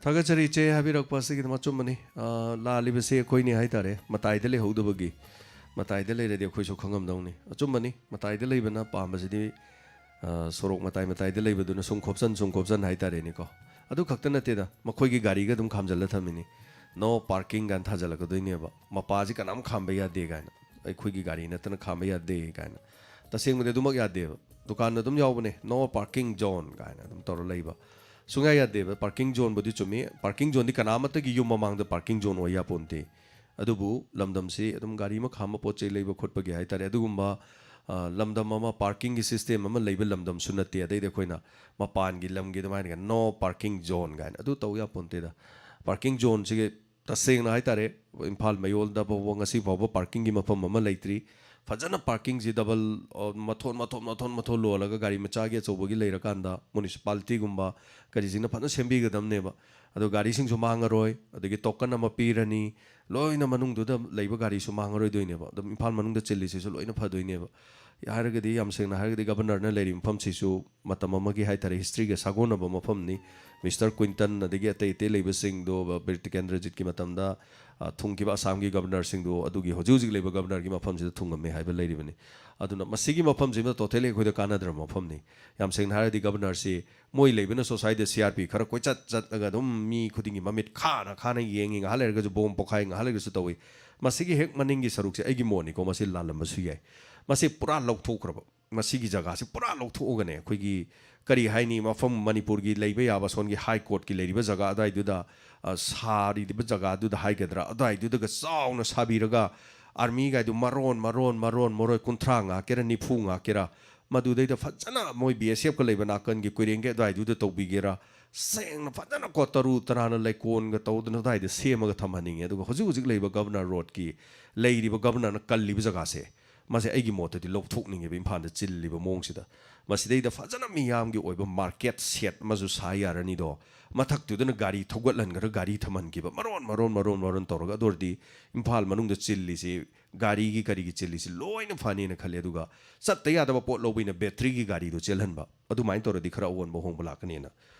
ꯊꯥꯒꯠꯆꯔꯤ ꯏꯆꯦ ꯍꯥꯏꯕꯤꯔꯛꯄ ꯑꯁꯤꯒꯤꯗꯃꯛ꯫ ꯑꯆꯨꯝꯕꯅꯤ꯫ ꯑ, ꯂꯥꯜꯂꯤꯕꯁꯤ ꯑꯩꯈꯣꯏꯅꯤ ꯍꯥꯏꯇꯥꯔꯦ, ꯃꯇꯥꯏꯗ ꯂꯩꯍꯧꯗꯕꯒꯤ꯫ ꯃꯇꯥꯏꯗ ꯂꯩꯔꯗꯤ ꯑꯩꯈꯣꯏꯁꯨ ꯈꯪꯉꯝꯗꯧꯅꯤ꯫ ꯑꯆꯨꯝꯕꯅꯤ, ꯃꯇꯥꯏꯗ ꯂꯩꯕꯅ ꯄꯥꯝꯕꯁꯤꯗꯤ, ꯑ, ꯁꯣꯔꯣꯛ ꯃꯇꯥꯏ ꯃꯇꯥꯏꯗ ꯂꯩꯕꯗꯨꯅ ꯁꯨꯝ ꯈꯣꯞꯆꯟ ꯁꯨꯝ ꯈꯣꯞꯆꯟ ꯍꯥꯏꯇꯥꯔꯦꯅꯦꯀꯣ꯫ ꯑꯗꯨ ꯈꯛꯇ ꯅꯠꯇꯦꯗ, ꯃꯈꯣꯏꯒꯤ ꯒꯥꯔꯤꯒ ꯑꯗꯨꯝ ꯈꯥꯝꯖꯜꯂ ꯊꯝꯃꯤꯅꯤ꯫ "No parking" ꯀꯥꯏꯅ ꯊꯥꯖꯜꯂꯛꯀꯗꯣꯏꯅꯦꯕ, "ꯃꯄꯥꯁꯤ ꯀꯅꯥꯝ ꯈꯥꯝꯕ ꯌꯥꯗꯦ" ꯀꯥꯏꯅ, "ꯑꯩꯈꯣꯏꯒꯤ ꯒꯥꯔꯤ ꯅꯠꯇꯅ ꯈꯥꯝꯕ ꯌꯥꯗꯦ" ꯀꯥꯏꯅ꯫ ꯇꯁꯦꯡꯕꯗꯤ ꯑꯗꯨꯃꯛ ꯌꯥꯗꯦꯕ꯫ ꯗꯨꯀꯥꯟꯗ ꯑꯗꯨꯝ ꯌꯥꯎꯕꯅꯦ, "No parking zone" ꯀꯥꯏꯅ ꯑꯗꯨꯝ ꯇꯧꯔ ꯂꯩꯕ꯫ ꯁꯨꯡꯌꯥ ꯌꯥꯗꯦꯕ꯫ ꯄꯥꯔꯀꯤꯡ ꯖꯣꯟꯕꯨꯗꯤ ꯆꯨꯝꯃꯤ, ꯄꯥꯔꯀꯤꯡ ꯖꯣꯟꯗꯤ ꯀꯅꯥꯃꯠꯇꯒꯤ ꯌꯨꯝ ꯃꯃꯥꯡꯗ ꯄꯥꯔꯀꯤꯡ ꯖꯣꯟ ꯑꯣꯏ ꯌꯥꯄꯣꯟꯇꯦ꯫ ꯑꯗꯨꯕꯨ ꯂꯝꯗꯝꯁꯤ ꯑꯗꯨꯝ ꯒꯥꯔꯤ ꯑꯃ ꯈꯥꯝꯕ, ꯄꯣꯠ ꯆꯩ ꯂꯩꯕ ꯈꯣꯠꯄꯒꯤ ꯍꯥꯏꯇꯥꯔꯦ, ꯑꯗꯨꯒꯨꯝꯕ, ꯑ, ꯂꯝꯗꯝ ꯑꯃ, ꯄꯥꯔꯀꯤꯡꯒꯤ ꯁꯤꯁꯇꯦꯝ ꯑꯃ ꯂꯩꯕ ꯂꯝꯗꯝꯁꯨ ꯅꯠꯇꯦ꯫ ꯑꯗꯩꯗꯤ ꯑꯩꯈꯣꯏꯅ ꯃꯄꯥꯟꯒꯤ ꯂꯝꯒꯤ ꯑꯗꯨꯃꯥꯏꯅ "No parking zone" ꯀꯥꯏꯅ ꯑꯗꯨ ꯇꯧ ꯌꯥꯄꯣꯟꯇꯦꯗ꯫ ꯄꯥꯔꯀꯤꯡ ꯖꯣꯟꯁꯤꯒꯤ ꯇꯁꯦꯡꯅ ꯍꯥꯏꯇꯥꯔꯦ, ꯏꯝꯐꯥꯜ ꯃꯌꯣꯜꯗ ꯐꯥꯎꯕ ꯉꯁꯤ ꯐꯥꯎꯕ ꯄꯥꯔꯀꯤꯡꯒꯤ ꯃꯐꯝ ꯑꯃ ꯂꯩꯇ꯭ꯔꯤ꯫ ꯐꯖꯅ ꯄꯥꯔꯀꯤꯡꯁꯤ ꯗꯕꯜ, ꯑ, ꯃꯊꯣꯟ, ꯃꯊꯣꯟ, ꯃꯊꯣꯟ, ꯃꯊꯣꯟ ꯂꯣꯜꯂꯒ ꯒꯥꯔꯤ ꯃꯆꯥꯒꯤ ꯑꯆꯧꯕꯒꯤ ꯂꯩꯔꯀꯥꯟꯗ ꯃ꯭ꯌꯨꯅꯤꯁꯤꯄꯥꯂꯤꯇꯤꯒꯨꯝꯕ ꯀꯔꯤꯁꯤꯡꯅ ꯐꯖꯅ ꯁꯦꯝꯕꯤꯒꯗꯕꯅꯦꯕ꯫ ꯑꯗꯣ ꯒꯥꯔꯤꯁꯤꯡꯁꯨ ꯃꯥꯡꯉꯔꯣꯏ, ꯑꯗꯒꯤ ꯇꯣꯀꯟ ꯑꯃ ꯄꯤꯔꯅꯤ, ꯂꯣꯏꯅ ꯃꯅꯨꯡꯗꯨꯗ ꯂꯩꯕ ꯒꯥꯔꯤꯁꯨ ꯃꯥꯡꯉꯔꯣꯏꯗꯣꯏꯅꯦꯕ꯫ ꯑꯗꯨꯝ ꯏꯝꯐꯥꯜ ꯃꯅꯨꯡꯗ ꯆꯤꯜꯂꯤꯁꯤꯁꯨ ꯂꯣꯏꯅ ꯐꯗꯣꯏꯅꯦꯕ꯫ ꯍꯥꯏꯔꯒꯗꯤ, ꯌꯥꯝ ꯁꯦꯡꯅ ꯍꯥꯏꯔꯒꯗꯤ, ꯒꯕꯔꯅꯔꯅ ꯂꯩꯔꯤꯕ ꯃꯐꯝꯁꯤꯁꯨ ꯃꯇꯝ ꯑꯃꯒꯤ ꯍꯥꯏꯇꯥꯔꯦ, ꯍꯤꯁꯇ꯭ꯔꯤꯒ ꯁꯥꯒꯣꯟꯅꯕ ꯃꯐꯝꯅꯤ꯫ ꯃꯤꯁꯇꯔ ꯀ꯭ꯋꯤꯟꯇꯟ, ꯑꯗꯒꯤ ꯑꯇꯩ ꯑꯇꯩ ꯂꯩꯕꯁꯤꯡꯗꯣ, ꯕ-, ꯕꯤꯔ ꯇꯤꯀꯦꯟꯗ꯭ꯔꯖꯤꯠꯀꯤ ꯃꯇꯝꯗ, ꯑ, ꯊꯨꯡꯈꯤꯕ ꯑꯁꯥꯝꯒꯤ ꯒꯕꯔꯅꯔꯁꯤꯡꯗꯣ, ꯑꯗꯨꯒꯤ ꯍꯧꯖꯤꯛ ꯍꯧꯖꯤꯛ ꯂꯩꯕ ꯒꯕꯔꯅꯔꯒꯤ ꯃꯐꯝꯁꯤꯗ ꯊꯨꯡꯉꯝꯃꯦ ꯍꯥꯏꯕ ꯂꯩꯔꯤꯕꯅꯤ꯫ ꯑꯗꯨꯅ ꯃꯁꯤꯒꯤ ꯃꯐꯝꯁꯤꯃ totally ꯑꯩꯈꯣꯏꯗ ꯀꯥꯟꯅꯗ꯭ꯔꯕ ꯃꯐꯝꯅꯤ꯫ ꯌꯥꯝ ꯁꯦꯡꯅ ꯍꯥꯏꯔꯗꯤ, ꯒꯕꯔꯅꯔꯁꯤ ꯃꯣꯏ ꯂꯩꯕꯅ ꯁꯣꯁꯥꯏꯇꯤꯗ ꯁꯤ ꯑꯥꯔ ꯄꯤ ꯈꯔ ꯀꯣꯏꯆꯠ ꯆꯠꯂꯒ ꯑꯗꯨꯝ ꯃꯤ ꯈꯨꯗꯤꯡꯒꯤ ꯃꯃꯤꯠ ꯈꯥꯅ ꯈꯥꯅ ꯌꯦꯡꯉꯤ, ꯉꯥꯏꯍꯥꯛ ꯂꯩꯔꯒꯁꯨ ꯕꯣꯝ ꯄꯣꯈꯥꯏ, ꯉꯥꯏꯍꯥꯛ ꯂꯩꯔꯒꯁꯨ ꯇꯧꯏ꯫ ꯃꯁꯤꯒꯤ ꯍꯦꯛ ꯃꯅꯤꯡꯒꯤ ꯁꯔꯨꯛꯁꯦ, ꯑꯩꯒꯤ ꯃꯣꯠꯅꯤꯀꯣ, ꯃꯁꯤ ꯂꯥꯜꯂꯝꯕꯁꯨ ꯌꯥꯏ, ꯃꯁꯤ ꯄꯨꯔꯥ ꯂꯧꯊꯣꯛꯈ꯭ꯔꯕ꯫ ꯃꯁꯤꯒꯤ ꯖꯒꯥꯁꯤ ꯄꯨꯔꯥ ꯂꯧꯊꯣꯛꯑꯒꯅꯦ, ꯑꯩꯈꯣꯏꯒꯤ, ꯀꯔꯤ ꯍꯥꯏꯅꯤ, ꯃꯐꯝ ꯃꯅꯤꯄꯨꯔꯒꯤ ꯂꯩꯕ ꯌꯥꯕ ꯁꯣꯝꯒꯤ ꯍꯥꯏ ꯀꯣꯔꯠꯀꯤ ꯂꯩꯔꯤꯕ ꯖꯒꯥ ꯑꯗꯨꯋꯥꯏꯗꯨꯗ, ꯑ, ꯁꯥꯔꯤꯕ ꯖꯒꯥꯗꯨꯗ ꯍꯥꯏꯒꯗ꯭ꯔꯥ, ꯑꯗꯨꯋꯥꯏꯗꯨꯗꯒ ꯆꯥꯎꯅ ꯁꯥꯕꯤꯔꯒ, ꯑꯥꯔꯃꯤꯒꯥꯏꯗꯨ ꯃꯔꯣꯟ ꯃꯔꯣꯟ ꯃꯔꯣꯟ ꯃꯔꯣꯏ ꯀꯨꯟꯊ꯭ꯔꯥ ꯉꯥꯛꯀꯦꯔꯥ, ꯅꯤꯐꯨ ꯉꯥꯛꯀꯦꯔꯥ, ꯃꯗꯨꯗꯩꯗ ꯐꯖꯅ ꯃꯣꯏ ꯕꯤ ꯑꯦꯁ ꯑꯦꯐꯀ ꯂꯩꯕ ꯅꯥꯀꯟꯒꯤ ꯀꯣꯏꯔꯦꯡꯒꯩ ꯑꯗꯨꯋꯥꯏꯗꯨꯗ ꯇꯧꯕꯤꯒꯦꯔꯥ, ꯁꯦꯡꯅ ꯐꯖꯅ ꯀꯣ, ꯇꯔꯨ ꯇꯔꯥꯅ ꯂꯩꯀꯣꯟꯒ ꯇꯧꯗꯅ ꯑꯗꯨꯋꯥꯏꯗ ꯁꯦꯝꯃꯒ ꯊꯝꯍꯟꯅꯤꯡꯉꯦ꯫ ꯑꯗꯨꯒ ꯍꯧꯖꯤꯛ ꯍꯧꯖꯤꯛ ꯂꯩꯕ ꯒꯕꯔꯅꯔ ꯔꯣꯗꯀꯤ ꯂꯩꯔꯤꯕ ꯒꯕꯔꯅꯔꯅ ꯀꯜꯂꯤꯕ ꯖꯒꯥꯁꯦ, ꯃꯁꯦ ꯑꯩꯒꯤ ꯃꯣꯠꯇꯗꯤ ꯂꯧꯊꯣꯛꯅꯤꯡꯉꯦꯕ, ꯏꯝꯐꯥꯜꯗ ꯆꯤꯜꯂꯤꯕ ꯃꯑꯣꯡꯁꯤꯗ꯫ ꯃꯁꯤꯗꯩꯗ ꯐꯖꯅ ꯃꯤꯌꯥꯝꯒꯤ ꯑꯣꯏꯕ ꯃꯥꯔꯀꯦꯠ ꯁꯦꯠ ꯑꯃꯁꯨ ꯁꯥ ꯌꯥꯔꯅꯤꯗꯣ, ꯃꯊꯛꯇꯨꯗꯅ ꯒꯥꯔꯤ ꯊꯧꯒꯠꯍꯟꯈ꯭ꯔ ꯒꯥꯔꯤ ꯊꯝꯍꯟꯈꯤꯕ, ꯃꯔꯣꯟ ꯃꯔꯣꯟ ꯃꯔꯣꯟ ꯃꯔꯣꯟ ꯇꯧꯔꯒ, ꯑꯗꯨ ꯑꯣꯏꯔꯗꯤ ꯏꯝꯐꯥꯜ ꯃꯅꯨꯡꯗ ꯆꯤꯜꯂꯤꯁꯤ, ꯒꯥꯔꯤꯒꯤ ꯀꯔꯤꯒꯤ ꯆꯤꯜꯂꯤꯁꯤ ꯂꯣꯏꯅ ꯐꯅꯤꯅ ꯈꯜꯂꯤ꯫ ꯑꯗꯨꯒ ꯆꯠꯇ ꯌꯥꯗꯕ ꯄꯣꯠ ꯂꯧꯕꯩꯅ ꯕꯦꯇ꯭ꯔꯤꯒꯤ ꯒꯥꯔꯤꯗꯣ ꯆꯦꯜꯍꯟꯕ, ꯑꯗꯨꯃꯥꯏꯅ ꯇꯧꯔꯗꯤ ꯈꯔ ꯑꯑꯣꯟꯕ ꯑꯍꯣꯡꯕ ꯂꯥꯛꯀꯅꯤꯅ,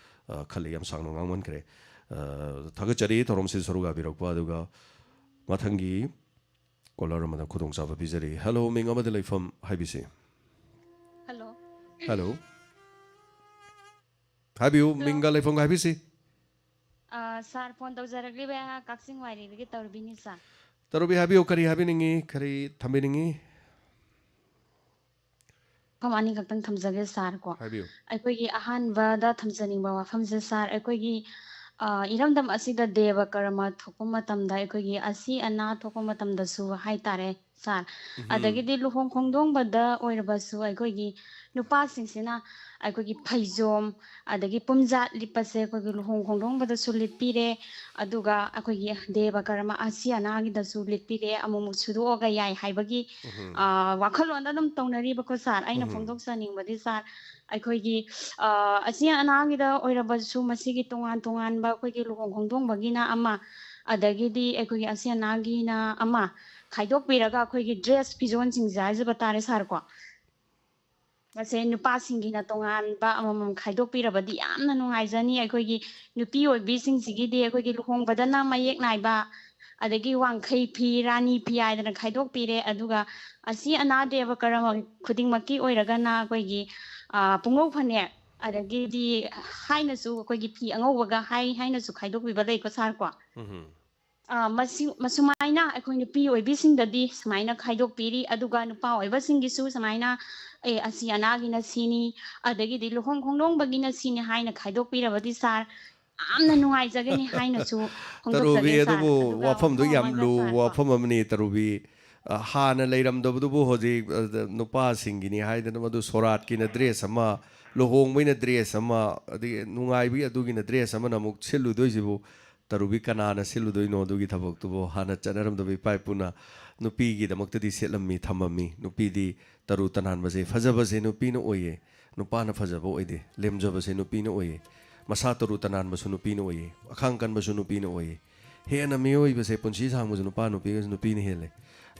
ꯑ, ꯈꯜꯂꯤ꯫ ꯌꯥꯝ ꯁꯥꯡꯅ ꯉꯥꯡꯃꯟꯈ꯭ꯔꯦ꯫ ꯑ, ꯊꯥꯒꯠꯆꯔꯤ ꯊꯧꯔꯝꯁꯤꯗ ꯁꯔꯨꯛ ꯌꯥꯕꯤꯔꯛꯄ꯫ ꯑꯗꯨꯒ ꯃꯊꯪꯒꯤ ꯀꯣꯂꯔ ꯑꯃꯗ ꯈꯨꯗꯣꯡꯆꯥꯕ ꯄꯤꯖꯔꯤ꯫ ꯍꯦꯜꯂꯣ, ꯃꯤꯡ ꯑꯃꯗ ꯂꯩꯐꯝ ꯍꯥꯏꯕꯤꯁꯤ꯫ ꯍꯜꯂꯣ꯫ ꯍꯦꯜꯂꯣ꯫ ꯍꯥꯏꯕꯤꯌꯨ, ꯃꯤꯡꯒ ꯂꯩꯐꯝꯒ ꯍꯥꯏꯕꯤꯁꯤ꯫ ꯑ, ꯁꯥꯔ, ꯐꯣꯟ ꯇꯧꯖꯔꯛꯂꯤꯕ ꯑꯩꯍꯥꯛ ꯀꯛꯆꯤꯡ ꯋꯥꯏꯔꯤꯗꯒꯤ ꯇꯧꯔꯕꯤꯅꯤ, ꯁꯥꯔ꯫ ꯇꯧꯔꯕꯤ, ꯍꯥꯏꯕꯤꯌꯨ, ꯀꯔꯤ ꯍꯥꯏꯕꯤꯅꯤꯡꯉꯤ, ꯀꯔꯤ ꯊꯝꯕꯤꯅꯤꯡꯉꯤ? ꯋꯥꯐꯝ ꯑꯅꯤꯈꯛꯇꯪ ꯊꯝꯖꯒꯦ, ꯁꯥꯔ, ꯀꯣ꯫ ꯍꯥꯏꯕꯤꯌꯨ꯫ ꯑꯩꯈꯣꯏꯒꯤ ꯑꯍꯥꯟꯕꯗ ꯊꯝꯖꯅꯤꯡꯕ ꯋꯥꯐꯝꯁꯦ, ꯁꯥꯔ, ꯑꯩꯈꯣꯏꯒꯤ, ꯑ, ꯏꯔꯝꯗꯝ ꯑꯁꯤꯗ ꯗꯦꯕ ꯀꯔꯃ ꯊꯣꯛꯄ ꯃꯇꯝꯗ, ꯑꯩꯈꯣꯏꯒꯤ ꯑꯁꯤ ꯑꯅꯥ ꯊꯣꯛꯄ ꯃꯇꯝꯗꯁꯨ ꯍꯥꯏꯇꯥꯔꯦ, ꯁꯥꯔ, ꯎꯝ꯫ ꯑꯗꯒꯤꯗꯤ ꯂꯨꯍꯣꯡ ꯈꯣꯡꯗꯣꯡꯕꯗ ꯑꯣꯏꯔꯕꯁꯨ ꯑꯩꯈꯣꯏꯒꯤ ꯅꯨꯄꯥꯁꯤꯡꯁꯤꯅ ꯑꯩꯈꯣꯏꯒꯤ ꯐꯩꯖꯣꯝ, ꯑꯗꯒꯤ ꯄꯨꯝꯖꯥꯠ ꯂꯤꯠꯄꯁꯦ ꯑꯩꯈꯣꯏꯒꯤ ꯂꯨꯍꯣꯡ ꯈꯣꯡꯗꯣꯡꯕꯗꯁꯨ ꯂꯤꯠꯄꯤꯔꯦ꯫ ꯑꯗꯨꯒ ꯑꯩꯈꯣꯏꯒꯤ ꯗꯦꯕ ꯀꯔꯃ ꯑꯁꯤ ꯑꯅꯥꯒꯤꯗꯁꯨ ꯂꯤꯠꯄꯤꯔꯦ, ꯑꯃꯨꯛꯃꯨꯛ ꯁꯨꯗꯣꯛꯑꯒ ꯌꯥꯏ ꯍꯥꯏꯕꯒꯤ, ꯎꯝ꯫ ꯑ, ꯋꯥꯈꯜꯂꯣꯟꯗ ꯑꯗꯨꯝ ꯇꯧꯅꯔꯤꯕꯀꯣ, ꯁꯥꯔ꯫ ꯑꯩꯅ ꯎꯝ꯫ ꯐꯣꯡꯗꯣꯛꯆꯅꯤꯡꯕꯗꯤ, ꯁꯥꯔ, ꯑꯩꯈꯣꯏꯒꯤ, ꯑ, ꯑꯁꯤ ꯑꯅꯥꯒꯤꯗ ꯑꯣꯏꯔꯕꯁꯨ ꯃꯁꯤꯒꯤ ꯇꯣꯉꯥꯟ ꯇꯣꯉꯥꯟꯕ ꯑꯩꯈꯣꯏꯒꯤ ꯂꯨꯍꯣꯡ ꯈꯣꯡꯗꯣꯡꯕꯒꯤꯅ ꯑꯃ, ꯑꯗꯒꯤꯗꯤ ꯑꯩꯈꯣꯏꯒꯤ ꯑꯁꯤ ꯑꯅꯥꯒꯤꯅ ꯑꯃ, ꯈꯥꯏꯗꯣꯛꯄꯤꯔꯒ ꯑꯩꯈꯣꯏꯒꯤ ꯗ꯭ꯔꯦꯁ ꯐꯤꯖꯣꯜꯁꯤꯡꯁꯦ ꯍꯥꯏꯖꯕ ꯇꯥꯔꯦ ꯁꯥꯔ ꯀꯣ꯫ ꯃꯁꯦ ꯅꯨꯄꯥꯁꯤꯡꯒꯤꯅ ꯇꯣꯉꯥꯟꯕ ꯑꯃꯃꯝ ꯈꯥꯏꯗꯣꯛꯄꯤꯔꯕꯗꯤ ꯌꯥꯝꯅ ꯅꯨꯡꯉꯥꯏꯖꯅꯤ꯫ ꯑꯩꯈꯣꯏꯒꯤ ꯅꯨꯄꯤ ꯑꯣꯏꯕꯤꯁꯤꯡꯁꯤꯒꯤꯗꯤ ꯑꯩꯈꯣꯏꯒꯤ ꯂꯨꯍꯣꯡꯕꯗꯅ ꯃꯌꯦꯛ ꯅꯥꯏꯕ, ꯑꯗꯒꯤ ꯋꯥꯡꯈꯩ ꯐꯤ, ꯔꯥꯅꯤ ꯐꯤ ꯍꯥꯏꯗꯅ ꯈꯥꯏꯗꯣꯛꯄꯤꯔꯦ꯫ ꯑꯗꯨꯒ ꯑꯁꯤ ꯑꯅꯥ ꯗꯦꯕ ꯀꯔꯃ ꯈꯨꯗꯤꯡꯃꯛꯀꯤ ꯑꯣꯏꯔꯒꯅ ꯑꯩꯈꯣꯏꯒꯤ, ꯑ, ꯄꯨꯡꯉꯧ ꯐꯅꯦꯛ, ꯑꯗꯒꯤꯗꯤ ꯍꯥꯏꯅꯁꯨ ꯑꯩꯈꯣꯏꯒꯤ ꯐꯤ ꯑꯉꯧꯕꯒ ꯍꯥꯏ ꯍꯥꯏꯅꯁꯨ ꯈꯥꯏꯗꯣꯛꯄꯤꯕ ꯂꯩꯀꯣ ꯁꯥꯔ ꯀꯣ꯫ ꯎꯝ꯫ ꯑ, ꯃꯁꯤ-, ꯃꯁꯨꯃꯥꯏꯅ ꯑꯩꯈꯣꯏ ꯅꯨꯄꯤ ꯑꯣꯏꯕꯤꯁꯤꯡꯗꯗꯤ ꯁꯨꯃꯥꯏꯅ ꯈꯥꯏꯗꯣꯛꯄꯤꯔꯤ, ꯑꯗꯨꯒ ꯅꯨꯄꯥ ꯑꯣꯏꯕꯁꯤꯡꯒꯤꯁꯨ ꯁꯨꯃꯥꯏꯅ, "ꯑꯦ, ꯑꯁꯤ ꯑꯅꯥꯒꯤꯅ ꯁꯤꯅꯤ, ꯑꯗꯒꯤꯗꯤ ꯂꯨꯍꯣꯡ ꯈꯣꯡꯗꯣꯡꯕꯒꯤꯅ ꯁꯤꯅꯤ" ꯍꯥꯏꯅ ꯈꯥꯏꯗꯣꯛꯄꯤꯔꯕꯗꯤ ꯁꯥꯔ, ꯌꯥꯝꯅ ꯅꯨꯡꯉꯥꯏꯖꯒꯅꯤ ꯍꯥꯏꯅꯁꯨ ꯇꯔꯨꯕꯤ, ꯐꯣꯡꯗꯣꯛꯆꯒꯦ ꯁꯥꯔ꯫ ꯑꯗꯨꯕꯨ ꯑꯗꯨꯒ ꯋꯥꯐꯝꯗꯣ ꯋꯥꯐꯝ ꯌꯥꯝ ꯑꯃꯒ ꯂꯨꯕ ꯁꯥꯔ ꯀꯣ꯫ ꯋꯥꯐꯝ ꯑꯃꯅꯤ, ꯇꯔꯨꯕꯤ꯫ ꯑ, ꯍꯥꯟꯅ ꯂꯩꯔꯝꯗꯕꯗꯨꯕꯨ ꯍꯧꯖꯤꯛ, ꯑ, ꯅꯨꯄꯥꯁꯤꯡꯒꯤꯅꯤ ꯍꯥꯏꯗꯅ ꯃꯗꯨ ꯁꯣꯔꯥꯠꯀꯤꯅ ꯗ꯭ꯔꯦꯁ ꯑꯃ, ꯂꯨꯍꯣꯡꯕꯩꯅ ꯗ꯭ꯔꯦꯁ ꯑꯃ, ꯑꯗꯒꯤ ꯅꯨꯡꯉꯥꯏꯕꯒꯤ ꯑꯗꯨꯒꯤꯅ ꯗ꯭ꯔꯦꯁ ꯑꯃꯅ ꯑꯃꯨꯛ ꯁꯤꯜꯂꯨꯗꯣꯏꯁꯤꯕꯨ ꯇꯔꯨꯕꯤ ꯀꯅꯥꯅ ꯁꯤꯜꯂꯨꯗꯣꯏꯅꯣ? ꯑꯗꯨꯒꯤ ꯊꯕꯛꯇꯨꯕꯨ ꯍꯥꯟꯅ ꯆꯠꯅꯔꯝꯗꯕ ꯏꯄꯥ ꯏꯄꯨꯅ ꯅꯨꯄꯤꯒꯤꯗꯃꯛꯇꯗꯤ ꯁꯦꯠꯂꯝꯃꯤ, ꯊꯝꯃꯝꯃꯤ꯫ ꯅꯨꯄꯤꯗꯤ ꯇꯔꯨ ꯇꯅꯥꯟꯕꯁꯦ, ꯐꯖꯕꯁꯦ ꯅꯨꯄꯤꯅ ꯑꯣꯏꯌꯦ, ꯅꯨꯄꯥꯅ ꯐꯖꯕ ꯑꯣꯏꯗꯦ꯫ ꯂꯦꯝꯖꯕꯁꯦ ꯅꯨꯄꯤꯅ ꯑꯣꯏꯌꯦ, ꯃꯁꯥ ꯇꯔꯨ ꯇꯅꯥꯟꯕꯁꯨ ꯅꯨꯄꯤꯅ ꯑꯣꯏꯌꯦ, ꯑꯈꯥꯡ ꯀꯟꯕꯁꯨ ꯅꯨꯄꯤꯅ ꯑꯣꯏꯌꯦ꯫ ꯍꯦꯟꯅ ꯃꯤꯑꯣꯏꯕꯁꯦ ꯄꯨꯟꯁꯤ ꯁꯥꯡꯕꯁꯨ ꯅꯨꯄꯥ ꯅꯨꯄꯤꯒꯁꯨ ꯅꯨꯄꯤꯅ ꯍꯦꯜꯂꯦ꯫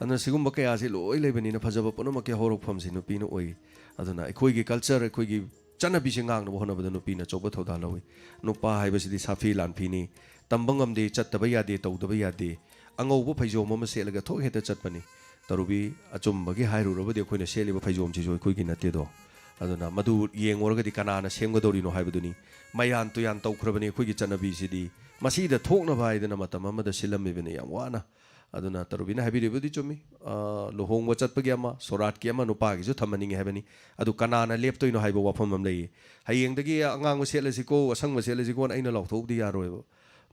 ꯑꯗꯨꯅ ꯁꯤꯒꯨꯝꯕ ꯀꯌꯥꯁꯤ ꯂꯣꯏ ꯂꯩꯕꯅꯤꯅ ꯐꯖꯕ ꯄꯨꯝꯅꯃꯛꯀꯤ ꯍꯧꯔꯛꯐꯝꯁꯤ ꯅꯨꯄꯤꯅ ꯑꯣꯏ꯫ ꯑꯗꯨꯅ ꯑꯩꯈꯣꯏꯒꯤ culture, ꯑꯩꯈꯣꯏꯒꯤ ꯆꯠꯅꯕꯤꯁꯦ ꯉꯥꯛꯅꯕ ꯍꯣꯠꯅꯕꯗ ꯅꯨꯄꯤꯅ ꯑꯆꯧꯕ ꯊꯧꯗꯥꯡ ꯂꯧꯏ꯫ ꯅꯨꯄꯥ ꯍꯥꯏꯕꯁꯤꯗꯤ ꯁꯥꯐꯤ ꯂꯥꯟꯐꯤꯅꯤ, ꯇꯝꯕ ꯉꯝꯗꯦ, ꯆꯠꯇꯕ ꯌꯥꯗꯦ, ꯇꯧꯗꯕ ꯌꯥꯗꯦ꯫ ꯑꯉꯧꯕ ꯐꯩꯖꯣꯝ ꯑꯃ ꯁꯦꯠꯂꯒ ꯊꯣꯛ ꯍꯦꯛꯇ ꯆꯠꯄꯅꯤ꯫ ꯇꯔꯨꯕꯤ, ꯑꯆꯨꯝꯕꯒꯤ ꯍꯥꯏꯔꯨꯔꯕꯗꯤ ꯑꯩꯈꯣꯏꯅ ꯁꯦꯠꯂꯤꯕ ꯐꯩꯖꯣꯝꯁꯤꯁꯨ ꯑꯩꯈꯣꯏꯒꯤ ꯅꯠꯇꯦꯗꯣ꯫ ꯑꯗꯨꯅ ꯃꯗꯨ ꯌꯦꯡꯉꯨꯔꯒꯗꯤ ꯀꯅꯥꯅ ꯁꯦꯝꯒꯗꯧꯔꯤꯅꯣ ꯍꯥꯏꯕꯗꯨꯅꯤ꯫ ꯃꯌꯥꯟ ꯇꯨꯌꯥꯟ ꯇꯧꯈ꯭ꯔꯕꯅꯤ ꯑꯩꯈꯣꯏꯒꯤ ꯆꯠꯅꯕꯤꯁꯤꯗꯤ꯫ ꯃꯁꯤꯗ ꯊꯣꯛꯅꯕ ꯍꯥꯏꯗꯅ ꯃꯇꯝ ꯑꯃꯗ ꯁꯤꯜꯂꯝꯃꯤꯕꯅꯤ ꯌꯥꯝ ꯋꯥꯅ꯫ ꯑꯗꯨꯅ ꯇꯔꯨꯕꯤꯅ ꯍꯥꯏꯕꯤꯔꯤꯕꯗꯤ ꯆꯨꯝꯃꯤ꯫ ꯑ, ꯂꯨꯍꯣꯡꯕ ꯆꯠꯄꯒꯤ ꯑꯃ, ꯁꯣꯔꯥꯠꯀꯤ ꯑꯃ, ꯅꯨꯄꯥꯒꯤꯁꯨ ꯊꯝꯍꯟꯅꯤꯡꯉꯤ ꯍꯥꯏꯕꯅꯤ꯫ ꯑꯗꯨ ꯀꯅꯥꯅ ꯂꯦꯞꯇꯣꯏꯅꯣ ꯍꯥꯏꯕ ꯋꯥꯐꯝ ꯑꯃ ꯂꯩꯌꯦ꯫ ꯍꯌꯦꯡꯗꯒꯤ ꯑꯉꯥꯡꯕ ꯁꯦꯠꯂꯁꯤꯀꯣ, ꯑꯁꯪꯕ ꯁꯦꯠꯂꯁꯤꯀꯣꯅ ꯑꯩꯅ ꯂꯥꯎꯊꯣꯛꯎꯕꯗꯤ ꯌꯥꯔꯣꯏꯕ꯫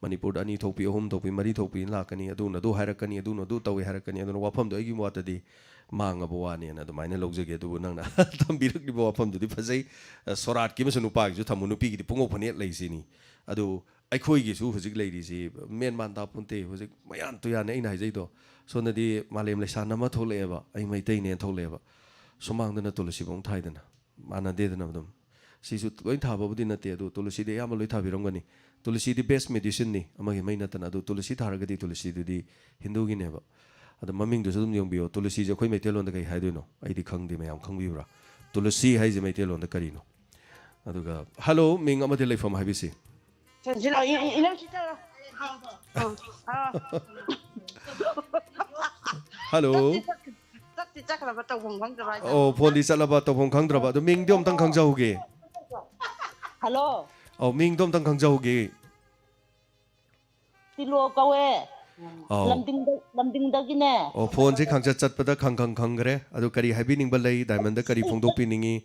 ꯃꯅꯤꯄꯨꯔꯗ ꯑꯅꯤ ꯊꯣꯛꯄꯤ, ꯑꯍꯨꯝ ꯊꯣꯛꯄꯤ, ꯃꯔꯤ ꯊꯣꯛꯄꯤ ꯂꯥꯛꯀꯅꯤ, ꯑꯗꯨꯅ ꯑꯗꯨ ꯍꯥꯏꯔꯛꯀꯅꯤ, ꯑꯗꯨꯅ ꯑꯗꯨ ꯇꯧꯏ ꯍꯥꯏꯔꯛꯀꯅꯤ꯫ ꯑꯗꯨꯅ ꯋꯥꯐꯝꯗꯣ ꯑꯩꯒꯤ ꯃꯣꯠꯇꯗꯤ ꯃꯥꯡꯉꯕ ꯋꯥꯅꯦꯅ ꯑꯗꯨꯃꯥꯏꯅ ꯂꯧꯖꯒꯦ꯫ ꯑꯗꯨꯕꯨ ꯅꯪꯅ ꯊꯝꯕꯤꯔꯛꯂꯤꯕ ꯋꯥꯐꯝꯗꯨꯗꯤ ꯐꯖꯩ꯫ ꯑ, ꯁꯣꯔꯥꯠꯀꯤ ꯑꯃꯁꯨ ꯅꯨꯄꯥꯒꯤꯁꯨ ꯊꯝꯃꯨ, ꯅꯨꯄꯤꯒꯤꯗꯤ ꯄꯨꯡꯉꯧ ꯐꯅꯦꯛ ꯂꯩꯁꯤꯅꯤ꯫ ꯑꯗꯨ ꯑꯩꯈꯣꯏꯒꯤꯁꯨ ꯍꯧꯖꯤꯛ ꯂꯩꯔꯤꯁꯤ ꯃꯦꯟ ꯃꯥꯟ ꯇꯥꯄꯣꯟꯇꯦ꯫ ꯍꯧꯖꯤꯛ ꯃꯌꯥꯟ ꯇꯨꯌꯥꯟꯅꯦ ꯑꯩꯅ ꯍꯥꯏꯖꯩꯗꯣ꯫ ꯁꯣꯝꯗꯗꯤ ꯃꯥꯂꯦꯝ ꯂꯩꯁꯥꯟ ꯑꯃ ꯊꯣꯛꯂꯛꯑꯦꯕ, ꯑꯩ ꯃꯩꯇꯩꯅꯦꯅ ꯊꯣꯛꯂꯛꯑꯦꯕ꯫ ꯁꯨꯃꯥꯡꯗꯅ ꯇꯨꯂꯁꯤꯕꯣꯡ ꯊꯥꯏꯗꯅ, ꯃꯥꯟꯅꯗꯦꯗꯅ ꯑꯗꯨꯝ꯫ ꯁꯤꯁꯨ ꯂꯣꯏ ꯊꯥꯕꯕꯨꯗꯤ ꯅꯠꯇꯦ, ꯑꯗꯨ ꯇꯨꯂꯁꯤꯗꯤ ꯑꯌꯥꯝꯕ ꯂꯣꯏ ꯊꯥꯕꯤꯔꯝꯒꯅꯤ꯫ ꯇꯨꯂꯁꯤꯗꯤ best medicineꯅꯤ, ꯑꯃꯒꯤ ꯃꯩ ꯅꯠꯇꯅ꯫ ꯑꯗꯨ ꯇꯨꯂꯁꯤ ꯊꯥꯔꯒꯗꯤ ꯇꯨꯂꯁꯤꯗꯨꯗꯤ ꯍꯤꯟꯗꯨꯒꯤꯅꯦꯕ꯫ ꯑꯗꯣ ꯃꯃꯤꯡꯗꯨꯁꯨ ꯑꯗꯨꯝ ꯌꯦꯡꯕꯤꯌꯣ꯫ ꯇꯨꯂꯁꯤꯁꯦ ꯑꯩꯈꯣꯏ ꯃꯩꯇꯩꯂꯣꯟꯗ ꯀꯩ ꯍꯥꯏꯗꯣꯏꯅꯣ? ꯑꯩꯗꯤ ꯈꯪꯗꯦ, ꯃꯌꯥꯝ ꯈꯪꯕꯤꯕ꯭ꯔꯥ? ꯇꯨꯂꯁꯤ ꯍꯥꯏꯁꯦ ꯃꯩꯇꯩꯂꯣꯟꯗ ꯀꯔꯤꯅꯣ? ꯑꯗꯨꯒ ꯍꯜꯂꯣ, ꯃꯤꯡ ꯑꯃꯗꯤ ꯂꯩꯐꯝ ꯍꯥꯏꯕꯤꯁꯤ꯫ ꯆꯪꯁꯤꯜꯂꯛꯑꯣ, ꯏ-, ꯏ-, ꯏꯅꯝ ꯁꯤ ꯆꯠꯂꯣ꯫ ꯑꯥ, ꯑꯥ꯫ ꯍꯜꯂꯣ꯫ ꯆꯠꯇꯤ ꯆꯠ-, ꯆꯠꯇꯤ ꯆꯠꯈ꯭ꯔꯕ ꯇꯧꯐꯝ ꯈꯪꯗ꯭ꯔꯕ ꯍꯥꯏꯇꯥꯔꯦ꯫ ꯑꯣ, ꯐꯣꯟꯗꯤ ꯆꯠꯂꯕ ꯇꯧꯐꯝ ꯈꯪꯗ꯭ꯔꯕ꯫ ꯑꯗꯣ ꯃꯤꯡꯗꯤ ꯑꯝꯇꯪ ꯈꯪꯖꯍꯧꯒꯦ꯫ ꯍꯜꯂꯣ꯫ ꯑꯧ, ꯃꯤꯡꯗꯣ ꯑꯝꯇꯪ ꯈꯪꯖꯍꯧꯒꯦ꯫ ꯇꯤꯂꯣ ꯀꯧꯋꯦ꯫ ꯑꯧ꯫ ꯂꯝꯗꯤꯡꯗ-, ꯂꯝꯗꯤꯡꯗꯒꯤꯅꯦ꯫ ꯑꯣ, ꯐꯣꯟꯁꯦ ꯈꯪꯆꯠ ꯆꯠꯄꯗ ꯈꯪ ꯈꯪ ꯈꯪꯈ꯭ꯔꯦ꯫ ꯑꯗꯨ ꯀꯔꯤ ꯍꯥꯏꯕꯤꯅꯤꯡꯕ ꯂꯩ? ꯗꯥꯏꯃꯟꯗ ꯀꯔꯤ ꯐꯣꯡꯗꯣꯛꯄꯤꯅꯤꯡꯉꯤ?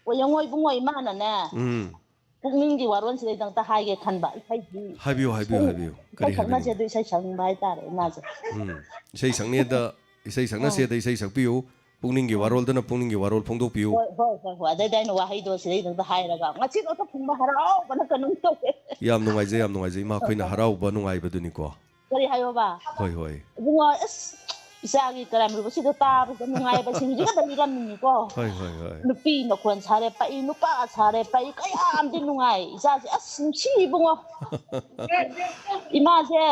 ꯑꯣ, ꯌꯦꯡꯉꯣ ꯏꯕꯨꯡꯉꯣ, ꯏꯃꯥꯅꯅꯦ꯫ ꯎꯝ꯫ ꯄꯨꯛꯅꯤꯡꯒꯤ ꯋꯥꯔꯣꯜꯁꯤꯗꯩꯗ ꯑꯝꯇ ꯍꯥꯏꯒꯦ ꯈꯟꯕ꯫ ꯏꯁꯩꯗꯤ ꯍꯥꯏꯕꯤꯌꯨ, ꯍꯥꯏꯕꯤꯌꯨ, ꯁꯛ-, ꯍꯥꯏꯕꯤꯌꯨ꯫ ꯏꯁꯩ ꯀꯔꯤ ꯁꯛꯅꯁꯦ ꯍꯥꯏꯕꯤꯅꯤꯡꯉꯤ? ꯑꯗꯨ ꯏꯁꯩ ꯁꯛꯅꯤꯡꯕ ꯍꯥꯏꯇꯥꯔꯦ ꯏꯃꯥꯁꯦ꯫ ꯎꯝ꯫ ꯏꯁꯩ ꯁꯛꯅꯦꯗ, ꯏꯁꯩ ꯁꯛꯅꯁꯦꯗ ꯎꯝ꯫ ꯏꯁꯩ ꯁꯛꯄꯤꯌꯨ꯫ ꯄꯨꯛꯅꯤꯡꯒꯤ ꯎꯝ꯫ ꯋꯥꯔꯣꯜꯗꯅ ꯄꯨꯛꯅꯤꯡꯒꯤ ꯋꯥꯔꯣꯜ ꯐꯣꯡꯗꯣꯛꯄꯤꯌꯨ꯫ ꯍꯣꯏ, ꯍꯣꯏ, ꯍꯣꯏ, ꯍꯣꯏ꯫ ꯑꯗꯩꯗ ꯑꯩꯅ ꯋꯥꯍꯩꯗꯣ ꯁꯤꯗꯩꯗ ꯍꯥꯏꯔꯒ ꯉꯁꯤ ꯈꯛꯇ ꯐꯪꯕ ꯍꯔꯥꯎꯕꯅ ꯀꯩꯅꯣꯝ ꯇꯧꯋꯦ꯫ ꯌꯥꯝ ꯅꯨꯡꯉꯥꯏꯖꯩ, ꯌꯥꯝ ꯅꯨꯡꯉꯥꯏꯖꯩ꯫ ꯏꯃꯥ ꯑꯩꯈꯣꯏꯅ ꯍꯔꯥꯎꯕ ꯅꯨꯡꯉꯥꯏꯕꯗꯨꯅꯤꯀꯣ꯫ ꯀꯔꯤ ꯍꯥꯏꯌꯣꯕ? ꯍꯣꯏ, ꯍꯣꯏ꯫ ꯏꯕꯨꯡꯉꯣ, ꯑꯁ, ꯏꯆꯥꯒꯤ ꯀꯔꯥꯏ ꯃꯔꯨꯕꯁꯤꯗ ꯇꯥꯕꯗ ꯅꯨꯡꯉꯥꯏꯕꯁꯤ ꯍꯧꯖꯤꯛ ꯈꯛꯇ ꯂꯤꯔꯝꯃꯤꯅꯤꯀꯣ꯫ ꯍꯣꯏ, ꯍꯣꯏ, ꯍꯣꯏ꯫ ꯅꯨꯄꯤ ꯃꯈꯣꯟ ꯁꯥꯔꯦ ꯄꯛꯏ, ꯅꯨꯄꯥ ꯁꯥꯔꯦ ꯄꯛꯏ, ꯀꯌꯥꯝꯗꯤ ꯅꯨꯡꯉꯥꯏ꯫ ꯏꯆꯥꯁꯦ, ꯑꯁ, ꯅꯨꯡꯁꯤ ꯏꯕꯨꯡꯉꯣ꯫ ꯏꯃꯥꯁꯦ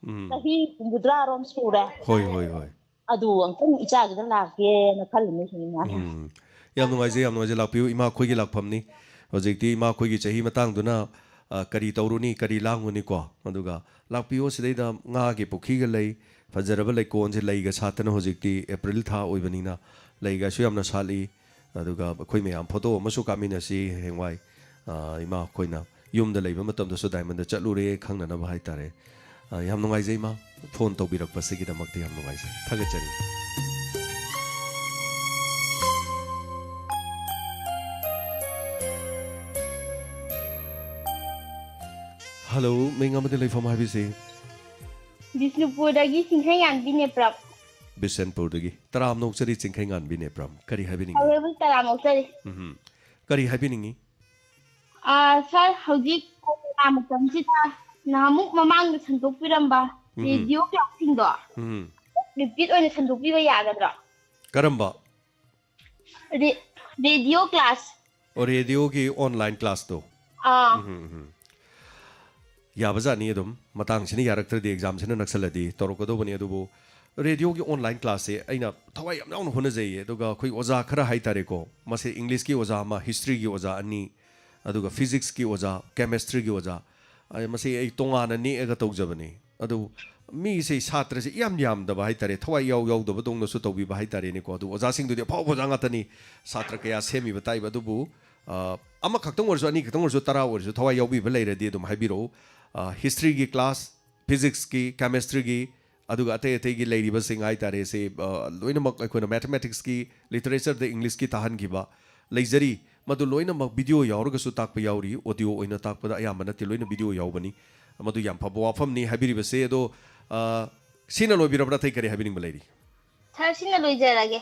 ꯎꯝ꯫ ꯆꯍꯤ ꯍꯨꯝꯐꯨꯇꯔꯥ ꯔꯣꯝ ꯁꯨꯔꯦ꯫ ꯍꯣꯏ, ꯍꯣꯏ, ꯍꯣꯏ꯫ ꯑꯗꯨ ꯑꯃꯨꯛꯇꯪ ꯏꯆꯥꯒꯤꯗ ꯂꯥꯛꯀꯦꯅ ꯈꯜꯂꯤꯅꯦ ꯁꯨꯝ ꯏꯃꯥꯅ꯫ ꯎꯝ꯫ ꯌꯥꯝ ꯅꯨꯡꯉꯥꯏꯖꯩ, ꯌꯥꯝ ꯅꯨꯡꯉꯥꯏꯖꯩ꯫ ꯂꯥꯛꯄꯤꯌꯨ, ꯏꯃꯥ ꯑꯩꯈꯣꯏꯒꯤ ꯂꯥꯛꯐꯝꯅꯤ꯫ ꯍꯧꯖꯤꯛꯇꯤ ꯏꯃꯥ ꯑꯩꯈꯣꯏꯒꯤ ꯆꯍꯤ ꯃꯇꯥꯡꯗꯨꯅ, ꯑ, ꯀꯔꯤ ꯇꯧꯔꯨꯅꯤ, ꯀꯔꯤ ꯂꯥꯡꯉꯨꯅꯤꯀꯣ? ꯑꯗꯨꯒ ꯂꯥꯛꯄꯤꯌꯨ, ꯁꯤꯗꯩꯗ ꯉꯥꯒꯤ ꯄꯨꯈ꯭ꯔꯤꯒ ꯂꯩ, ꯐꯖꯔꯕ ꯂꯩꯀꯣꯜꯁꯦ, ꯂꯩꯒ ꯁꯥꯠꯇꯅ, ꯍꯧꯖꯤꯛꯇꯤ ꯑꯦꯄ꯭ꯔꯤꯜ ꯊꯥ ꯑꯣꯏꯕꯅꯤꯅ ꯂꯩꯒꯁꯨ ꯌꯥꯝꯅ ꯁꯥꯠꯂꯤ꯫ ꯑꯗꯨꯒ ꯑꯩꯈꯣꯏ ꯃꯌꯥꯝ ꯐꯣꯇꯣ ꯑꯃꯁꯨ ꯀꯥꯞꯃꯤꯟꯅꯁꯤ ꯍꯌꯦꯡꯋꯥꯏ꯫ ꯑ, ꯏꯃꯥ ꯑꯩꯈꯣꯏꯅ ꯌꯨꯝꯗ ꯂꯩꯕ ꯃꯇꯝꯗꯁꯨ ꯗꯥꯏꯃꯟꯗ ꯆꯠꯂꯨꯔꯦ ꯈꯪꯅꯅꯕ ꯍꯥꯏꯇꯥꯔꯦ꯫ ꯑ, ꯌꯥꯝ ꯅꯨꯡꯉꯥꯏꯖꯩ, ꯏꯃꯥ꯫ ꯐꯣꯟ ꯇꯧꯕꯤꯔꯛꯄꯁꯤꯒꯤꯗꯃꯛꯇ ꯌꯥꯝ ꯅꯨꯡꯉꯥꯏꯖꯩ꯫ ꯊꯥꯒꯠꯆꯔꯤ꯫ ꯍꯜꯂꯣ, ꯃꯤꯡ ꯑꯃꯗꯤ ꯂꯩꯐꯝ ꯍꯥꯏꯕꯤꯁꯤ꯫ ꯕꯤꯁꯅꯨꯄꯨꯔꯗꯒꯤ ꯆꯤꯡꯈꯩꯉꯥꯟꯕꯤ ꯅꯦꯄ꯭ꯔꯞ꯫ ꯕꯤꯁꯦꯟꯄꯨꯔꯗꯒꯤ꯫ ꯇꯔꯥꯝꯅ ꯑꯣꯛꯆꯔꯤ ꯆꯤꯡꯈꯩꯉꯥꯟꯕꯤ ꯅꯦꯄ꯭ꯔꯞ꯫ ꯀꯔꯤ ꯍꯥꯏꯕꯤꯅꯤꯡꯉꯤ? ꯍꯧꯔꯕꯁꯨ ꯇꯔꯥꯝꯅ ꯑꯣꯛꯆꯔꯤ꯫ ꯎꯝꯍꯨꯝ꯫ ꯀꯔꯤ ꯍꯥꯏꯕꯤꯅꯤꯡꯉꯤ? ꯑꯥ, ꯁꯥꯔ, ꯍꯧꯖꯤꯛ ꯀꯣꯔꯣꯅꯥ ꯃꯇꯝꯁꯤꯗ ꯅꯍꯥꯟꯃꯨꯛ ꯃꯃꯥꯡꯗ ꯁꯟꯗꯣꯛꯄꯤꯔꯝꯕ ꯎꯝ꯫ ꯔꯦꯗꯤꯑꯣ ꯀ꯭ꯂꯥꯁꯁꯤꯡꯗꯣ ꯎꯝ꯫ ꯔꯤꯄꯤꯠ ꯑꯣꯏꯅ ꯁꯟꯗꯣꯛꯄꯤꯕ ꯌꯥꯒꯗ꯭ꯔꯣ? ꯀꯔꯝꯕ? ꯔꯦ-, ꯔꯦꯗꯤꯑꯣ ꯀ꯭ꯂꯥꯁ꯫ ꯑꯣ, ꯔꯦꯗꯤꯑꯣꯒꯤ ꯑꯣꯟꯂꯥꯏꯟ ꯀ꯭ꯂꯥꯁꯇꯣ? ꯑꯥ꯫ ꯎꯝ, ꯎꯝ, ꯎꯝ꯫ ꯌꯥꯕꯖꯥꯠꯅꯤ ꯑꯗꯨꯝ꯫ ꯃꯇꯥꯡꯁꯤꯅ ꯌꯥꯔꯛꯇ꯭ꯔꯗꯤ, ꯑꯦꯛꯖꯥꯝꯁꯤꯅ ꯅꯛꯁꯜꯂꯗꯤ ꯇꯧꯔꯛꯀꯗꯧꯕꯅꯤ, ꯑꯗꯨꯕꯨ ꯔꯦꯗꯤꯑꯣꯒꯤ ꯑꯣꯟꯂꯥꯏꯟ ꯀ꯭ꯂꯥꯁꯁꯦ ꯑꯩꯅ ꯊꯋꯥꯏ ꯌꯥꯝ ꯌꯥꯎꯅ ꯍꯣꯠꯅꯖꯩꯌꯦ꯫ ꯑꯗꯨꯒ ꯑꯩꯈꯣꯏ ꯑꯣꯖꯥ ꯈꯔ ꯍꯥꯏꯇꯥꯔꯦꯀꯣ, ꯃꯁꯤ ꯏꯪꯂꯤꯁꯀꯤ ꯑꯣꯖꯥ ꯑꯃ, ꯍꯤꯁꯇ꯭ꯔꯤꯒꯤ ꯑꯣꯖꯥ ꯑꯅꯤ, ꯑꯗꯨꯒ ꯐꯤꯖꯤꯛꯁꯀꯤ ꯑꯣꯖꯥ, ꯀꯦꯃꯦꯁꯇ꯭ꯔꯤꯒꯤ ꯑꯣꯖꯥ, ꯑ, ꯃꯁꯤ ꯑꯩ ꯇꯣꯉꯥꯟꯅ ꯅꯦꯛꯑꯒ ꯇꯧꯖꯕꯅꯤ꯫ ꯑꯗꯨ ꯃꯤꯁꯦ, ꯁꯥꯇ꯭ꯔꯁꯦ ꯏꯌꯥꯝ ꯌꯥꯝꯗꯕ ꯍꯥꯏꯇꯥꯔꯦ, ꯊꯋꯥꯏ ꯏꯌꯥꯎ ꯌꯥꯎꯗꯕꯗꯧꯅꯁꯨ ꯇꯧꯕꯤꯕ ꯍꯥꯏꯇꯥꯔꯦꯅꯦꯀꯣ꯫ ꯑꯗꯨ ꯑꯣꯖꯥꯁꯤꯡꯗꯨꯗꯤ ꯑꯐꯥꯎꯕ ꯑꯣꯖꯥ ꯉꯥꯛꯇꯅꯤ, ꯁꯥꯇ꯭ꯔ ꯀꯌꯥ ꯁꯦꯝꯃꯤꯕ ꯇꯥꯛꯏꯕ꯫ ꯑꯗꯨꯕꯨ, ꯑ, ꯑꯃꯈꯛꯇꯪ ꯑꯣꯏꯔꯁꯨ, ꯑꯅꯤꯈꯛꯇꯪ ꯑꯣꯏꯔꯁꯨ, ꯇꯔꯥ ꯑꯣꯏꯔꯁꯨ, ꯊꯋꯥꯏ ꯌꯥꯎꯕꯤꯕ ꯂꯩꯔꯗꯤ ꯑꯗꯨꯝ ꯍꯥꯏꯕꯤꯔꯛꯎ꯫ ꯑ, ꯍꯤꯁꯇ꯭ꯔꯤꯒꯤ ꯀ꯭ꯂꯥꯁ, ꯐꯤꯖꯤꯛꯁꯀꯤ, ꯀꯦꯃꯦꯁꯇ꯭ꯔꯤꯒꯤ, ꯑꯗꯨꯒ ꯑꯇꯩ ꯑꯇꯩꯒꯤ ꯂꯩꯔꯤꯕꯁꯤꯡ ꯍꯥꯏꯇꯥꯔꯦ, ꯁꯤ, ꯑ, ꯂꯣꯏꯅꯃꯛ ꯑꯩꯈꯣꯏꯅ ꯃꯦꯊꯃꯦꯇꯤꯛꯁꯀꯤ, ꯂꯤꯇꯔꯦꯆꯔꯗ ꯏꯪꯂꯤꯁꯀꯤ ꯇꯥꯍꯟꯈꯤꯕ ꯂꯩꯖꯔꯤ꯫ ꯃꯗꯨ ꯂꯣꯏꯅꯃꯛ ꯚꯤꯗꯤꯑꯣ ꯌꯥꯎꯔꯒꯁꯨ ꯇꯥꯛꯄ ꯌꯥꯎꯔꯤ, ꯑꯣꯗꯤꯑꯣ ꯑꯣꯏꯅ ꯇꯥꯛꯄꯗ ꯑꯌꯥꯝꯕ ꯅꯠꯇꯦ, ꯂꯣꯏꯅ ꯚꯤꯗꯤꯑꯣ ꯌꯥꯎꯕꯅꯤ꯫ ꯃꯗꯨ ꯌꯥꯝ ꯐꯕ ꯋꯥꯐꯝꯅꯤ ꯍꯥꯏꯕꯤꯔꯤꯕꯁꯦ꯫ ꯑꯗꯣ, ꯑ, ꯁꯤꯅ ꯂꯣꯏꯕꯤꯔꯕ꯭ꯔꯥ? ꯑꯇꯩ ꯀꯔꯤ ꯍꯥꯏꯕꯤꯅꯤꯡꯕ ꯂꯩꯔꯤ? ꯁꯥꯔ, ꯁꯤꯅ ꯂꯣꯏꯖꯔꯒꯦ꯫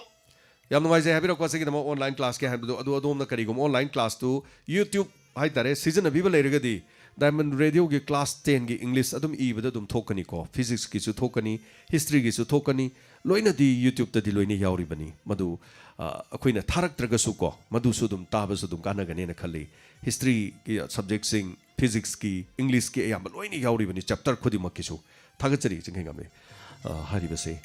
ꯌꯥꯝ ꯅꯨꯡꯉꯥꯏꯖꯩ ꯍꯥꯏꯕꯤꯔꯛꯄ ꯑꯁꯤꯒꯤꯗꯃꯛ, ꯑꯣꯟꯂꯥꯏꯟ ꯀ꯭ꯂꯥꯁꯀꯤ ꯍꯥꯏꯕꯗꯣ꯫ ꯑꯗꯨ ꯑꯗꯣꯝꯅ ꯀꯔꯤꯒꯨꯝꯕ ꯑꯣꯟꯂꯥꯏꯟ ꯀ꯭ꯂꯥꯁꯇꯨ YouTube ꯍꯥꯏꯇꯥꯔꯦ ꯁꯤꯖꯤꯟꯅꯕꯤꯕ ꯂꯩꯔꯒꯗꯤ, ꯗꯥꯏꯃꯟ ꯔꯦꯗꯤꯑꯣꯒꯤ ꯀ꯭ꯂꯥꯁ ꯇꯦꯟꯒꯤ ꯏꯪꯂꯤꯁ ꯑꯗꯨꯝ ꯏꯕꯗ ꯑꯗꯨꯝ ꯊꯣꯛꯀꯅꯤꯀꯣ꯫ ꯐꯤꯖꯤꯛꯁꯀꯤꯁꯨ ꯊꯣꯛꯀꯅꯤ, ꯍꯤꯁꯇ꯭ꯔꯤꯒꯤꯁꯨ ꯊꯣꯛꯀꯅꯤ, ꯂꯣꯏꯅꯗꯤ YouTubeꯇꯗꯤ ꯂꯣꯏꯅ ꯌꯥꯎꯔꯤꯕꯅꯤ꯫ ꯃꯗꯨ, ꯑ, ꯑꯩꯈꯣꯏꯅ ꯊꯥꯔꯛꯇ꯭ꯔꯒꯁꯨꯀꯣ, ꯃꯗꯨꯁꯨ ꯑꯗꯨꯝ ꯇꯥꯕꯁꯨ ꯑꯗꯨꯝ ꯀꯥꯟꯅꯒꯅꯦꯅ ꯈꯜꯂꯤ꯫ ꯍꯤꯁꯇ꯭ꯔꯤꯒꯤ ꯁꯕꯖꯦꯛꯁꯤꯡ, ꯐꯤꯖꯤꯛꯁꯀꯤ, ꯏꯪꯂꯤꯁꯀꯤ ꯑꯌꯥꯝꯕ ꯂꯣꯏꯅ ꯌꯥꯎꯔꯤꯕꯅꯤ, ꯆꯦꯞꯇꯔ ꯈꯨꯗꯤꯡꯃꯛꯀꯤꯁꯨ꯫ ꯊꯥꯒꯠꯆꯔꯤ ꯆꯤꯡꯈꯩꯉꯥꯝꯕꯤ꯫ ꯑ, ꯍꯥꯏꯔꯤꯕꯁꯦ,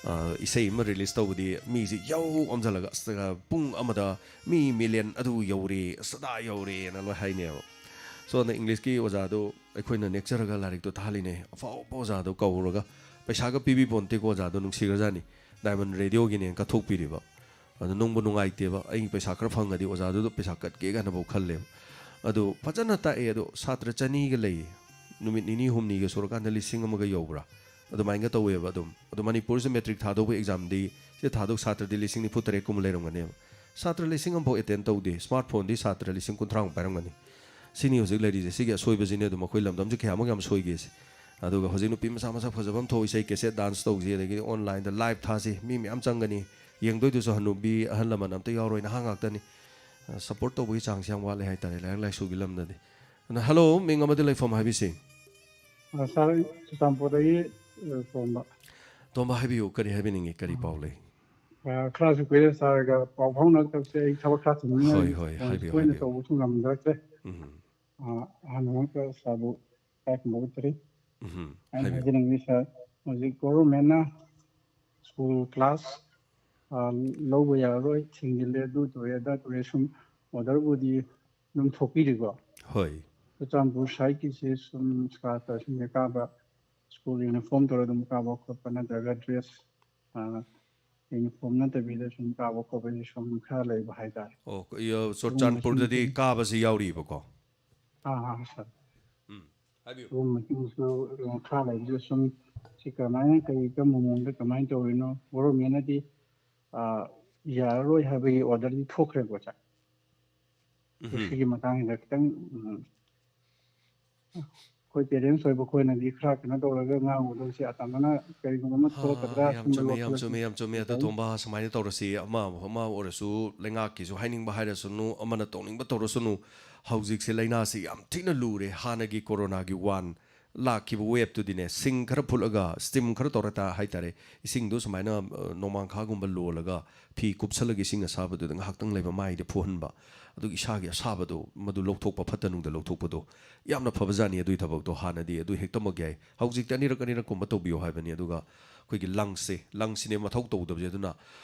ꯑ, ꯏꯁꯩ ꯑꯃ ꯔꯤꯂꯤꯁ ꯇꯧꯕꯗꯤ ꯃꯤꯁꯤ ꯌꯧ ꯑꯣꯝꯁꯤꯜꯂꯒ, ꯑꯁ, ꯑ, ꯄꯨꯡ ꯑꯃꯗ ꯃꯤ ꯃꯤꯂꯤꯌꯟ ꯑꯗꯨ ꯌꯧꯔꯦ, ꯑꯁ, ꯑꯗꯥ ꯌꯧꯔꯦꯅ ꯂꯣꯏ ꯍꯥꯏꯅꯦꯕ꯫ ꯁꯣꯝꯗ ꯏꯪꯂꯤꯁꯀꯤ ꯑꯣꯖꯥꯗꯣ ꯑꯩꯈꯣꯏꯅ ꯅꯦꯛꯆꯔꯒ ꯂꯥꯏꯔꯤꯛꯇꯣ ꯊꯥꯍꯜꯂꯤꯅꯦ, ꯑꯐꯥꯎꯕ ꯑꯣꯖꯥꯗꯣ ꯀꯧꯔꯒ꯫ ꯄꯩꯁꯥꯒ ꯄꯤꯕꯤ ꯄꯣꯟꯇꯦꯀꯣ, ꯑꯣꯖꯥꯗꯣ ꯅꯨꯡꯁꯤꯈ꯭ꯔꯖꯥꯠꯅꯤ, ꯗꯥꯏꯃꯟ ꯔꯦꯗꯤꯑꯣꯒꯤꯅꯦꯅ ꯀꯠꯊꯣꯛꯄꯤꯔꯤꯕ꯫ ꯑꯗꯣ ꯅꯨꯡꯕꯨ ꯅꯨꯡꯉꯥꯏꯇꯦꯕ, ꯑꯩ ꯄꯩꯁꯥ ꯈꯔ ꯐꯪꯉꯗꯤ ꯑꯣꯖꯥꯗꯨꯗ ꯄꯩꯁꯥ ꯀꯠꯀꯦ ꯀꯥꯏꯅꯐꯥꯎ ꯈꯜꯂꯦꯕ꯫ ꯑꯗꯣ ꯐꯖꯅ ꯇꯥꯛꯑꯦ꯫ ꯑꯗꯣ ꯁꯥꯇ꯭ꯔ ꯆꯅꯤꯒ ꯂꯩꯌꯦ, ꯅꯨꯃꯤꯠ ꯅꯤꯅꯤ ꯍꯨꯝꯅꯤꯒ ꯁꯨꯔꯀꯥꯟꯗ ꯂꯤꯁꯤꯡ ꯑꯃꯒ ꯌꯧꯕ꯭ꯔꯥ, ꯑꯗꯨꯃꯥꯏꯅꯒ ꯇꯧꯋꯦꯕ꯫ ꯑꯗꯨꯝ ꯑꯗꯣ ꯃꯅꯤꯄꯨꯔꯁꯤꯗ ꯃꯦꯇ꯭ꯔꯤꯛ ꯊꯥꯗꯧꯕ ꯑꯦꯛꯖꯥꯝꯗꯤ, ꯁꯤ ꯊꯥꯗꯧ ꯁꯥꯇ꯭ꯔꯗꯤ ꯂꯤꯁꯤꯡ ꯅꯤꯐꯨ ꯇꯔꯦꯠ ꯀꯨꯝꯕ ꯂꯩꯔꯝꯒꯅꯦꯕ꯫ ꯁꯥꯇ꯭ꯔ ꯂꯤꯁꯤꯡ ꯑꯃꯐꯥꯎ ꯑꯦꯇꯦꯟ ꯇꯧꯗꯦ, ꯁ꯭ꯃꯥꯔꯠ ꯐꯣꯟꯗꯤ ꯁꯥꯇ꯭ꯔ ꯂꯤꯁꯤꯡ ꯀꯨꯟꯊ꯭ꯔꯥꯃꯨꯛ ꯄꯥꯏꯔꯝꯒꯅꯤ꯫ ꯁꯤꯅꯤ ꯍꯧꯖꯤꯛ ꯂꯩꯔꯤꯁꯦ꯫ ꯁꯤꯒꯤ ꯑꯁꯣꯏꯕꯁꯤꯅꯦ ꯑꯗꯨꯝ ꯑꯩꯈꯣꯏ ꯂꯝꯗꯝꯁꯦ ꯀꯌꯥꯃꯨꯛ ꯌꯥꯝ ꯁꯣꯏꯒꯦꯁꯦ꯫ ꯑꯗꯨꯒ ꯍꯧꯖꯤꯛ ꯅꯨꯄꯤ ꯃꯆꯥ ꯃꯁꯛ ꯐꯖꯕ ꯑꯃ ꯊꯣꯛ, ꯏꯁꯩ ꯀꯦꯁꯦꯠ ꯗꯥꯟꯁ ꯇꯧꯁꯤ, ꯑꯗꯒꯤꯗꯤ ꯑꯣꯟꯂꯥꯏꯟꯗ ꯂꯥꯏꯚ ꯊꯥꯁꯤ, ꯃꯤ ꯃꯌꯥꯝ ꯆꯪꯒꯅꯤ꯫ ꯌꯦꯡꯗꯣꯏꯗꯨꯁꯨ ꯍꯅꯨꯕꯤ ꯑꯍꯜ ꯂꯃꯟ ꯑꯝꯇ ꯌꯥꯎꯔꯣꯏ, ꯅꯍꯥ ꯉꯥꯛꯇꯅꯤ꯫ ꯑ, ꯁꯄꯣꯔꯠ ꯇꯧꯕꯒꯤ ꯆꯥꯡꯁꯦ ꯌꯥꯝ ꯋꯥꯠꯂꯦ ꯍꯥꯏꯇꯥꯔꯦ, ꯂꯥꯏꯔꯤꯛ ꯂꯥꯏꯁꯨꯒꯤ ꯂꯝꯗꯗꯤ꯫ ꯑꯗꯨꯅ, ꯍꯜꯂꯣ, ꯃꯤꯡ ꯑꯃꯗꯤ ꯂꯩꯐꯝ ꯍꯥꯏꯕꯤꯁꯤ꯫ ꯑ, ꯁꯥꯔ, ꯑꯩ ꯆꯨꯔꯆꯥꯟꯄꯨꯔꯗꯒꯤ, ꯑ, ꯇꯣꯝꯕ꯫ ꯇꯣꯝꯕ, ꯍꯥꯏꯕꯤꯌꯨ, ꯀꯔꯤ ꯍꯥꯏꯕꯤꯅꯤꯡꯉꯤ, ꯀꯔꯤ ꯄꯥꯎ ꯂꯩ? ꯑ, ꯈꯔꯁꯨ ꯀꯨꯏꯔꯦ ꯁꯥꯔꯒ ꯄꯥꯎ ꯐꯥꯎꯅꯔꯛꯇꯕꯁꯦ꯫ ꯑꯩ ꯊꯕꯛ ꯈꯔ ꯆꯤꯟꯕꯅ ꯍꯣꯏ, ꯍꯣꯏ, ꯍꯥꯏꯕꯤꯌꯨ, ꯇꯣꯏꯅ ꯍꯥꯏꯕꯤꯌꯨ꯫ ꯇꯧꯕꯁꯨ ꯉꯝꯗ꯭ꯔꯛꯇ꯭ꯔꯦ꯫ ꯎꯝ꯫ ꯑ, ꯑꯍꯥꯟꯕ ꯃꯛꯇ ꯁꯥꯔꯕꯨ ꯏꯀꯥꯏ ꯈꯨꯝꯅꯕ ꯎꯠꯆꯔꯤ꯫ ꯎꯝ, ꯑꯩꯅ ꯍꯥꯏꯕꯤꯌꯨ꯫ ꯍꯥꯏꯖꯅꯤꯡꯉꯤ ꯁꯥꯔ, ꯍꯧꯖꯤꯛ ꯒꯣꯚꯔꯟꯃꯦꯟꯠꯅ ꯁ꯭ꯀꯨꯜ ꯀ꯭ꯂꯥꯁ ꯂꯧꯕ ꯌꯥꯔꯔꯣꯏ, ꯊꯤꯡꯖꯤꯜꯂꯦ, ꯑꯗꯨ ꯇꯧꯔꯦ ꯑꯗꯥ ꯇꯧꯔꯦ, ꯁꯨꯝ ꯑꯣꯔꯗꯔꯕꯨꯗꯤ ꯑꯗꯨꯝ ꯊꯣꯛꯄꯤꯔꯤꯀꯣ꯫ ꯍꯣꯏ꯫ ꯆꯨꯔꯆꯥꯟꯄꯨꯔ ꯁꯥꯏꯠꯀꯤꯁꯦ ꯁꯨꯝ ꯁꯥꯇ꯭ꯔꯁꯤꯡꯁꯦ ꯀꯥꯕ, ꯁ꯭ꯀꯨꯜ ꯌꯨꯅꯤꯐꯣꯔꯝ ꯇꯧꯔꯒ ꯑꯗꯨꯝ ꯀꯥꯕ ꯈꯣꯠꯄ, ꯅꯠꯇ꯭ꯔꯒ ꯗ꯭ꯔꯦꯁ ꯌꯨꯅꯤꯐꯣꯔꯝ ꯅꯠꯇꯕꯤꯗ ꯁꯨꯝ ꯀꯥꯕ ꯈꯣꯠꯄꯁꯦ ꯁꯨꯝ ꯈꯔ ꯂꯩꯕ ꯍꯥꯏꯇꯥꯔꯦ꯫ ꯑꯣ, ꯀ- ꯏꯌꯥ, ꯆꯨꯔꯆꯥꯟꯄꯨꯔꯗꯗꯤ ꯀꯥꯕꯁꯤ ꯌꯥꯎꯔꯤꯕꯀꯣ꯫ ꯑꯥ ꯑꯥ ꯁꯥꯔ꯫ ꯎꯝ, ꯍꯥꯏꯕꯤꯌꯨ꯫ ꯁꯤꯒꯨꯝꯕꯁꯤꯡꯁꯨ ꯑꯗꯨꯝ ꯈꯔ ꯂꯩꯕꯗ ꯁꯨꯝ ꯁꯤ ꯀꯃꯥꯏꯅ, ꯀꯔꯤ, ꯀꯔꯝꯕ ꯃꯑꯣꯡꯗ ꯀꯃꯥꯏꯅ ꯇꯧꯔꯤꯅꯣ? ꯒꯣꯚꯔꯟꯃꯦꯟꯅꯗꯤ ꯌꯥꯔꯔꯣꯏ ꯍꯥꯏꯕꯒꯤ ꯑꯣꯔꯗꯔꯗꯤ ꯊꯣꯛꯈ꯭ꯔꯦꯀꯣ ꯁꯥꯔ꯫ ꯎꯝ꯫ ꯁꯤꯒꯤ ꯃꯇꯥꯡꯁꯤꯗ ꯈꯤꯇꯪ, ꯎꯝ, ꯑꯩꯈꯣꯏ ꯄꯦꯔꯦꯟꯁ ꯑꯣꯏꯕ ꯑꯩꯈꯣꯏꯅꯗꯤ ꯈꯔ ꯀꯩꯅꯣ ꯇꯧꯔꯒ ꯉꯥꯡꯒꯗꯧꯁꯦ, ꯑꯇꯝꯕꯅ ꯀꯔꯤꯒꯨꯝꯕ ꯑꯃ ꯊꯣꯛꯂꯛꯀꯗ꯭ꯔꯥ ꯍꯥ, ꯌꯥꯝ ꯁꯨꯝꯕꯒꯤ ꯆꯨꯝꯃꯦ, ꯌꯥꯝ ꯋꯥꯈꯜꯂꯣꯟꯁꯦ ꯆꯨꯝꯃꯦ, ꯌꯥꯝ ꯆꯨꯝꯃꯦ꯫ ꯑꯗꯨ ꯂꯩ꯫ ꯇꯣꯝꯕ, ꯁꯨꯃꯥꯏꯅ ꯇꯧꯔꯁꯤ, ꯑꯃ ꯑꯃ ꯑꯣꯏꯔꯁꯨ, ꯂꯩꯉꯥꯛꯀꯤꯁꯨ ꯍꯥꯏꯅꯤꯡꯕ ꯍꯥꯏꯔꯁꯅꯨ, ꯑꯃꯅ ꯇꯧꯅꯤꯡꯕ ꯇꯧꯔꯁꯅꯨ, ꯍꯧꯖꯤꯛꯁꯦ ꯂꯥꯏꯅꯥꯁꯤ ꯌꯥꯝ ꯊꯤꯅ ꯂꯨꯔꯦ꯫ ꯍꯥꯟꯅꯒꯤ ꯀꯣꯔꯣꯅꯥꯒꯤ ꯋꯥꯟ ꯂꯥꯛꯈꯤꯕ ꯋꯦꯞꯇꯨꯗꯤꯅꯦ, ꯁꯤꯡ ꯈꯔ ꯐꯨꯠꯂꯒ, ꯁ꯭ꯇꯤꯝ ꯈꯔ ꯇꯧꯔ ꯇꯥ ꯍꯥꯏꯇꯥꯔꯦ, ꯏꯁꯤꯡꯗꯣ ꯁꯨꯃꯥꯏꯅ, ꯑ, ꯅꯣꯡꯃꯥꯡꯈꯥꯒꯨꯝꯕ ꯂꯣꯜꯂꯒ, ꯐꯤ ꯀꯨꯞꯁꯜꯂꯒ ꯏꯁꯤꯡ ꯑꯁꯥꯕꯗꯨꯗ ꯉꯥꯏꯍꯥꯛꯇꯪ ꯂꯩꯕ ꯃꯥꯏꯗ ꯐꯨꯍꯟꯕ, ꯑꯗꯨꯒ ꯏꯁꯥꯒꯤ ꯑꯁꯥꯕꯗꯣ ꯃꯗꯨ ꯂꯧꯊꯣꯛꯄ, ꯐꯠꯇ ꯅꯨꯡꯗ ꯂꯧꯊꯣꯛꯄꯗꯣ ꯌꯥꯝꯅ ꯐꯕꯖꯥꯠꯅꯤ꯫ ꯑꯗꯨꯒꯤ ꯊꯕꯛꯇꯣ ꯍꯥꯟꯅꯗꯤ ꯑꯗꯨ ꯍꯦꯛꯇꯃꯛ ꯌꯥꯏ, ꯍꯧꯖꯤꯛꯇꯤ ꯑꯅꯤꯔꯛ ꯑꯅꯤꯔꯛꯀꯨꯝꯕ ꯇꯧꯕꯤꯌꯣ ꯍꯥꯏꯕꯅꯤ꯫ ꯑꯗꯨꯒ ꯑꯩꯈꯣꯏꯒꯤ ꯂꯪꯁꯁꯦ, ꯂꯪꯁꯁꯤꯅꯦ ꯃꯊꯧ ꯇꯧꯗꯕꯁꯦ꯫ ꯑꯗꯨꯅ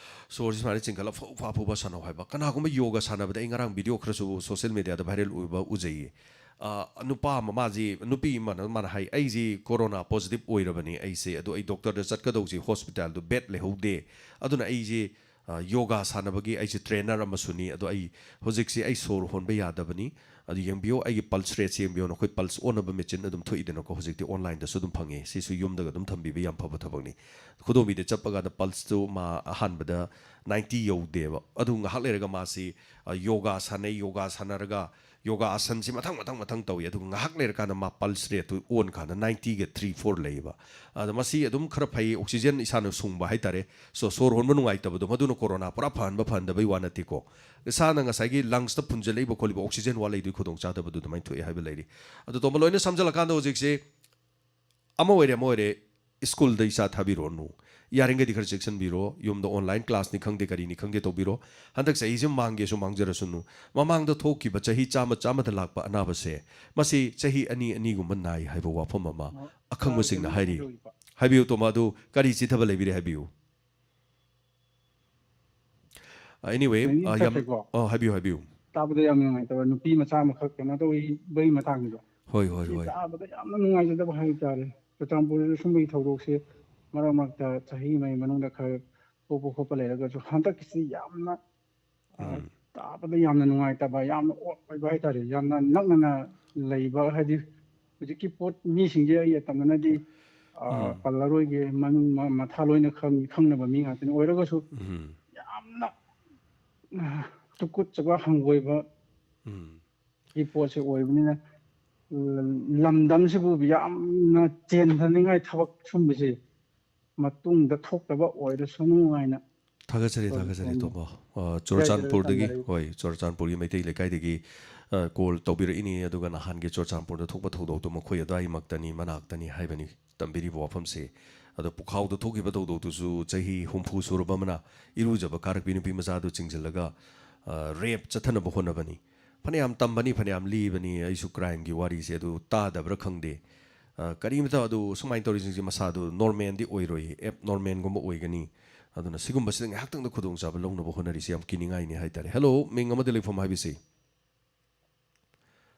ꯁꯣꯔꯁꯤ ꯁꯨꯃꯥꯏꯅ ꯆꯤꯡꯈꯠꯂꯒ ꯐꯨ ꯐꯥ ꯐꯨ ꯐꯥ ꯁꯥꯟꯅꯧ ꯍꯥꯏꯕ꯫ ꯀꯅꯥꯒꯨꯝꯕ ꯌꯣꯒꯥ ꯁꯥꯟꯅꯕꯗ, ꯑꯩ ꯉꯔꯥꯡ ꯚꯤꯗꯤꯑꯣ ꯈꯔꯁꯨ ꯁꯣꯁꯤꯌꯦꯜ ꯃꯦꯗꯤꯌꯥꯗ ꯚꯥꯏꯔꯦꯜ ꯑꯣꯏꯕ ꯎꯖꯩꯌꯦ꯫ ꯑ, ꯅꯨꯄꯥ ꯑꯃ, ꯃꯥꯁꯤ, ꯅꯨꯄꯤ ꯑꯃꯅ ꯃꯥꯅ ꯍꯥꯏ, "ꯑꯩꯁꯤ ꯀꯣꯔꯣꯅꯥ ꯄꯣꯖꯤꯇꯤꯚ ꯑꯣꯏꯔꯕꯅꯤ ꯑꯩꯁꯦ, ꯑꯗꯣ ꯑꯩ ꯗꯣꯛꯇꯔꯗ ꯆꯠꯀꯗꯧꯁꯤ ꯍꯣꯁꯄꯤꯇꯥꯜꯗꯨ ꯕꯦꯗ ꯂꯩꯍꯧꯗꯦ, ꯑꯗꯨꯅ ꯑꯩꯁꯤ, ꯑ, ꯌꯣꯒꯥ ꯁꯥꯟꯅꯕꯒꯤ ꯑꯩꯁꯦ ꯇ꯭ꯔꯦꯅꯔ ꯑꯃꯁꯨꯅꯤ, ꯑꯗꯣ ꯑꯩ ꯍꯧꯖꯤꯛꯁꯤ ꯑꯩ ꯁꯣꯔ ꯍꯣꯟꯕ ꯌꯥꯗꯕꯅꯤ, ꯑꯗꯨ ꯌꯦꯡꯕꯤꯌꯣ, ꯑꯩꯒꯤ ꯄꯜꯁ ꯔꯦꯠꯁꯦ ꯌꯦꯡꯕꯤꯌꯣ, ꯅꯈꯣꯏ ꯄꯜꯁ ꯑꯣꯟꯅꯕ ꯃꯦꯆꯤꯟ ꯑꯗꯨꯝ ꯊꯣꯛꯏꯗꯅꯀꯣ, ꯍꯧꯖꯤꯛꯇꯤ ꯑꯣꯟꯂꯥꯏꯟꯗꯁꯨ ꯑꯗꯨꯝ ꯐꯪꯉꯦ, ꯁꯤꯁꯨ ꯌꯨꯝꯗꯒ ꯑꯗꯨꯝ ꯊꯝꯕꯤꯕ ꯌꯥꯝ ꯐꯕ ꯊꯕꯛꯅꯤ꯫ ꯈꯨꯗꯣꯝꯕꯤꯗ ꯆꯠꯄ ꯀꯥꯟꯗ ꯄꯜꯁꯇꯨ ꯃꯥ ꯑꯍꯥꯟꯕꯗ ꯅꯥꯏꯟꯇꯤ ꯌꯧꯗꯦꯕ, ꯑꯗꯨ ꯉꯥꯏꯍꯥꯛ ꯂꯩꯔꯒ ꯃꯥꯁꯤ, ꯑ, ꯌꯣꯒꯥ ꯁꯥꯟꯅꯩ, ꯌꯣꯒꯥ ꯁꯥꯟꯅꯔꯒ ꯌꯣꯒꯥ ꯑꯥꯁꯟꯁꯤ ꯃꯊꯪ ꯃꯊꯪ ꯃꯊꯪ ꯇꯧꯏ, ꯑꯗꯨꯒ ꯉꯥꯏꯍꯥꯛ ꯂꯩꯔꯀꯥꯟꯗ ꯃꯥ ꯄꯜꯁ ꯔꯦꯠꯇꯨ ꯑꯣꯟ ꯀꯥꯟꯗ ꯅꯥꯏꯟꯇꯤꯒ ꯊ꯭ꯔꯤ ꯐꯣꯔ ꯂꯩꯌꯦꯕ꯫ ꯑꯗ ꯃꯁꯤ ꯑꯗꯨꯝ ꯈꯔ ꯐꯩ, ꯑꯣꯛꯁꯤꯖꯦꯟ ꯏꯁꯥꯅ ꯁꯨꯡꯕ ꯍꯥꯏꯇꯥꯔꯦ꯫ ꯁꯣ-, ꯁꯣꯔ ꯍꯣꯟꯕ ꯅꯨꯡꯉꯥꯏꯇꯕꯗꯣ, ꯃꯗꯨꯅ ꯀꯣꯔꯣꯅꯥ ꯄꯨꯔꯥ ꯐꯍꯟꯕ ꯐꯍꯟꯗꯕꯩ ꯋꯥ ꯅꯠꯇꯦꯀꯣ, ꯏꯁꯥꯅ ꯉꯁꯥꯏꯒꯤ ꯂꯪꯁꯇ ꯐꯨꯟꯖꯜꯂꯛꯏꯕ ꯈꯣꯠꯂꯤꯕ ꯑꯣꯛꯁꯤꯖꯦꯟ ꯋꯥꯠꯂꯛꯏꯗꯨꯒꯤ ꯈꯨꯗꯣꯡꯆꯥꯗꯕꯗꯨ ꯑꯗꯨꯃꯥꯏꯅ ꯊꯣꯛꯑꯦ ꯍꯥꯏꯕ ꯂꯩꯔꯤ꯫ ꯑꯗꯨ ꯇꯣꯝꯕ, ꯂꯣꯏꯅ ꯁꯝꯖꯜꯂꯀꯥꯟꯗ ꯍꯧꯖꯤꯛꯁꯦ ꯑꯃ ꯑꯣꯏꯔꯦ ꯑꯃ ꯑꯣꯏꯔꯦ, ꯁ꯭ꯀꯨꯜꯗ ꯏꯆꯥ ꯊꯥꯕꯤꯔꯨꯔꯅꯨ꯫ ꯌꯥꯔꯤꯈꯩꯗꯤ ꯈꯔ ꯆꯦꯛꯁꯤꯟꯕꯤꯔꯣ꯫ ꯌꯨꯝꯗ ꯑꯣꯟꯂꯥꯏꯟ ꯀ꯭ꯂꯥꯁꯅꯤ ꯈꯪꯗꯦ, ꯀꯔꯤꯅꯤ ꯈꯪꯗꯦ ꯇꯧꯕꯤꯔꯣ꯫ ꯍꯟꯗꯛ ꯆꯍꯤꯁꯤ ꯃꯥꯡꯒꯦꯁꯨ ꯃꯥꯡꯖꯔꯁꯅꯨ, ꯃꯃꯥꯡꯗ ꯊꯣꯛꯈꯤꯕ ꯆꯍꯤ ꯆꯥꯝꯃ, ꯆꯥꯝꯃꯗ ꯂꯥꯛꯄ ꯑꯅꯥꯕꯁꯦ, ꯃꯁꯤ ꯆꯍꯤ ꯑꯅꯤ ꯑꯅꯤꯒꯨꯝꯕ ꯅꯥꯏ ꯍꯥꯏꯕ ꯋꯥꯐꯝ ꯑꯃ ꯑꯈꯪꯕꯁꯤꯡꯅ ꯍꯥꯏꯔꯤ꯫ ꯍꯥꯏꯕꯤꯌꯨ ꯇꯣꯃꯥ, ꯑꯗꯨ ꯀꯔꯤ ꯆꯤꯊꯕ ꯂꯩꯕꯤꯔꯦ ꯍꯥꯏꯕꯤꯌꯨ꯫ ꯑꯦꯅꯤꯋꯦ, ꯅꯪꯒꯤ ꯌꯥꯝ ꯆꯠꯈ꯭ꯔꯦꯀꯣ? ꯑ, ꯍꯥꯏꯕꯤꯌꯨ, ꯍꯥꯏꯕꯤꯌꯨ꯫ ꯇꯥꯕꯗ ꯌꯥꯝ ꯅꯨꯡꯉꯥꯏꯇꯕ, ꯅꯨꯄꯤ ꯃꯆꯥ ꯑꯃꯈꯛ ꯀꯩꯅꯣ ꯇꯧꯕꯒꯤ ꯃꯇꯥꯡꯒꯤꯗꯣ꯫ ꯍꯣꯏ, ꯍꯣꯏ, ꯁꯤ ꯍꯣꯏ꯫ ꯇꯥꯕꯗ ꯌꯥꯝꯅ ꯅꯨꯡꯉꯥꯏꯖꯗꯕ ꯍꯥꯏꯕ ꯇꯥꯔꯦ꯫ ꯆꯨꯔꯆꯥꯟꯄꯨꯔꯗꯁꯨ ꯁꯨꯝꯕꯒꯤ ꯊꯧꯗꯣꯛꯁꯦ ꯃꯔꯛ ꯃꯔꯛꯇ ꯆꯍꯤ ꯑꯃꯒꯤ ꯃꯅꯨꯡꯗ ꯈꯔ ꯊꯣꯛꯄ ꯈꯣꯠꯄ ꯂꯩꯔꯒꯁꯨ, ꯍꯟꯗꯛꯀꯤꯁꯤ ꯌꯥꯝꯅ, ꯑ, ꯎꯝ꯫ ꯇꯥꯕꯗ ꯌꯥꯝꯅ ꯅꯨꯡꯉꯥꯏꯇꯕ, ꯌꯥꯝꯅ ꯑꯣꯠ ꯑꯣꯏꯕ ꯍꯥꯏ ꯇꯥꯔꯦ, ꯌꯥꯝꯅ ꯅꯛꯅꯅ ꯂꯩꯕ, ꯍꯥꯏꯗꯤ ꯍꯧꯖꯤꯛꯀꯤ ꯄꯣꯠ ꯃꯤꯁꯤꯡꯁꯦ ꯑꯩ ꯑꯇꯝꯅꯅꯗꯤ, ꯑ, ꯎꯝ꯫ ꯄꯜꯂꯔꯣꯏꯒꯦ, ꯃꯃꯤꯡ ꯃ-, ꯃꯊꯥ ꯂꯣꯏꯅ ꯈꯪ-, ꯈꯪꯅꯕ ꯃꯤ ꯉꯥꯛꯇꯅꯤ꯫ ꯑꯣꯏꯔꯒꯁꯨ ꯎꯝ꯫ ꯌꯥꯝꯅ, ꯑ, ꯇꯨꯀꯠꯆꯕ, ꯍꯪꯒꯣꯏꯕ ꯎꯝ꯫ ꯒꯤ ꯄꯣꯠꯁꯦ ꯑꯣꯏꯕꯅꯤꯅ, ꯂ-, ꯂꯝꯗꯝꯁꯤꯕꯨ ꯌꯥꯝꯅ ꯆꯦꯟꯊꯅꯤꯡꯉꯥꯏ ꯊꯕꯛ ꯁꯨꯝꯕꯁꯦ ꯃꯇꯨꯡꯗ ꯊꯣꯛꯇꯕ ꯑꯣꯏꯔꯁꯅꯨ ꯍꯥꯏꯅ ꯊꯥꯒꯠꯆꯔꯤ, ꯊꯥꯒꯠꯆꯔꯤ, ꯇꯣꯝꯕ꯫ ꯑ, ꯌꯥꯏ, ꯆꯨꯔꯆꯥꯟꯄꯨꯔꯗꯒꯤ, ꯇꯝꯖꯔꯤ꯫ ꯍꯣꯏ, ꯆꯨꯔꯆꯥꯟꯄꯨꯔꯒꯤ ꯃꯩꯇꯩ ꯂꯩꯀꯥꯏꯗꯒꯤ, ꯑ, ꯀꯣꯜ ꯇꯧꯕꯤꯔꯛꯏꯅꯤ, ꯑꯗꯨꯒ ꯅꯍꯥꯟꯒꯤ ꯆꯨꯔꯆꯥꯟꯄꯨꯔꯗ ꯊꯣꯛꯄ ꯊꯧꯗꯣꯛꯇꯣ ꯃꯈꯣꯏ ꯑꯗꯨꯋꯥꯏꯃꯛꯇꯅꯤ, ꯃꯅꯥꯛꯇꯅꯤ ꯍꯥꯏꯕꯅꯤ ꯇꯝꯕꯤꯔꯤꯕ ꯋꯥꯐꯝꯁꯦ꯫ ꯑꯗꯣ ꯄꯨꯈꯥꯎꯗ ꯊꯣꯛꯈꯤꯕ ꯊꯧꯗꯣꯛꯇꯨꯁꯨ ꯆꯍꯤ ꯍꯨꯝꯐꯨ ꯁꯨꯔꯕ ꯑꯃꯅ ꯏꯔꯨꯖꯕ ꯀꯥꯔꯛꯄꯤ ꯅꯨꯄꯤ ꯃꯆꯥꯗꯨ ꯆꯤꯡꯁꯤꯜꯂꯒ, ꯑ, ꯔꯦꯞ ꯆꯠꯊꯅꯕ ꯍꯣꯠꯅꯕꯅꯤ꯫ ꯐꯅꯌꯥꯝ ꯇꯝꯕꯅꯤ, ꯐꯅꯌꯥꯝ ꯂꯤꯕꯅꯤ ꯑꯩꯁꯨ ꯀ꯭ꯔꯥꯏꯝꯒꯤ ꯋꯥꯔꯤꯁꯦ, ꯑꯗꯨ ꯇꯥꯗꯕ꯭ꯔꯥ ꯈꯪꯗꯦ꯫ ꯑ, ꯀꯔꯤꯝꯇ ꯑꯗꯨ ꯁꯨꯃꯥꯏꯅ ꯇꯧꯔꯤꯁꯤꯡꯁꯦ ꯃꯁꯥꯗꯨ ꯅꯣꯔꯃꯦꯜꯗꯤ ꯑꯣꯏꯔꯣꯏ, ꯑꯦꯞ ꯅꯣꯔꯃꯦꯜꯒꯨꯝꯕ ꯑꯣꯏꯒꯅꯤ꯫ ꯑꯗꯨꯅ ꯁꯤꯒꯨꯝꯕꯁꯤꯗ ꯉꯥꯏꯍꯥꯛꯇꯪꯗ ꯈꯨꯗꯣꯡꯆꯥꯕ ꯂꯧꯅꯕ ꯍꯣꯠꯅꯔꯤꯁꯤ ꯌꯥꯝ ꯀꯤꯅꯤꯡꯉꯥꯏꯅꯤ ꯍꯥꯏꯇꯥꯔꯦ꯫ ꯍꯦꯜꯂꯣ, ꯃꯤꯡ ꯑꯃꯗꯤ ꯂꯩꯐꯝ ꯍꯥꯏꯕꯤꯁꯤ꯫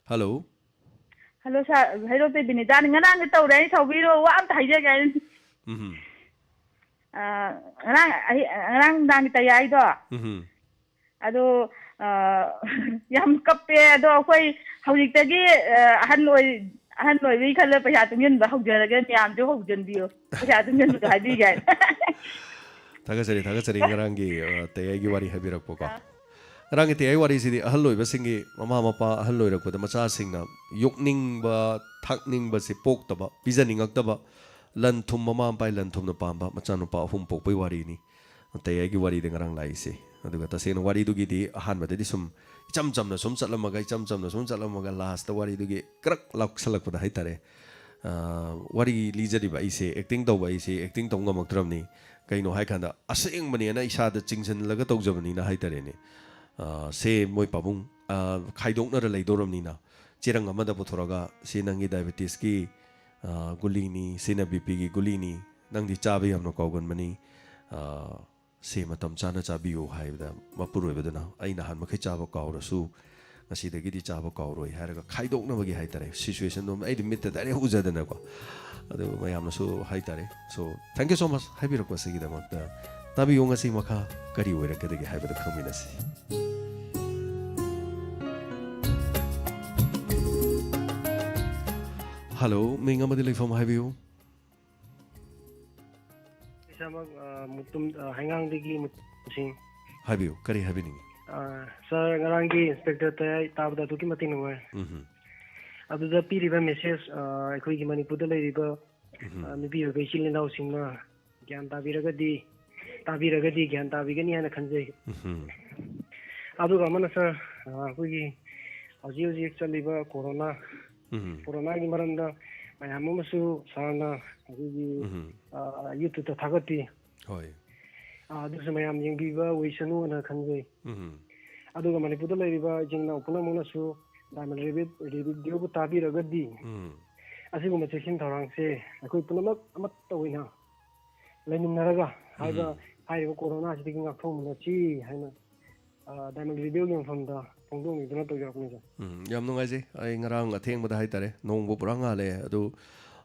ꯍꯦꯜꯂꯣ꯫ ꯍꯦꯜꯂꯣ ꯁꯥꯔ, ꯍꯩꯔꯣꯛꯇꯩ ꯕꯤꯅꯤꯇꯥꯅꯤ꯫ ꯉꯔꯥꯡꯁꯨ ꯇꯧꯔꯦ, ꯑꯩ ꯁꯥꯎꯕꯤꯔꯣ, ꯋꯥ ꯑꯝꯇ ꯍꯥꯏꯖꯒꯦ ꯍꯥꯏꯅ꯫ ꯎꯝ꯫ ꯑ, ꯉꯔꯥꯡ ꯑꯍꯤ-, ꯉꯔꯥꯡ ꯅꯨꯡꯗꯥꯡꯒꯤ ꯇꯌꯥꯏꯗꯣ, ꯎꯝ꯫ ꯑꯗꯣ, ꯑ, ꯌꯥꯝ ꯀꯞꯄꯦ꯫ ꯑꯗꯣ ꯑꯩꯈꯣꯏ ꯍꯧꯖꯤꯛꯇꯒꯤ, ꯑ, ꯑꯍꯟ ꯑꯣꯏ-, ꯑꯍꯟ ꯑꯣꯏꯕꯒꯤ ꯈꯜꯂ ꯄꯩꯁꯥ ꯇꯨꯡꯁꯤꯟꯕ ꯍꯧꯖꯔꯒꯦ, ꯃꯌꯥꯝꯁꯨ ꯍꯧꯖꯤꯟꯕꯤꯌꯨ, ꯄꯩꯁꯥ ꯇꯨꯡꯁꯤꯟꯕꯗꯣ ꯍꯥꯏꯕꯤꯒꯦ ꯍꯥꯏꯅ꯫ ꯊꯥꯒꯠꯆꯔꯤ, ꯊꯥꯒꯠꯆꯔꯤ, ꯉꯔꯥꯡꯒꯤ, ꯑ, ꯇꯌꯥꯏꯒꯤ ꯋꯥꯔꯤ ꯍꯥꯏꯕꯤꯔꯛꯄꯀꯣ꯫ ꯑ꯫ ꯉꯔꯥꯡꯒꯤ ꯇꯌꯥꯏ ꯋꯥꯔꯤꯁꯤꯗꯤ ꯑꯍꯜ ꯑꯣꯏꯕꯁꯤꯡꯒꯤ, ꯃꯃꯥ ꯃꯄꯥ ꯑꯍꯜ ꯑꯣꯏꯔꯛꯄꯗ ꯃꯆꯥꯁꯤꯡꯅ ꯌꯣꯛꯅꯤꯡꯕ, ꯊꯥꯛꯅꯤꯡꯕꯁꯦ ꯄꯣꯛꯇꯕ, ꯄꯤꯖꯅꯤꯡꯉꯛꯇꯕ, ꯂꯟ ꯊꯨꯝ, ꯃꯃꯥ ꯃꯄꯥꯒꯤ ꯂꯟ ꯊꯨꯝꯅ ꯄꯥꯝꯕ ꯃꯆꯥꯅꯨꯄꯥ ꯑꯍꯨꯝ ꯄꯣꯛꯄꯩ ꯋꯥꯔꯤꯅꯤ ꯇꯌꯥꯏꯒꯤ ꯋꯥꯔꯤꯗ ꯉꯔꯥꯡ ꯂꯥꯛꯏꯁꯦ꯫ ꯑꯗꯨꯒ ꯇꯁꯦꯡꯅ ꯋꯥꯔꯤꯗꯨꯒꯤꯗꯤ ꯑꯍꯥꯟꯕꯗꯗꯤ ꯁꯨꯝ ꯏꯆꯝ ꯆꯝꯅ ꯁꯨꯝ ꯆꯠꯂꯝꯃꯒ, ꯏꯆꯝ ꯆꯝꯅ ꯁꯨꯝ ꯆꯠꯂꯝꯃꯒ, ꯂꯥꯁꯇ ꯋꯥꯔꯤꯗꯨꯒꯤ ꯀ꯭ꯔꯛ ꯂꯥꯎꯁꯜꯂꯛꯄꯗ ꯍꯥꯏꯇꯥꯔꯦ, ꯑ, ꯋꯥꯔꯤ ꯂꯤꯖꯔꯤꯕ ꯑꯩꯁꯦ, ꯑꯦꯛꯇꯤꯡ ꯇꯧꯕ ꯑꯩꯁꯦ ꯑꯦꯛꯇꯤꯡ ꯇꯧ ꯉꯝꯃꯛꯇ꯭ꯔꯕꯅꯤ꯫ ꯀꯩꯅꯣ ꯍꯥꯏꯀꯥꯟꯗ, ꯑꯁꯦꯡꯕꯅꯦꯅ ꯏꯁꯥꯗ ꯆꯤꯡꯁꯤꯜꯂꯒ ꯇꯧꯖꯕꯅꯤꯅ ꯍꯥꯏꯇꯥꯔꯦꯅꯦ꯫ ꯑ, ꯁꯦ ꯃꯣꯏ ꯄꯥꯕꯨꯡ, ꯑ, ꯈꯥꯏꯗꯣꯛꯅꯔ ꯂꯩꯗꯧꯔꯕꯅꯤꯅ, ꯆꯦꯔꯪ ꯑꯃꯗ ꯄꯨꯊꯣꯔꯒ, "ꯁꯤ ꯅꯪꯒꯤ ꯗꯥꯏꯕꯦꯇꯤꯁꯀꯤ, ꯑ, ꯒꯨꯂꯤꯅꯤ, ꯁꯤꯅ ꯕꯤ ꯄꯤꯒꯤ ꯒꯨꯂꯤꯅꯤ, ꯅꯪꯗꯤ ꯆꯥꯕ ꯌꯥꯝꯅ ꯀꯥꯎꯒꯟꯕꯅꯤ, ꯑ, ꯁꯦ ꯃꯇꯝ ꯆꯥꯅ ꯆꯥꯕꯤꯌꯨ ꯍꯥꯏꯕꯗ, ꯃꯄꯨꯔꯣꯏꯕꯗꯨꯅ "ꯑꯩ ꯅꯍꯥꯟ ꯃꯈꯩ ꯆꯥꯕ ꯀꯥꯎꯔꯁꯨ ꯉꯁꯤꯗꯒꯤꯗꯤ ꯆꯥꯕ ꯀꯥꯎꯔꯣꯏ" ꯍꯥꯏꯔꯒ ꯈꯥꯏꯗꯣꯛꯅꯕꯒꯤ ꯍꯥꯏꯇꯥꯔꯦ, ꯁꯤꯆꯨꯋꯦꯁꯟꯗꯣ ꯑꯩꯗꯤ ꯃꯤꯠꯇ ꯗꯥꯏꯔꯦꯛ ꯎꯖꯗꯅꯀꯣ꯫ ꯑꯗꯨ ꯃꯌꯥꯝꯅꯁꯨ ꯍꯥꯏꯇꯥꯔꯦ꯫ So, thank you so much ꯍꯥꯏꯕꯤꯔꯛꯄꯁꯤꯒꯤꯗꯃꯛꯇ꯫ ꯇꯥꯕꯤꯌꯨ, ꯉꯁꯤ ꯃꯈꯥ ꯀꯔꯤ ꯑꯣꯏꯔꯛꯀꯗꯒꯦ ꯍꯥꯏꯕꯗꯨ ꯈꯪꯃꯤꯟꯅꯁꯤ꯫ ꯍꯜꯂꯣ, ꯃꯤꯡ ꯑꯃꯗꯤ ꯂꯩꯐꯝ ꯍꯥꯏꯕꯤꯌꯨ꯫ ꯏꯁꯥꯃꯛ, ꯑ, ꯃꯨꯇꯨꯝ, ꯑ, ꯍꯩꯉꯥꯡꯗꯒꯤ ꯃꯨꯇꯨꯝ ꯁꯤꯡ꯫ ꯍꯥꯏꯕꯤꯌꯨ, ꯀꯔꯤ ꯍꯥꯏꯕꯤꯅꯤꯡꯉꯤ? ꯑ, ꯁꯥꯔ, ꯉꯔꯥꯡꯒꯤ ꯏꯟꯁꯄꯦꯛꯇꯔ ꯇꯌꯥꯏ ꯇꯥꯕꯗ ꯑꯗꯨꯛꯀꯤ ꯃꯇꯤꯛ ꯅꯨꯡꯉꯥꯏ꯫ ꯎꯝꯍꯨꯝ꯫ ꯑꯗꯨꯗ ꯄꯤꯔꯤꯕ ꯃꯦꯁꯦꯖ, ꯑ, ꯑꯩꯈꯣꯏꯒꯤ ꯃꯅꯤꯄꯨꯔꯗ ꯂꯩꯔꯤꯕ, ꯎꯝꯍꯨꯝ꯫ ꯑ, ꯅꯨꯄꯤ ꯑꯣꯏꯕ ꯏꯆꯤꯜ ꯏꯅꯥꯎꯁꯤꯡꯅ ꯒ꯭ꯌꯥꯟ ꯇꯥꯕꯤꯔꯒꯗꯤ, ꯇꯥꯕꯤꯔꯒꯗꯤ ꯒ꯭ꯌꯥꯟ ꯇꯥꯕꯤꯒꯅꯤ ꯍꯥꯏꯅ ꯈꯟꯖꯩ꯫ ꯎꯝꯍꯨꯝ꯫ ꯑꯗꯨꯒ ꯑꯃꯅ, ꯁꯥꯔ, ꯑ, ꯑꯩꯈꯣꯏꯒꯤ ꯍꯧꯖꯤꯛ ꯍꯧꯖꯤꯛ ꯆꯠꯂꯤꯕ ꯀꯣꯔꯣꯅꯥ, ꯎꯝꯍꯨꯝ꯫ ꯀꯣꯔꯣꯅꯥꯒꯤ ꯃꯔꯝꯗ ꯃꯌꯥꯝ ꯑꯃꯁꯨ ꯁꯥꯔꯅ ꯑꯩꯈꯣꯏꯒꯤ, ꯎꯝꯍꯨꯝ꯫ ꯑ, ꯌꯨꯇ꯭ꯌꯨꯕꯇ ꯊꯥꯒꯠꯄꯤ꯫ ꯍꯣꯏ꯫ ꯑ, ꯑꯗꯨꯁꯨ ꯃꯌꯥꯝ ꯌꯦꯡꯕꯤꯕ ꯑꯣꯏꯁꯅꯨꯅ ꯈꯟꯖꯩ꯫ ꯎꯝꯍꯨꯝ꯫ ꯑꯗꯨꯒ ꯃꯅꯤꯄꯨꯔꯗ ꯂꯩꯔꯤꯕ ꯏꯆꯤꯟ ꯏꯅꯥꯎ ꯄꯨꯝꯅꯃꯛꯅꯁꯨ ꯗꯥꯏꯃꯟ ꯔꯦꯕꯤꯠ ꯔꯦꯗꯤꯑꯣꯕꯨ ꯇꯥꯕꯤꯔꯒꯗꯤ, ꯎꯝ꯫ ꯑꯁꯤꯒꯨꯝꯕ ꯆꯦꯛꯁꯤꯟ ꯊꯧꯔꯥꯡꯁꯦ ꯑꯩꯈꯣꯏ ꯄꯨꯝꯅꯃꯛ ꯑꯃꯠꯇ ꯑꯣꯏꯅ ꯂꯩꯃꯤꯟꯅꯔꯒ ꯍꯥꯏꯕ, ꯎꯝ꯫ ꯍꯥꯏꯔꯤꯕ ꯀꯣꯔꯣꯅꯥꯁꯤꯗꯒꯤ ꯉꯥꯛꯊꯣꯛꯃꯤꯟꯅꯁꯤ ꯍꯥꯏꯅ, ꯑ, ꯗꯥꯏꯃꯟ ꯔꯦꯗꯤꯑꯣꯒꯤ ꯃꯐꯝꯗ ꯐꯣꯡꯗꯣꯛꯅꯤꯡꯗꯨꯅ ꯇꯧꯖꯔꯛꯄꯅꯤ, ꯁꯥꯔ꯫ ꯎꯝ, ꯌꯥꯝ ꯅꯨꯡꯉꯥꯏꯖꯩ꯫ ꯑꯩ ꯉꯔꯥꯡ ꯑꯊꯦꯡꯕꯗ ꯍꯥꯏꯇꯥꯔꯦ, ꯅꯣꯡꯕꯨ ꯄꯨꯔꯥ ꯉꯥꯜꯂꯦ꯫ ꯑꯗꯨ,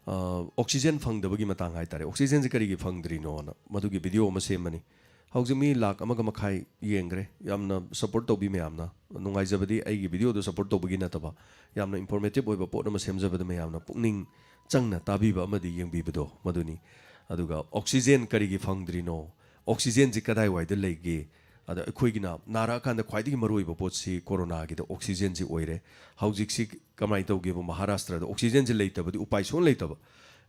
ꯑ, ꯑꯣꯛꯁꯤꯖꯦꯟ ꯐꯪꯗꯕꯒꯤ ꯃꯇꯥꯡ ꯍꯥꯏꯇꯥꯔꯦ, ꯑꯣꯛꯁꯤꯖꯦꯟꯁꯦ ꯀꯔꯤꯒꯤ ꯐꯪꯗ꯭ꯔꯤꯅꯣꯅ ꯃꯗꯨꯒꯤ ꯚꯤꯗꯤꯑꯣ ꯑꯃ ꯁꯦꯝꯕꯅꯤ꯫ ꯍꯧꯖꯤꯛ ꯃꯤ ꯂꯥꯛ ꯑꯃꯒ ꯃꯈꯥꯏ ꯌꯦꯡꯈ꯭ꯔꯦ꯫ ꯌꯥꯝꯅ ꯁꯞꯄꯣꯔꯠ ꯇꯧꯕꯤ ꯃꯌꯥꯝꯅ꯫ ꯅꯨꯡꯉꯥꯏꯖꯕꯗꯤ ꯑꯩꯒꯤ ꯚꯤꯗꯤꯑꯣꯗꯣ ꯁꯞꯄꯣꯔꯠ ꯇꯧꯕꯒꯤ ꯅꯠꯇꯕ, ꯌꯥꯝꯅ ꯏꯟꯐꯣꯔꯃꯦꯇꯤꯚ ꯑꯣꯏꯕ ꯄꯣꯠ ꯑꯃ ꯁꯦꯝꯖꯕꯗ ꯃꯌꯥꯝꯅ ꯄꯨꯛꯅꯤꯡ ꯆꯪꯅ ꯇꯥꯕꯤꯕ ꯑꯃꯗꯤ ꯌꯦꯡꯕꯤꯕꯗꯣ ꯃꯗꯨꯅꯤ꯫ ꯑꯗꯨꯒ ꯑꯣꯛꯁꯤꯖꯦꯟ ꯀꯔꯤꯒꯤ ꯐꯪꯗ꯭ꯔꯤꯅꯣ, ꯑꯣꯛꯁꯤꯖꯦꯟꯁꯤ ꯀꯗꯥꯏꯋꯥꯏꯗ ꯂꯩꯒꯦ? ꯑꯗ ꯑꯩꯈꯣꯏꯒꯤꯅ ꯅꯥꯔꯛꯑꯀꯥꯟꯗ ꯈ꯭ꯋꯥꯏꯗꯒꯤ ꯃꯔꯨꯑꯣꯏꯕ ꯄꯣꯠꯁꯤ ꯀꯣꯔꯣꯅꯥꯒꯤꯗ ꯑꯣꯛꯁꯤꯖꯦꯟꯁꯤ ꯑꯣꯏꯔꯦ꯫ ꯍꯧꯖꯤꯛꯁꯤ ꯀꯃꯥꯏꯅ ꯇꯧꯒꯦꯕꯨ, ꯃꯍꯥꯔꯥꯁꯇ꯭ꯔꯗ ꯑꯣꯛꯁꯤꯖꯦꯟꯁꯤ ꯂꯩꯇꯕꯗꯤ ꯎꯄꯥꯏ ꯁꯨꯡꯂꯩ ꯂꯩꯇꯕ꯫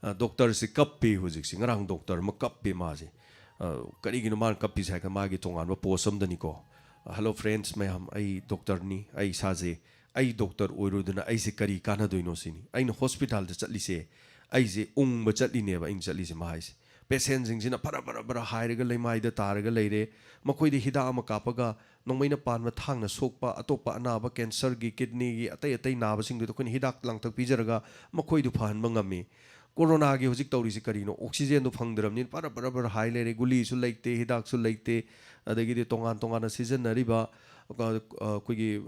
ꯑ, ꯗꯣꯛꯇꯔꯁꯤ ꯀꯞꯄꯤ ꯍꯧꯖꯤꯛꯁꯤ꯫ ꯉꯔꯥꯡ ꯗꯣꯛꯇꯔ ꯑꯃ ꯀꯞꯄꯤ ꯃꯥꯁꯦ꯫ ꯑ, ꯀꯔꯤꯒꯤꯅꯣ ꯃꯥꯅ ꯀꯞꯄꯤꯁꯦ ꯍꯥꯏꯔꯒ, ꯃꯥꯒꯤ ꯇꯣꯉꯥꯟꯕ ꯄꯣꯁ ꯑꯃꯗꯅꯤꯀꯣ꯫ "ꯍꯜꯂꯣ ꯐ꯭ꯔꯦꯟꯁ ꯃꯌꯥꯝ, ꯑꯩ ꯗꯣꯛꯇꯔꯅꯤ, ꯑꯩ ꯏꯁꯥꯁꯦ, ꯑꯩ ꯗꯣꯛꯇꯔ ꯑꯣꯏꯔꯨꯗꯅ ꯑꯩꯁꯦ ꯀꯔꯤ ꯀꯥꯟꯅꯗꯣꯏꯅꯣ ꯁꯤꯅꯤ꯫ ꯑꯩꯅ ꯍꯣꯁꯄꯤꯇꯥꯜꯗ ꯆꯠꯂꯤꯁꯦ, ꯑꯩꯁꯦ ꯎꯪꯕ ꯆꯠꯂꯤꯅꯦꯕ ꯑꯩꯅ ꯆꯠꯂꯤꯁꯦ", ꯃꯥ ꯍꯥꯏꯁꯦ꯫ ꯄꯦꯁꯦꯟꯁꯤꯡꯁꯤꯅ ꯐꯔ ꯐꯔ ꯐꯔ ꯍꯥꯏꯔꯒ ꯂꯩꯃꯥꯏꯗ ꯇꯥꯔꯒ ꯂꯩꯔꯦ꯫ ꯃꯈꯣꯏꯗ ꯍꯤꯗꯥꯛ ꯑꯃ ꯀꯥꯞꯄꯒ ꯅꯣꯡꯃꯩꯅ ꯄꯥꯟꯕ ꯊꯥꯡꯅ ꯁꯣꯛꯄ ꯑꯇꯣꯞꯄ ꯑꯅꯥꯕ, ꯀꯦꯟꯁꯔꯒꯤ, ꯀꯤꯗꯅꯤꯒꯤ, ꯑꯇꯩ ꯑꯇꯩ ꯅꯥꯕꯁꯤꯡꯗꯨꯗ ꯑꯩꯈꯣꯏꯅ ꯍꯤꯗꯥꯛ ꯂꯥꯡꯊꯛ ꯄꯤꯖꯔꯒ ꯃꯈꯣꯏꯗꯨ ꯐꯍꯟꯕ ꯉꯝꯃꯤ꯫ ꯀꯣꯔꯣꯅꯥꯒꯤ ꯍꯧꯖꯤꯛ ꯇꯧꯔꯤꯁꯤ ꯀꯔꯤꯅꯣ? ꯑꯣꯛꯁꯤꯖꯦꯟꯗꯣ ꯐꯪꯗ꯭ꯔꯕꯅꯤꯅ ꯄꯔ ꯄꯔ ꯄꯔ ꯍꯥꯏ ꯂꯩꯔꯦ꯫ ꯒꯨꯂꯤꯁꯨ ꯂꯩꯇꯦ, ꯍꯤꯗꯥꯛꯁꯨ ꯂꯩꯇꯦ, ꯑꯗꯒꯤꯗꯤ ꯇꯣꯉꯥꯟ ꯇꯣꯉꯥꯟꯅ ꯁꯤꯖꯤꯟꯅꯔꯤꯕ, ꯑ, ꯑ, ꯑꯩꯈꯣꯏꯒꯤ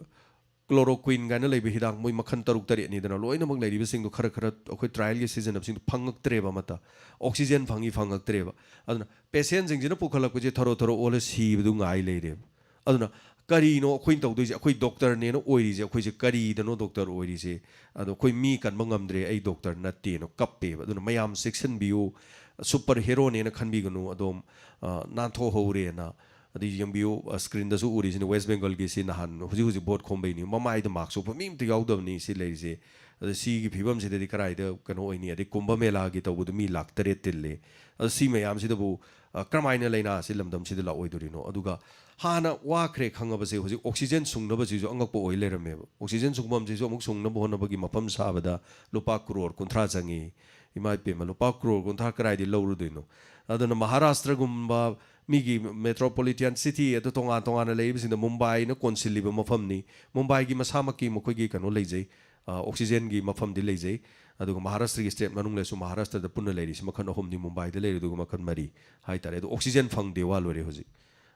ꯀ꯭ꯂꯣꯔꯣꯀ꯭ꯋꯤꯟ ꯀꯥꯏꯅ ꯂꯩꯕ ꯍꯤꯗꯥꯛ ꯃꯣꯏ ꯃꯈꯜ ꯇꯔꯨꯛ ꯇꯔꯦꯠꯅꯤꯗꯅ, ꯂꯣꯏꯅꯃꯛ ꯂꯩꯔꯤꯕꯁꯤꯡꯗꯣ ꯈꯔ ꯈꯔ ꯑꯩꯈꯣꯏ ꯇ꯭ꯔꯥꯏꯌꯦꯜꯒꯤ ꯁꯤꯖꯤꯟꯅꯕꯁꯤꯡꯗꯣ ꯐꯪꯉꯛꯇ꯭ꯔꯦꯕ ꯑꯃꯠꯇ꯫ ꯑꯣꯛꯁꯤꯖꯦꯟ ꯐꯪꯉꯤ ꯐꯪꯉꯛꯇ꯭ꯔꯦꯕ꯫ ꯑꯗꯨꯅ ꯄꯦꯁꯦꯟꯁꯤꯡꯁꯤꯅ ꯄꯨꯈꯠꯂꯛꯄꯁꯦ ꯊꯔꯣ ꯊꯔꯣ ꯑꯣꯜꯂ ꯁꯤꯕꯗꯨ ꯉꯥꯏ ꯂꯩꯔꯦꯕ꯫ ꯑꯗꯨꯅ ꯀꯔꯤꯅꯣ ꯑꯩꯈꯣꯏꯅ ꯇꯧꯗꯣꯏꯁꯦ? ꯑꯩꯈꯣꯏ ꯗꯣꯛꯇꯔꯅꯦꯅ ꯑꯣꯏꯔꯤꯁꯦ, ꯑꯩꯈꯣꯏꯁꯦ ꯀꯔꯤꯗꯅꯣ ꯗꯣꯛꯇꯔ ꯑꯣꯏꯔꯤꯁꯦ? ꯑꯗꯣ ꯑꯩꯈꯣꯏ ꯃꯤ ꯀꯟꯕ ꯉꯝꯗ꯭ꯔꯦ, ꯑꯩ ꯗꯣꯛꯇꯔ ꯅꯠꯇꯦꯅ ꯀꯞꯄꯦꯕ꯫ ꯑꯗꯨꯅ ꯃꯌꯥꯝ ꯆꯦꯛꯁꯤꯟꯕꯤꯌꯨ, ꯁꯨꯄꯔ ꯍꯦꯔꯣꯅꯦꯅ ꯈꯟꯕꯤꯒꯅꯨ꯫ ꯑꯗꯣꯝ, ꯑ, ꯅꯥꯟꯊꯣꯛꯍꯧꯔꯦꯅ꯫ ꯑꯗꯩ ꯌꯦꯡꯕꯤꯌꯨ, ꯑ, ꯁ꯭ꯀ꯭ꯔꯤꯟꯗꯁꯨ ꯎꯔꯤꯁꯤꯅꯦ, ꯋꯦꯁ ꯕꯦꯡꯒꯜꯒꯤꯁꯤ ꯅꯍꯥꯟ ꯍꯧꯖꯤꯛ ꯍꯧꯖꯤꯛ ꯚꯣꯠ ꯈꯣꯝꯕꯩꯅꯤ, ꯃꯃꯥꯏꯗ ꯃꯥꯛꯁ ꯎꯞꯄ ꯃꯤ ꯑꯝꯇ ꯌꯥꯎꯗꯕꯅꯤ ꯁꯤ ꯂꯩꯔꯤꯁꯦ꯫ ꯑꯗ ꯁꯤꯒꯤ ꯐꯤꯕꯝꯁꯤꯗꯗꯤ ꯀꯔꯥꯏꯗ ꯀꯩꯅꯣ ꯑꯣꯏꯅꯤ? ꯑꯗꯩ ꯀꯨꯝꯚ ꯃꯦꯂꯥꯒꯤ ꯇꯧꯕꯗ ꯃꯤ ꯂꯥꯛ ꯇꯔꯦꯠ ꯇꯤꯜꯂꯦ꯫ ꯑꯗ ꯁꯤ ꯃꯌꯥꯝꯁꯤꯗꯕꯨ, ꯑ, ꯀꯔꯝꯍꯥꯏꯅ ꯂꯥꯏꯅꯥ ꯑꯁꯤ ꯂꯝꯗꯝꯁꯤꯗ ꯂꯥꯛꯑꯣꯏꯗꯣꯔꯤꯅꯣ? ꯑꯗꯨꯒ ꯍꯥꯟꯅ ꯋꯥꯈ꯭ꯔꯦ ꯈꯪꯉꯕꯁꯦ ꯍꯧꯖꯤꯛ ꯑꯣꯛꯁꯤꯖꯦꯟ ꯁꯨꯡꯅꯕꯁꯤꯁꯨ ꯑꯉꯛꯄ ꯑꯣꯏ ꯂꯩꯔꯝꯃꯦꯕ꯫ ꯑꯣꯛꯁꯤꯖꯦꯟ ꯁꯨꯡꯐꯝꯁꯤꯁꯨ ꯑꯃꯨꯛ ꯁꯨꯡꯅꯕ ꯍꯣꯠꯅꯕꯒꯤ ꯃꯐꯝ ꯁꯥꯕꯗ ꯂꯨꯄꯥ ꯀ꯭ꯔꯣꯔ ꯀꯨꯟꯊ꯭ꯔꯥ ꯆꯪꯉꯤ꯫ ꯏꯃꯥ ꯏꯄꯦꯝꯃ, ꯂꯨꯄꯥ ꯀ꯭ꯔꯣꯔ ꯀꯨꯟꯊ꯭ꯔꯥ ꯀꯗꯥꯏꯗꯒꯤ ꯂꯧꯔꯨꯗꯣꯏꯅꯣ? ꯑꯗꯨꯅ ꯃꯍꯥꯔꯥꯁꯇ꯭ꯔꯒꯨꯝꯕ ꯃꯤꯒꯤ ꯃꯦꯇ꯭ꯔꯣꯄꯣꯂꯤꯇꯤꯌꯥꯟ ꯁꯤꯇꯤ ꯑꯗꯨ ꯇꯣꯉꯥꯟ ꯇꯣꯉꯥꯟꯅ ꯂꯩꯔꯤꯕꯁꯤꯡꯗ ꯃꯨꯝꯕꯥꯏꯅ ꯀꯣꯟꯁꯤꯜꯂꯤꯕ ꯃꯐꯝꯅꯤ꯫ ꯃꯨꯝꯕꯥꯏꯒꯤ ꯃꯁꯥꯃꯛꯀꯤ ꯃꯈꯣꯏꯒꯤ ꯀꯩꯅꯣ ꯂꯩꯖꯩ, ꯑ, ꯑꯣꯛꯁꯤꯖꯦꯟꯒꯤ ꯃꯐꯝꯗꯤ ꯂꯩꯖꯩ꯫ ꯑꯗꯨꯒ ꯃꯍꯥꯔꯥꯁꯇ꯭ꯔꯒꯤ ꯁ꯭ꯇꯦꯠ ꯃꯅꯨꯡꯗꯁꯨ ꯃꯍꯥꯔꯥꯁꯇ꯭ꯔꯗ ꯄꯨꯟꯅ ꯂꯩꯔꯤꯁꯤ ꯃꯈꯜ ꯑꯍꯨꯝꯅꯤ, ꯃꯨꯝꯕꯥꯏꯗ ꯂꯩꯔꯤꯗꯨꯒ ꯃꯈꯜ ꯃꯔꯤ ꯍꯥꯏꯇꯥꯔꯦ꯫ ꯑꯗꯣ ꯑꯣꯛꯁꯤꯖꯦꯟ ꯐꯪꯗꯦ, ꯋꯥ ꯂꯣꯏꯔꯦ ꯍꯧꯖꯤꯛ꯫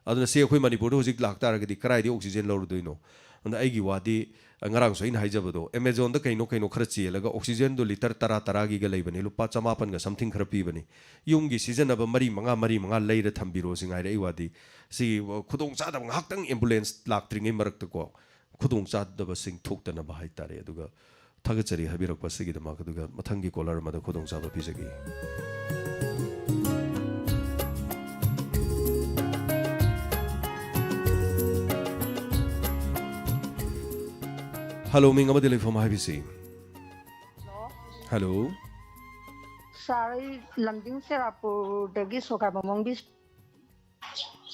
ꯑꯗꯨꯅ ꯁꯤ ꯑꯩꯈꯣꯏ ꯃꯅꯤꯄꯨꯔꯗ ꯍꯧꯖꯤꯛ ꯂꯥꯛꯇꯥꯔꯒꯗꯤ ꯀꯗꯥꯏꯗꯒꯤ ꯑꯣꯛꯁꯤꯖꯦꯟ ꯂꯧꯔꯨꯗꯣꯏꯅꯣ? ꯑꯗꯨꯅ ꯑꯩꯒꯤ ꯋꯥꯗꯤ, ꯑ, ꯉꯔꯥꯡꯁꯨ ꯑꯩꯅ ꯍꯥꯏꯖꯕꯗꯣ, ꯑꯦꯃꯦꯖꯣꯟꯗ ꯀꯩꯅꯣ ꯀꯩꯅꯣ ꯈꯔ ꯆꯦꯜꯂꯒ ꯑꯣꯛꯁꯤꯖꯦꯟꯗꯣ ꯂꯤꯇꯔ ꯇꯔꯥ ꯇꯔꯥꯒꯤꯒ ꯂꯩꯕꯅꯤ, ꯂꯨꯄꯥ ꯆꯃꯥꯄꯟꯒ something ꯈꯔ ꯄꯤꯕꯅꯤ꯫ ꯌꯨꯝꯒꯤ ꯁꯤꯖꯤꯟꯅꯕ ꯃꯔꯤ ꯃꯉꯥ, ꯃꯔꯤ ꯃꯉꯥ ꯂꯩꯔ ꯊꯝꯕꯤꯔꯣ ꯁꯤ ꯉꯥꯏꯔꯦ ꯑꯩ ꯋꯥꯗꯤ꯫ ꯁꯤ, ꯑ, ꯈꯨꯗꯣꯡꯆꯥꯗꯕ ꯉꯥꯏꯍꯥꯛꯇꯪ ꯑꯦꯝꯕꯨꯂꯦꯟꯁ ꯂꯥꯛꯇ꯭ꯔꯤꯉꯩ ꯃꯔꯛꯇꯀꯣ, ꯈꯨꯗꯣꯡꯆꯥꯗꯕꯁꯤꯡ ꯊꯣꯛꯇꯅꯕ ꯍꯥꯏꯇꯥꯔꯦ꯫ ꯑꯗꯨꯒ ꯊꯥꯒꯠꯆꯔꯤ ꯍꯥꯏꯕꯤꯔꯛꯄ ꯑꯁꯤꯒꯤꯗꯃꯛ꯫ ꯑꯗꯨꯒ ꯃꯊꯪꯒꯤ ꯀꯣꯂꯔ ꯑꯃꯗ ꯈꯨꯗꯣꯡꯆꯥꯕ ꯄꯤꯖꯒꯦ꯫ ꯍꯜꯂꯣ, ꯃꯤꯡ ꯑꯃꯗꯤ ꯂꯩꯐꯝ ꯍꯥꯏꯕꯤꯁꯤ꯫ ꯍꯜꯂꯣ꯫ ꯍꯜꯂꯣ꯫ ꯁꯥꯔ, ꯑꯩ ꯂꯝꯖꯤꯡ ꯁꯦꯔꯥꯄꯨꯔꯗꯒꯤ ꯁꯣꯀꯥꯏꯕꯝ ꯃꯣꯡꯕꯤ꯫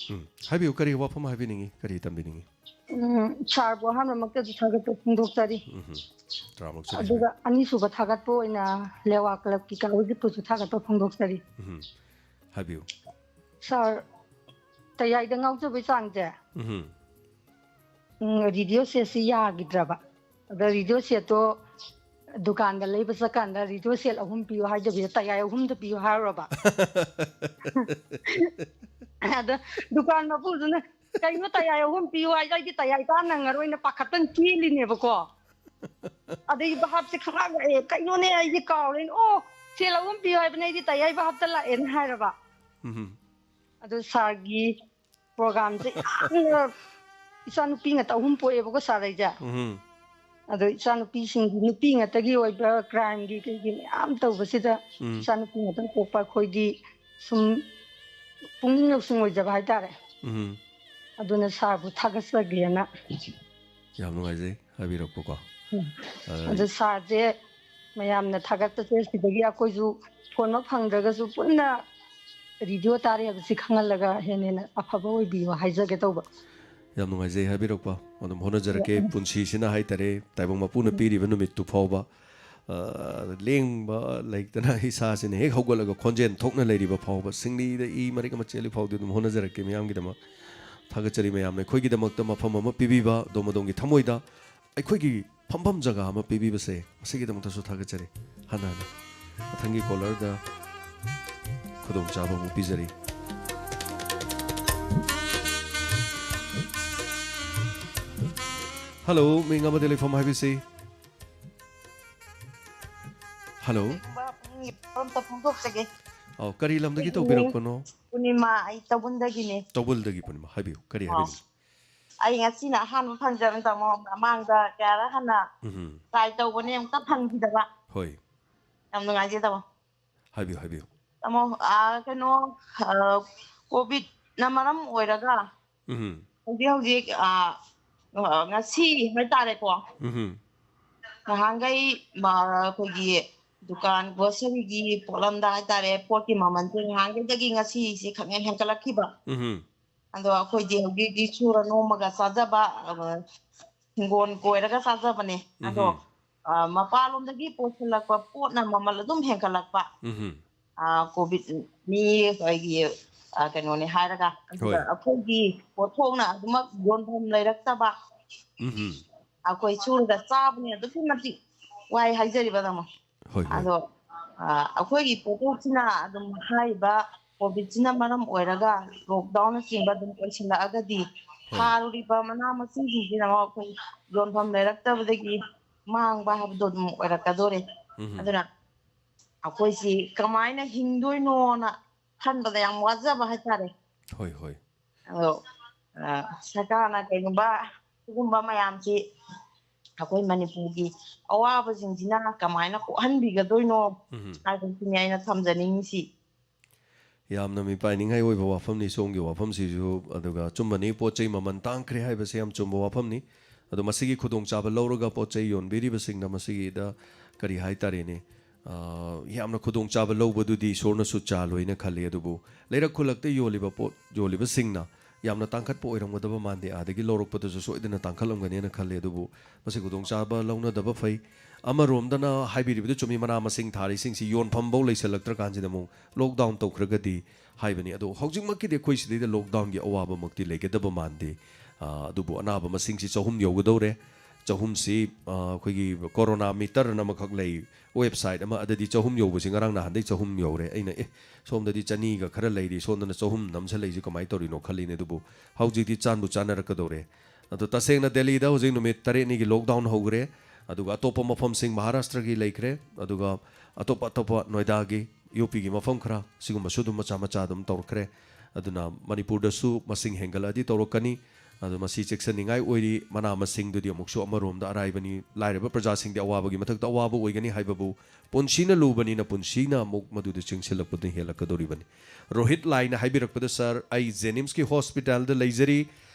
ꯎꯝ, ꯍꯥꯏꯕꯤꯌꯨ, ꯀꯔꯤ ꯋꯥꯐꯝ ꯍꯥꯏꯕꯤꯅꯤꯡꯉꯤ, ꯀꯔꯤ ꯇꯝꯕꯤꯅꯤꯡꯉꯤ? ꯎꯝ, ꯁꯥꯔꯕꯨ ꯑꯍꯥꯟꯕꯃꯛꯇꯗꯤ ꯊꯥꯒꯠꯄ ꯐꯣꯡꯗꯣꯛꯆꯔꯤ꯫ ꯎꯝ, ꯇꯔꯥꯃꯔꯛ ꯆꯠꯂꯦ꯫ ꯑꯗꯨꯒ ꯑꯅꯤꯁꯨꯕ ꯊꯥꯒꯠꯄ ꯑꯣꯏꯅ ꯂꯦꯋꯥ ꯀ꯭ꯂꯕꯀꯤ ꯀꯥ ꯍꯧꯖꯤꯛꯄꯨꯁꯨ ꯊꯥꯒꯠꯄ ꯐꯣꯡꯗꯣꯛꯆꯔꯤ꯫ ꯎꯝ, ꯍꯥꯏꯕꯤꯌꯨ꯫ ꯁꯥꯔ, ꯇꯌꯥꯏꯗ ꯉꯥꯎꯖꯕꯩ ꯆꯥꯡꯁꯦ, ꯎꯝ꯫ ꯎꯝ, ꯔꯦꯗꯤꯑꯣ ꯁꯦꯠꯁꯤ ꯌꯥꯈꯤꯗ꯭ꯔꯕ꯫ ꯑꯗ ꯔꯦꯗꯤꯑꯣ ꯁꯦꯠꯇꯣ ꯗꯨꯀꯥꯟꯗ ꯂꯩꯕ ꯆꯠꯀꯥꯟꯗ ꯔꯦꯗꯤꯑꯣ ꯁꯦꯠ ꯑꯍꯨꯝ ꯄꯤꯌꯨ ꯍꯥꯏꯗꯕꯤꯗ ꯇꯌꯥꯏ ꯑꯍꯨꯝꯗ ꯄꯤꯌꯨ ꯍꯥꯏꯔꯨꯔꯕ꯫ ꯑꯗ ꯗꯨꯀꯥꯟ ꯃꯄꯨꯗꯨꯅ, "ꯀꯩꯅꯣ ꯇꯌꯥꯏ ꯑꯍꯨꯝ ꯄꯤꯌꯨ ꯍꯥꯏꯗꯣ?" ꯑꯩꯗꯤ ꯇꯌꯥꯏ ꯆꯥ ꯅꯪꯉꯔꯣꯏꯅ ꯄꯥꯈꯠꯇꯅ ꯆꯦꯜꯂꯤꯅꯦꯕꯀꯣ꯫ ꯑꯗꯩ ꯚꯥꯞꯁꯦ ꯈꯪꯂꯥꯛ ꯂꯥꯛꯑꯦ, "ꯀꯩꯅꯣꯅꯦ, ꯑꯩꯗꯤ ꯀꯥꯎꯔꯦꯅꯦ, ꯑꯣ, ꯁꯦꯠ ꯑꯍꯨꯝ ꯄꯤꯌꯨ ꯍꯥꯏꯕꯅꯦ, ꯑꯩꯗꯤ ꯇꯌꯥꯏ ꯚꯥꯞꯇ ꯂꯥꯛꯑꯦꯅ" ꯍꯥꯏꯔꯕ꯫ ꯎꯝ꯫ ꯑꯗꯨ ꯁꯥꯔꯒꯤ ꯄ꯭ꯔꯣꯒꯥꯝꯁꯦ ꯌꯥꯝꯅ, ꯏꯆꯥꯅꯨꯄꯤ ꯉꯥꯛꯇ ꯑꯍꯨꯝ ꯄꯣꯛꯑꯦꯕꯀꯣ ꯁꯥꯔ ꯑꯩꯁꯦ꯫ ꯎꯝ꯫ ꯑꯗꯣ ꯏꯆꯥꯅꯨꯄꯤꯁꯤꯡꯗꯤ ꯅꯨꯄꯤ ꯉꯥꯛꯇꯒꯤ ꯑꯣꯏꯕ ꯀ꯭ꯔꯥꯏꯝꯒꯤ ꯀꯩꯒꯤ ꯃꯌꯥꯝ ꯇꯧꯕꯁꯤꯗ, ꯎꯝ꯫ ꯏꯆꯥꯅꯨꯄꯤ ꯉꯥꯛꯇꯪ ꯄꯣꯛꯄ ꯑꯩꯈꯣꯏꯗꯤ ꯁꯨꯝ ꯄꯨꯛꯅꯤꯡ ꯂꯧꯁꯤꯡ ꯑꯣꯏꯖꯕ ꯍꯥꯏꯇꯥꯔꯦ꯫ ꯎꯝ꯫ ꯑꯗꯨꯅ ꯁꯥꯔꯕꯨ ꯊꯥꯒꯠꯆꯒꯦꯅ꯫ ꯌꯥꯝ ꯅꯨꯡꯉꯥꯏꯖꯩ ꯍꯥꯏꯕꯤꯔꯛꯄꯀꯣ꯫ ꯎꯝ꯫ ꯑ, ꯑꯗꯣ ꯁꯥꯔꯁꯦ ꯃꯌꯥꯝꯅ ꯊꯥꯒꯠꯄꯁꯦ ꯁꯤꯗꯒꯤ ꯑꯩꯈꯣꯏꯁꯨ ꯐꯣꯟꯃꯛ ꯐꯪꯗ꯭ꯔꯒꯁꯨ ꯄꯨꯟꯅ ꯔꯦꯗꯤꯑꯣ ꯇꯥꯔꯦ ꯍꯥꯏꯕꯁꯤ ꯈꯪꯍꯜꯂꯒ ꯍꯦꯟꯅ ꯍꯦꯟꯅ ꯑꯐꯕ ꯑꯣꯏꯕꯤꯌꯨ ꯍꯥꯏꯖꯒꯦ ꯇꯧꯕ꯫ ꯌꯥꯝ ꯅꯨꯡꯉꯥꯏꯖꯩ ꯍꯥꯏꯕꯤꯔꯛꯄ꯫ ꯑꯗꯨꯝ ꯍꯣꯠꯅꯖꯔꯛꯀꯦ꯫ ꯎꯝ꯫ ꯄꯨꯟꯁꯤꯁꯤꯅ ꯍꯥꯏꯇꯥꯔꯦ, ꯇꯥꯏꯕꯪ ꯃꯄꯨꯅ ꯎꯝ꯫ ꯄꯤꯔꯤꯕ ꯅꯨꯃꯤꯠꯇꯨ ꯐꯥꯎꯕ, ꯑ, ꯂꯦꯡꯕ ꯂꯩꯇꯅ ꯏꯁꯥꯁꯤꯅ ꯍꯦꯛ ꯍꯧꯒꯠꯂꯒ ꯈꯣꯟꯖꯦꯜ ꯊꯣꯛꯅ ꯂꯩꯔꯤꯕ ꯐꯥꯎꯕ, ꯁꯤꯡꯂꯤꯗ ꯏ ꯃꯔꯤꯛ ꯑꯃ ꯆꯦꯜꯂꯤ ꯐꯥꯎꯗꯤ ꯑꯗꯨꯝ ꯍꯣꯠꯅꯖꯔꯛꯀꯦ ꯃꯌꯥꯝꯒꯤꯗꯃꯛ꯫ ꯊꯥꯒꯠꯆꯔꯤ ꯃꯌꯥꯝꯅ ꯑꯩꯈꯣꯏꯒꯤꯗꯃꯛꯇ ꯃꯐꯝ ꯑꯃ ꯄꯤꯕꯤꯕ, ꯑꯗꯣꯝ ꯑꯗꯣꯝꯒꯤ ꯊꯃꯣꯏꯗ ꯑꯩꯈꯣꯏꯒꯤ ꯐꯝꯐꯝ ꯖꯒꯥ ꯑꯃ ꯄꯤꯕꯤꯕꯁꯦ, ꯃꯁꯤꯒꯤꯗꯃꯛꯇꯁꯨ ꯊꯥꯒꯠꯆꯔꯤ꯫ ꯍꯟꯅ ꯍꯟꯅ ꯃꯊꯪꯒꯤ ꯀꯣꯂꯔꯗ ꯈꯨꯗꯣꯡꯆꯥꯕ ꯑꯃꯨꯛ ꯄꯤꯖꯔꯤ꯫ ꯍꯜꯂꯣ, ꯃꯤꯡ ꯑꯃꯗꯤ ꯂꯩꯐꯝ ꯍꯥꯏꯕꯤꯁꯤ꯫ ꯍꯜꯂꯣ꯫ ꯀꯔꯤꯒꯨꯝꯕ ꯄꯨꯛꯅꯤꯡꯒꯤ ꯋꯥꯐꯝ ꯑꯝꯇ ꯐꯣꯡꯗꯣꯛꯆꯒꯦ꯫ ꯑꯧ, ꯀꯔꯤ ꯂꯝꯗꯒꯤ ꯑꯩꯒꯤ ꯃꯤꯡ ꯇꯧꯕꯤꯔꯛꯄꯅꯣ? ꯄꯨꯔꯅꯤꯃꯥ, ꯑꯩ ꯇꯧꯕꯨꯜꯗꯒꯤꯅꯦ꯫ ꯇꯧꯕꯨꯜꯗꯒꯤ ꯄꯨꯔꯅꯤꯃꯥ, ꯍꯥꯏꯕꯤꯌꯨ, ꯀꯔꯤ ꯑꯣ꯫ ꯍꯥꯏꯕꯤꯅꯤꯡ? ꯑꯩ ꯉꯁꯤꯅ ꯑꯍꯥꯟꯕ ꯐꯪꯖꯕꯅꯤ, ꯇꯥꯃꯣ꯫ ꯃꯃꯥꯡꯗ ꯀꯌꯥꯔꯛ ꯍꯟꯅ ꯎꯝ꯫ ꯇ꯭ꯔꯥꯏ ꯇꯧꯕꯅꯦ, ꯑꯃꯨꯛꯇ ꯐꯪꯈꯤꯗꯕ꯫ ꯍꯣꯏ꯫ ꯌꯥꯝ ꯅꯨꯡꯉꯥꯏꯖꯩ, ꯇꯥꯃꯣ꯫ ꯍꯥꯏꯕꯤꯌꯨ, ꯍꯥꯏꯕꯤꯌꯨ꯫ ꯇꯥꯃꯣ, ꯑꯥ, ꯀꯩꯅꯣ, ꯑꯥ, ꯀꯣꯚꯤꯗꯅ ꯃꯔꯝ ꯑꯣꯏꯔꯒ ꯎꯝ꯫ ꯍꯧꯖꯤꯛ ꯍꯧꯖꯤꯛ, ꯑꯥ, ꯑꯥ, ꯉꯁꯤ ꯍꯥꯏꯇꯥꯔꯦꯀꯣ꯫ ꯎꯝ꯫ ꯅꯍꯥꯟꯈꯩ, ꯑꯥ, ꯑꯩꯈꯣꯏꯒꯤ ꯗꯨꯀꯥꯟ, ꯒ꯭ꯔꯣꯁꯔꯤꯒꯤ ꯄꯣꯠꯂꯝꯗ ꯍꯥꯏꯇꯥꯔꯦ, ꯄꯣꯠꯀꯤ ꯃꯃꯜꯁꯦ ꯅꯍꯥꯟꯈꯩꯗꯒꯤ ꯉꯁꯤꯁꯦ ꯈꯪꯍꯦꯟ ꯍꯦꯟꯒꯠꯂꯛꯈꯤꯕ꯫ ꯎꯝ꯫ ꯑꯗꯣ ꯑꯩꯈꯣꯏꯗꯤ ꯍꯧꯖꯤꯛ ꯍꯧꯖꯤꯛ ꯁꯨꯔ ꯅꯣꯝꯃꯒ ꯆꯥꯖꯕ, ꯑ, ꯍꯤꯡꯒꯣꯜ ꯀꯣꯏꯔꯒ ꯆꯥꯖꯕꯅꯦ꯫ ꯑꯗꯣ, ꯎꯝ꯫ ꯑ, ꯃꯄꯥꯟꯂꯣꯝꯗꯒꯤ ꯄꯨꯁꯤꯜꯂꯛꯄ ꯄꯣꯠꯅ ꯃꯃꯜ ꯑꯗꯨꯝ ꯍꯦꯟꯒꯠꯂꯛꯄ꯫ ꯎꯝ꯫ ꯑ, ꯀꯣꯚꯤꯗ ꯃꯤ ꯑꯩꯈꯣꯏꯒꯤ, ꯑ, ꯀꯩꯅꯣꯅꯦ ꯍꯥꯏꯔꯒ, ꯑꯗꯨꯒ ꯍꯣꯏ꯫ ꯑꯩꯈꯣꯏꯒꯤ ꯄꯣꯠꯊꯣꯛꯅ ꯑꯗꯨꯃꯛ ꯌꯣꯟꯐꯝ ꯂꯩꯔꯛꯇꯕ꯫ ꯎꯝ꯫ ꯑꯩꯈꯣꯏ ꯁꯨꯔꯒ ꯆꯥꯕꯅꯦ ꯑꯗꯨꯛꯀꯤ ꯃꯇꯤꯛ ꯋꯥꯏ ꯍꯥꯏꯖꯔꯤꯕ ꯇꯥꯃꯣ꯫ ꯍꯣꯏ, ꯍꯣꯏ꯫ ꯑꯗꯣ ꯑ, ꯑꯩꯈꯣꯏꯒꯤ ꯄꯣꯠꯊꯣꯛꯁꯤꯅ ꯑꯗꯨꯝ ꯍꯥꯏꯔꯤꯕ ꯀꯣꯚꯤꯗꯁꯤꯅ ꯃꯔꯝ ꯑꯣꯏꯔꯒ ꯂꯣꯛꯗꯥꯎꯟꯅꯆꯤꯡꯕ ꯑꯗꯨꯝ ꯑꯣꯏꯁꯤꯜꯂꯛꯑꯒꯗꯤ ꯍꯣꯏ꯫ ꯊꯥꯔꯨꯔꯤꯕ ꯃꯅꯥ ꯃꯁꯤꯡꯁꯤꯡꯁꯤꯅ ꯑꯃꯨꯛ ꯑꯩꯈꯣꯏ ꯌꯣꯟꯐꯝ ꯂꯩꯔꯛꯇꯕꯗꯒꯤ ꯃꯥꯡꯕ ꯍꯥꯏꯕꯗꯣ ꯑꯗꯨꯝ ꯑꯣꯏꯔꯛꯀꯗꯣꯔꯦ꯫ ꯎꯝ꯫ ꯑꯗꯨꯅ ꯑꯩꯈꯣꯏꯁꯤ ꯀꯃꯥꯏꯅ ꯍꯤꯡꯗꯣꯏꯅꯣꯅ ꯈꯟꯕꯗ ꯌꯥꯝ ꯋꯥꯖꯕ ꯍꯥꯏꯇꯥꯔꯦ꯫ ꯍꯣꯏ, ꯍꯣꯏ꯫ ꯑꯗꯣ ꯑ, ꯁꯔꯀꯥꯔꯅ ꯀꯩꯒꯨꯝꯕ ꯁꯤꯒꯨꯝꯕ ꯃꯌꯥꯝꯁꯤ ꯑꯩꯈꯣꯏ ꯃꯅꯤꯄꯨꯔꯒꯤ ꯑꯋꯥꯕꯁꯤꯡꯁꯤꯅ ꯀꯃꯥꯏꯅ ꯀꯣꯛꯍꯟꯕꯤꯒꯗꯣꯏꯅꯣ ꯎꯝ꯫ ꯍꯥꯏꯕꯁꯤꯅꯤ ꯑꯩꯅ ꯊꯝꯖꯅꯤꯡꯉꯤꯁꯤ꯫ ꯌꯥꯝꯅ ꯃꯤꯄꯥꯏꯅꯤꯡꯉꯥꯏ ꯑꯣꯏꯕ ꯋꯥꯐꯝꯅꯤ ꯁꯣꯝꯒꯤ ꯋꯥꯐꯝꯁꯤꯁꯨ꯫ ꯑꯗꯨꯒ ꯑꯆꯨꯝꯕꯅꯤ, ꯄꯣꯠ ꯆꯩ ꯃꯃꯜ ꯇꯥꯡꯈ꯭ꯔꯦ ꯍꯥꯏꯕꯁꯦ ꯌꯥꯝ ꯆꯨꯝꯕ ꯋꯥꯐꯝꯅꯤ꯫ ꯑꯗꯣ ꯃꯁꯤꯒꯤ ꯈꯨꯗꯣꯡꯆꯥꯕ ꯂꯧꯔꯒ ꯄꯣꯠ ꯆꯩ ꯌꯣꯟꯕꯤꯔꯤꯕꯁꯤꯡꯅ ꯃꯁꯤꯒꯤꯗ ꯀꯔꯤ ꯍꯥꯏ ꯇꯥꯔꯦꯅꯦ, ꯑ, ꯌꯥꯝꯅ ꯈꯨꯗꯣꯡꯆꯥꯕ ꯂꯧꯕꯗꯨꯗꯤ ꯏꯁꯣꯔꯅꯁꯨ ꯆꯥꯜꯂꯣꯏꯅ ꯈꯜꯂꯤ꯫ ꯑꯗꯨꯕꯨ ꯂꯩꯔꯛ ꯈꯨꯜꯂꯛꯇ ꯌꯣꯜꯂꯤꯕ ꯄꯣꯠ ꯌꯣꯜꯂꯤꯕꯁꯤꯡꯅ ꯌꯥꯝꯅ ꯇꯥꯡꯈꯠꯄ ꯑꯣꯏꯔꯝꯒꯗꯕ ꯃꯥꯟꯗꯦ, ꯑꯥꯗꯒꯤ ꯂꯧꯔꯛꯄꯗꯁꯨ ꯁꯣꯏꯗꯅ ꯇꯥꯡꯈꯠꯂꯝꯒꯅꯦꯅ ꯈꯜꯂꯤ꯫ ꯑꯗꯨꯕꯨ ꯃꯁꯤ ꯈꯨꯗꯣꯡꯆꯥꯕ ꯂꯧꯅꯗꯕ ꯐꯩ꯫ ꯑꯃꯔꯣꯝꯗꯅ ꯍꯥꯏꯕꯤꯔꯤꯕꯗꯨ ꯆꯨꯝꯃꯤ, ꯃꯅꯥ ꯃꯁꯤꯡ ꯊꯥꯔꯤꯁꯤꯡꯁꯤ ꯌꯣꯟꯐꯝꯐꯧ ꯂꯩꯁꯜꯂꯛꯇ꯭ꯔꯀꯥꯟꯁꯤꯗ ꯑꯃꯨꯛ ꯂꯣꯛꯗꯥꯎꯟ ꯇꯧꯈ꯭ꯔꯒꯗꯤ ꯍꯥꯏꯕꯅꯤ꯫ ꯑꯗꯣ ꯍꯧꯖꯤꯛꯃꯛꯀꯤꯗꯤ ꯑꯩꯈꯣꯏ ꯁꯤꯗꯩꯗ ꯂꯣꯛꯗꯥꯎꯟꯒꯤ ꯑꯋꯥꯕꯃꯛꯇꯤ ꯂꯩꯒꯗꯕ ꯃꯥꯟꯗꯦ꯫ ꯑ, ꯑꯗꯨꯕꯨ ꯑꯅꯥꯕ ꯃꯁꯤꯡꯁꯤ ꯆꯍꯨꯝ ꯌꯧꯒꯗꯧꯔꯦ꯫ ꯆꯍꯨꯝꯁꯤ, ꯑ, ꯑꯩꯈꯣꯏꯒꯤ ꯀꯣꯔꯣꯅꯥ ꯃꯤꯇꯔꯅ ꯑꯃꯈꯛ ꯂꯩ, ꯋꯦꯕꯁꯥꯏꯠ ꯑꯃ, ꯑꯗꯗꯤ ꯆꯍꯨꯝ ꯌꯧꯕꯁꯤ ꯉꯔꯥꯡ ꯅꯍꯥꯟꯗꯩ ꯆꯍꯨꯝ ꯌꯧꯔꯦ꯫ ꯑꯩꯅ, "ꯑꯦ, ꯁꯣꯝꯗꯗꯤ ꯆꯅꯤꯒ ꯈꯔ ꯂꯩꯔꯤ, ꯁꯣꯝꯗꯅ ꯆꯍꯨꯝ ꯅꯝꯁꯜꯂꯛꯏꯁꯤ ꯀꯃꯥꯏꯅ ꯇꯧꯔꯤꯅꯣ?" ꯈꯜꯂꯤꯅꯦ꯫ ꯑꯗꯨꯕꯨ ꯍꯧꯖꯤꯛꯇꯤ ꯆꯥꯟꯕꯨ ꯆꯥꯟꯅꯔꯛꯀꯗꯧꯔꯦ꯫ ꯑꯗꯣ ꯇꯁꯦꯡꯅ ꯗꯦꯜꯂꯤꯗ ꯍꯧꯖꯤꯛ ꯅꯨꯃꯤꯠ ꯇꯔꯦꯠꯅꯤꯒꯤ ꯂꯣꯛꯗꯥꯎꯟ ꯍꯧꯈ꯭ꯔꯦ꯫ ꯑꯗꯨꯒ ꯑꯇꯣꯞꯄ ꯃꯐꯝꯁꯤꯡ ꯃꯍꯥꯔꯥꯁꯇ꯭ꯔꯒꯤ ꯂꯩꯈ꯭ꯔꯦ, ꯑꯗꯨꯒ ꯑꯇꯣꯞ ꯑꯇꯣꯞꯄ ꯅꯣꯏꯗꯥꯒꯤ, ꯌꯨ ꯄꯤꯒꯤ ꯃꯐꯝ ꯈꯔ, ꯁꯤꯒꯨꯝꯕꯁꯨ ꯑꯗꯨꯝ ꯃꯆꯥ ꯃꯆꯥ ꯑꯗꯨꯝ ꯇꯧꯔꯛꯈ꯭ꯔꯦ꯫ ꯑꯗꯨꯅ ꯃꯅꯤꯄꯨꯔꯗꯁꯨ ꯃꯁꯤꯡ ꯍꯦꯟꯒꯠꯂꯛꯑꯗꯤ ꯇꯧꯔꯛꯀꯅꯤ꯫ ꯑꯗꯣ ꯃꯁꯤ ꯆꯦꯛꯁꯤꯟꯅꯤꯡꯉꯥꯏ ꯑꯣꯏꯔꯤ꯫ ꯃꯅꯥ ꯃꯁꯤꯡꯗꯨꯗꯤ ꯑꯃꯨꯛꯁꯨ ꯑꯃꯔꯣꯝꯗ ꯑꯔꯥꯏꯕꯅꯤ, ꯂꯥꯏꯔꯕ ꯄ꯭ꯔꯖꯥꯁꯤꯡꯗꯤ ꯑꯋꯥꯕꯒꯤ ꯃꯊꯛꯇ ꯑꯋꯥꯕ ꯑꯣꯏꯒꯅꯤ ꯍꯥꯏꯕꯕꯨ ꯄꯨꯟꯁꯤꯅ ꯂꯨꯕꯅꯤꯅ ꯄꯨꯟꯁꯤꯅ ꯑꯃꯨꯛ ꯃꯗꯨꯗ ꯆꯦꯡꯁꯤꯜꯂꯛꯄꯗꯨꯅ ꯍꯦꯜꯂꯛꯀꯗꯧꯔꯤꯕꯅꯤ꯫ ꯔꯣꯍꯤꯠ ꯂꯥꯏꯅ ꯍꯥꯏꯕꯤꯔꯛꯄꯗ, "ꯁꯥꯔ, ꯑꯩ ꯖꯦꯅꯤꯝꯁꯀꯤ ꯍꯣꯁꯄꯤꯇꯥꯜꯗ ꯂꯩꯖꯔꯤ꯫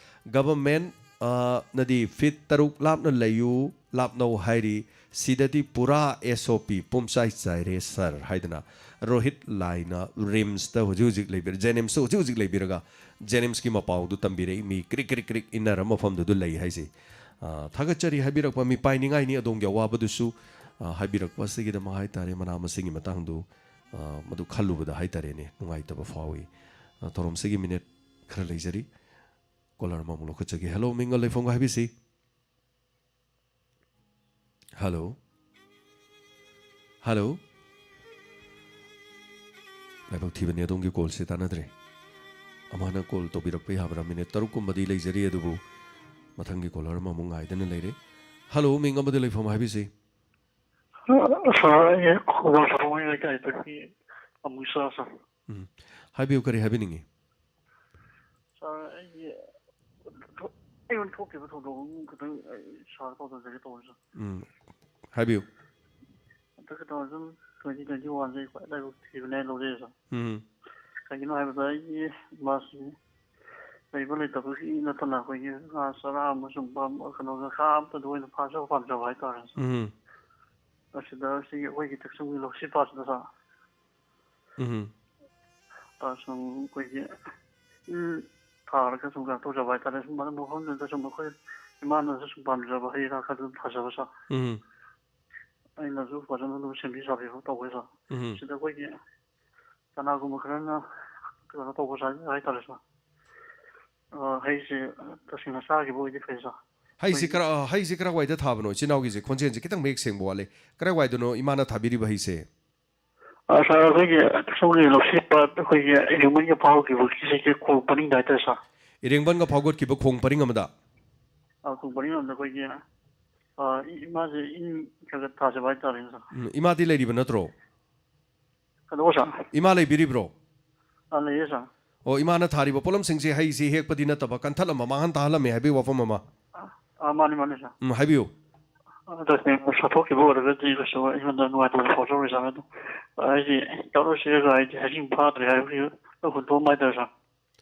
ꯒꯚꯔꯟꯃꯦꯟꯠ, ꯑ, ꯅꯗꯤ ꯐꯤꯠ ꯇꯔꯨꯛ ꯂꯥꯞꯅ ꯂꯩꯌꯨ, ꯂꯥꯞꯅꯧ ꯍꯥꯏꯔꯤ꯫ ꯁꯤꯗꯗꯤ ꯄꯨꯔꯥ ꯑꯦꯁ ꯑꯣ ꯄꯤ ꯄꯨꯝꯆꯥꯏ ꯆꯥꯏꯔꯦ ꯁꯥꯔ" ꯍꯥꯏꯗꯅ ꯔꯣꯍꯤꯠ ꯂꯥꯏꯅ ꯔꯤꯝꯁꯇ ꯍꯧꯖꯤꯛ ꯍꯧꯖꯤꯛ ꯂꯩꯕꯤꯔ-, ꯖꯦꯅꯤꯝꯁꯇ ꯍꯧꯖꯤꯛ ꯍꯧꯖꯤꯛ ꯂꯩꯕꯤꯔꯒ ꯖꯦꯅꯤꯝꯁꯀꯤ ꯃꯄꯥꯎꯗꯨ ꯇꯝꯕꯤꯔꯛꯏ꯫ ꯃꯤ ꯀ꯭ꯔꯤꯛ ꯀ꯭ꯔꯤꯛ ꯀ꯭ꯔꯤꯛ ꯏꯟꯅꯔ ꯃꯐꯝꯗꯨꯗ ꯂꯩ ꯍꯥꯏꯁꯦ꯫ ꯑ, ꯊꯥꯒꯠꯆꯔꯤ, ꯍꯥꯏꯕꯤꯔꯛꯄ ꯃꯤꯄꯥꯏꯅꯤꯡꯉꯥꯏꯅꯤ꯫ ꯑꯗꯣꯝꯒꯤ ꯑꯋꯥꯕꯗꯨꯁꯨ, ꯑ, ꯍꯥꯏꯕꯤꯔꯛꯄ ꯑꯁꯤꯒꯤꯗꯃꯛ ꯍꯥꯏꯇꯥꯔꯦ, ꯃꯅꯥ ꯃꯁꯤꯡꯒꯤ ꯃꯇꯥꯡꯗꯨ, ꯑ, ꯃꯗꯨ ꯈꯜꯂꯨꯕꯗ ꯍꯥꯏꯇꯥꯔꯦꯅꯦ, ꯅꯨꯡꯉꯥꯏꯇꯕ ꯐꯥꯎꯏ꯫ ꯑ, ꯊꯧꯔꯝꯁꯤꯒꯤ ꯃꯤꯅꯤꯠ ꯈꯔ ꯂꯩꯖꯔꯤ꯫ ꯀꯣꯂꯔ ꯑꯃꯃꯨꯛ ꯂꯧꯈꯠꯆꯒꯦ꯫ ꯍꯜꯂꯣ, ꯃꯤꯡꯒ ꯂꯩꯐꯝꯒ ꯍꯥꯏꯕꯤꯁꯤ꯫ ꯍꯜꯂꯣ꯫ ꯍꯜꯂꯣ꯫ ꯂꯥꯏꯕꯛ ꯊꯤꯕꯅꯤ, ꯑꯗꯣꯝꯒꯤ ꯀꯣꯜꯁꯦ ꯇꯥꯟꯅꯗ꯭ꯔꯦ꯫ ꯑꯃꯅ ꯀꯣꯜ ꯇꯧꯕꯤꯔꯛꯄ ꯌꯥꯕ꯭ꯔꯥ? ꯃꯤꯅꯤꯠ ꯇꯔꯨꯛ ꯀꯨꯝꯕꯗꯤ ꯂꯩꯖꯔꯤ, ꯑꯗꯨꯕꯨ ꯃꯊꯪꯒꯤ ꯀꯣꯂꯔ ꯑꯃꯃꯨꯛ ꯉꯥꯏꯗꯅ ꯂꯩꯔꯦ꯫ ꯍꯜꯂꯣ, ꯃꯤꯡ ꯑꯃꯗꯤ ꯂꯩꯐꯝ ꯍꯥꯏꯕꯤꯁꯤ꯫ ꯁꯥꯔ, ꯑꯩ ꯈꯧꯕꯥꯜ ꯁꯥꯄꯝ ꯂꯩꯀꯥꯏꯗꯒꯤ ꯑꯃꯨꯛ ꯁꯥꯔ, ꯁꯥꯔ꯫ ꯎꯝ꯫ ꯍꯥꯏꯕꯤꯌꯨ, ꯀꯔꯤ ꯍꯥꯏꯕꯤꯅꯤꯡꯉꯤ? ꯁꯥꯔ, ꯑꯩꯒꯤ ꯑꯩꯉꯣꯟꯗ ꯊꯣꯛꯈꯤꯕ ꯊꯧꯗꯣꯛ ꯑꯃ ꯈꯤꯇꯪ ꯑꯩ ꯁꯥꯔ ꯄꯥꯎꯗꯝꯖꯒꯦ ꯇꯧꯕꯅꯤ, ꯁꯥꯔ꯫ ꯎꯝ꯫ ꯍꯥꯏꯕꯤꯌꯨ꯫ ꯍꯟꯗꯛꯀꯤ ꯇꯨ ꯊꯥꯎꯖꯟ ꯇ꯭ꯋꯦꯟꯇꯤ ꯇ꯭ꯋꯦꯟꯇꯤ ꯋꯥꯟꯁꯦ ꯑꯩ ꯈ꯭ꯋꯥꯏ ꯂꯥꯏꯕꯛ ꯊꯤꯕꯅꯦ ꯂꯧꯖꯩ, ꯁꯥꯔ꯫ ꯎꯝ꯫ ꯀꯩꯒꯤꯅꯣ ꯍꯥꯏꯕꯗ, ꯑꯩꯒꯤ ꯏꯃꯥꯁꯤ ꯂꯩꯕ ꯂꯩꯇꯕꯒꯤ ꯅꯠꯇꯅ ꯑꯩꯈꯣꯏꯒꯤ ꯉꯥ ꯆꯔꯥ ꯑꯃ ꯁꯨꯝ ꯄꯥꯝ-, ꯀꯩꯅꯣ, ꯉꯥ ꯑꯝꯇꯗ ꯑꯣꯏꯅ ꯐꯥꯖꯕ ꯄꯥꯝꯖꯕ ꯍꯥꯏꯇꯥꯔꯦ꯫ ꯎꯝ꯫ ꯑꯁꯤꯗ ꯁꯤ ꯑꯩꯈꯣꯏꯒꯤ ꯇꯛꯆꯨꯡꯒꯤ ꯂꯧꯁꯤ ꯄꯥꯠꯁꯤꯗ, ꯁꯥꯔ꯫ ꯎꯝ꯫ ꯑ, ꯁꯨꯝ ꯑꯩꯈꯣꯏꯒꯤ ꯏꯟ ꯊꯥꯔꯒ ꯁꯨꯝ ꯀꯩꯅꯣ ꯇꯧꯖꯕ ꯍꯥꯏꯇꯥꯔꯦ꯫ ꯁꯨꯝ ꯃꯐꯝꯗꯨꯗ ꯁꯨꯝ ꯑꯩꯈꯣꯏ ꯏꯃꯥꯅꯁꯨ ꯁꯨꯝ ꯄꯥꯝꯖꯕ ꯍꯩ ꯔꯥ ꯈꯔ ꯑꯗꯨꯝ ꯊꯥꯖꯕ, ꯁꯥꯔ꯫ ꯎꯝ꯫ ꯑꯩꯅꯁꯨ ꯐꯖꯅ ꯑꯗꯨꯝ ꯁꯦꯝꯕꯤ ꯁꯥꯕꯤꯕ ꯇꯧꯋꯦ, ꯁꯥꯔ꯫ ꯎꯝ꯫ ꯁꯤꯗ ꯑꯩꯈꯣꯏꯒꯤ ꯀꯅꯥꯒꯨꯝꯕ ꯈꯔꯅ ꯀꯩꯅꯣ ꯇꯧꯕ ꯁꯥ-, ꯍꯥꯏꯇꯥꯔꯦ, ꯁꯥꯔ꯫ ꯑ, ꯍꯩꯁꯦ ꯇꯁꯦꯡꯅ ꯆꯥꯈꯤꯕ ꯑꯣꯏꯗꯤ ꯐꯩ, ꯁꯥꯔ꯫ ꯍꯩꯁꯦ ꯑꯩꯈꯣꯏꯒꯤ ꯀꯔ-, ꯑ, ꯍꯩꯁꯦ ꯀꯔꯥꯏꯋꯥꯏꯗ ꯊꯥꯕꯅꯣ? ꯏꯆꯤꯟ ꯏꯅꯥꯎꯒꯤꯁꯦ ꯈꯣꯟꯖꯦꯜꯁꯦ ꯈꯤꯇꯪ ꯃꯌꯦꯛ ꯁꯦꯡꯕ ꯋꯥꯠꯂꯦ꯫ ꯀꯔꯥꯏꯋꯥꯏꯗꯅꯣ ꯏꯃꯥꯅ ꯊꯥꯕꯤꯔꯤꯕ ꯍꯩꯁꯦ? ꯑ, ꯁꯥꯔ, ꯑꯩꯈꯣꯏꯒꯤ ꯁꯣꯝꯒꯤ ꯂꯧꯁꯤ ꯄꯥꯠ, ꯑꯩꯈꯣꯏꯒꯤ ꯏꯔꯦꯡꯕꯟꯒ ꯐꯥꯎꯈꯤꯕꯒꯤ ꯁꯤꯒꯤ ꯈꯣꯡ ꯄꯔꯤꯡꯗ ꯍꯥꯏꯇꯥꯔꯦ, ꯁꯥꯔ꯫ ꯏꯔꯦꯡꯕꯟꯒ ꯐꯥꯎꯒꯠꯈꯤꯕ ꯈꯣꯡ ꯄꯔꯤꯡ ꯑꯃꯗ? ꯑ, ꯈꯣꯡ ꯄꯔꯤꯡ ꯑꯃꯗ ꯑꯩꯈꯣꯏꯒꯤ, ꯑ, ꯏ-, ꯏꯃꯥꯁꯦ ꯏꯟ ꯈꯔ ꯈꯔ ꯊꯥꯖꯕ ꯍꯥꯏꯇꯥꯔꯦꯅꯦ, ꯁꯥꯔ꯫ ꯎꯝ, ꯏꯃꯥꯗꯤ ꯂꯩꯔꯤꯕ ꯅꯠꯇ꯭ꯔꯣ? ꯀꯩꯗꯧꯕ, ꯁꯥꯔ? ꯏꯃꯥ ꯂꯩꯕꯤꯔꯤꯕ꯭ꯔꯣ? ꯑ, ꯂꯩꯌꯦ, ꯁꯥꯔ꯫ ꯑꯣ, ꯏꯃꯥꯅ ꯊꯥꯔꯤꯕ ꯄꯣꯠꯂꯝꯁꯤꯡꯁꯦ ꯍꯩꯁꯦ ꯍꯦꯛꯄꯗꯤ ꯅꯠꯇꯕ, ꯀꯟꯊꯠꯂꯝꯕ, ꯃꯥꯡꯍꯟ ꯇꯥꯍꯜꯂꯝꯃꯦ ꯍꯥꯏꯕꯒꯤ ꯋꯥꯐꯝ ꯑꯃ? ꯑ, ꯑ, ꯃꯥꯅꯤ, ꯃꯥꯅꯤ, ꯁꯥꯔ꯫ ꯎꯝ, ꯍꯥꯏꯕꯤꯌꯨ꯫ ꯑ, ꯇꯁꯦꯡꯅ ꯁꯥꯊꯣꯛꯈꯤꯕ ꯑꯣꯏꯔꯒꯗꯤ ꯀꯩꯁꯨ ꯑꯩꯉꯣꯟꯗ ꯅꯨꯡꯉꯥꯏꯇꯕ ꯐꯥꯎꯖꯔꯣꯏ, ꯁꯥꯔ꯫ ꯑꯗꯣ ꯑꯩꯗꯤ ꯇꯧꯔꯁꯤꯔꯒ ꯑꯩꯗꯤ ꯍꯩꯁꯤꯡ ꯐꯥꯗ꯭ꯔꯦ ꯍꯥꯏꯕꯒꯤ ꯍꯨꯟꯗꯣꯛꯑꯝꯕ ꯍꯥꯏꯇꯥꯔꯦ, ꯁꯥꯔ꯫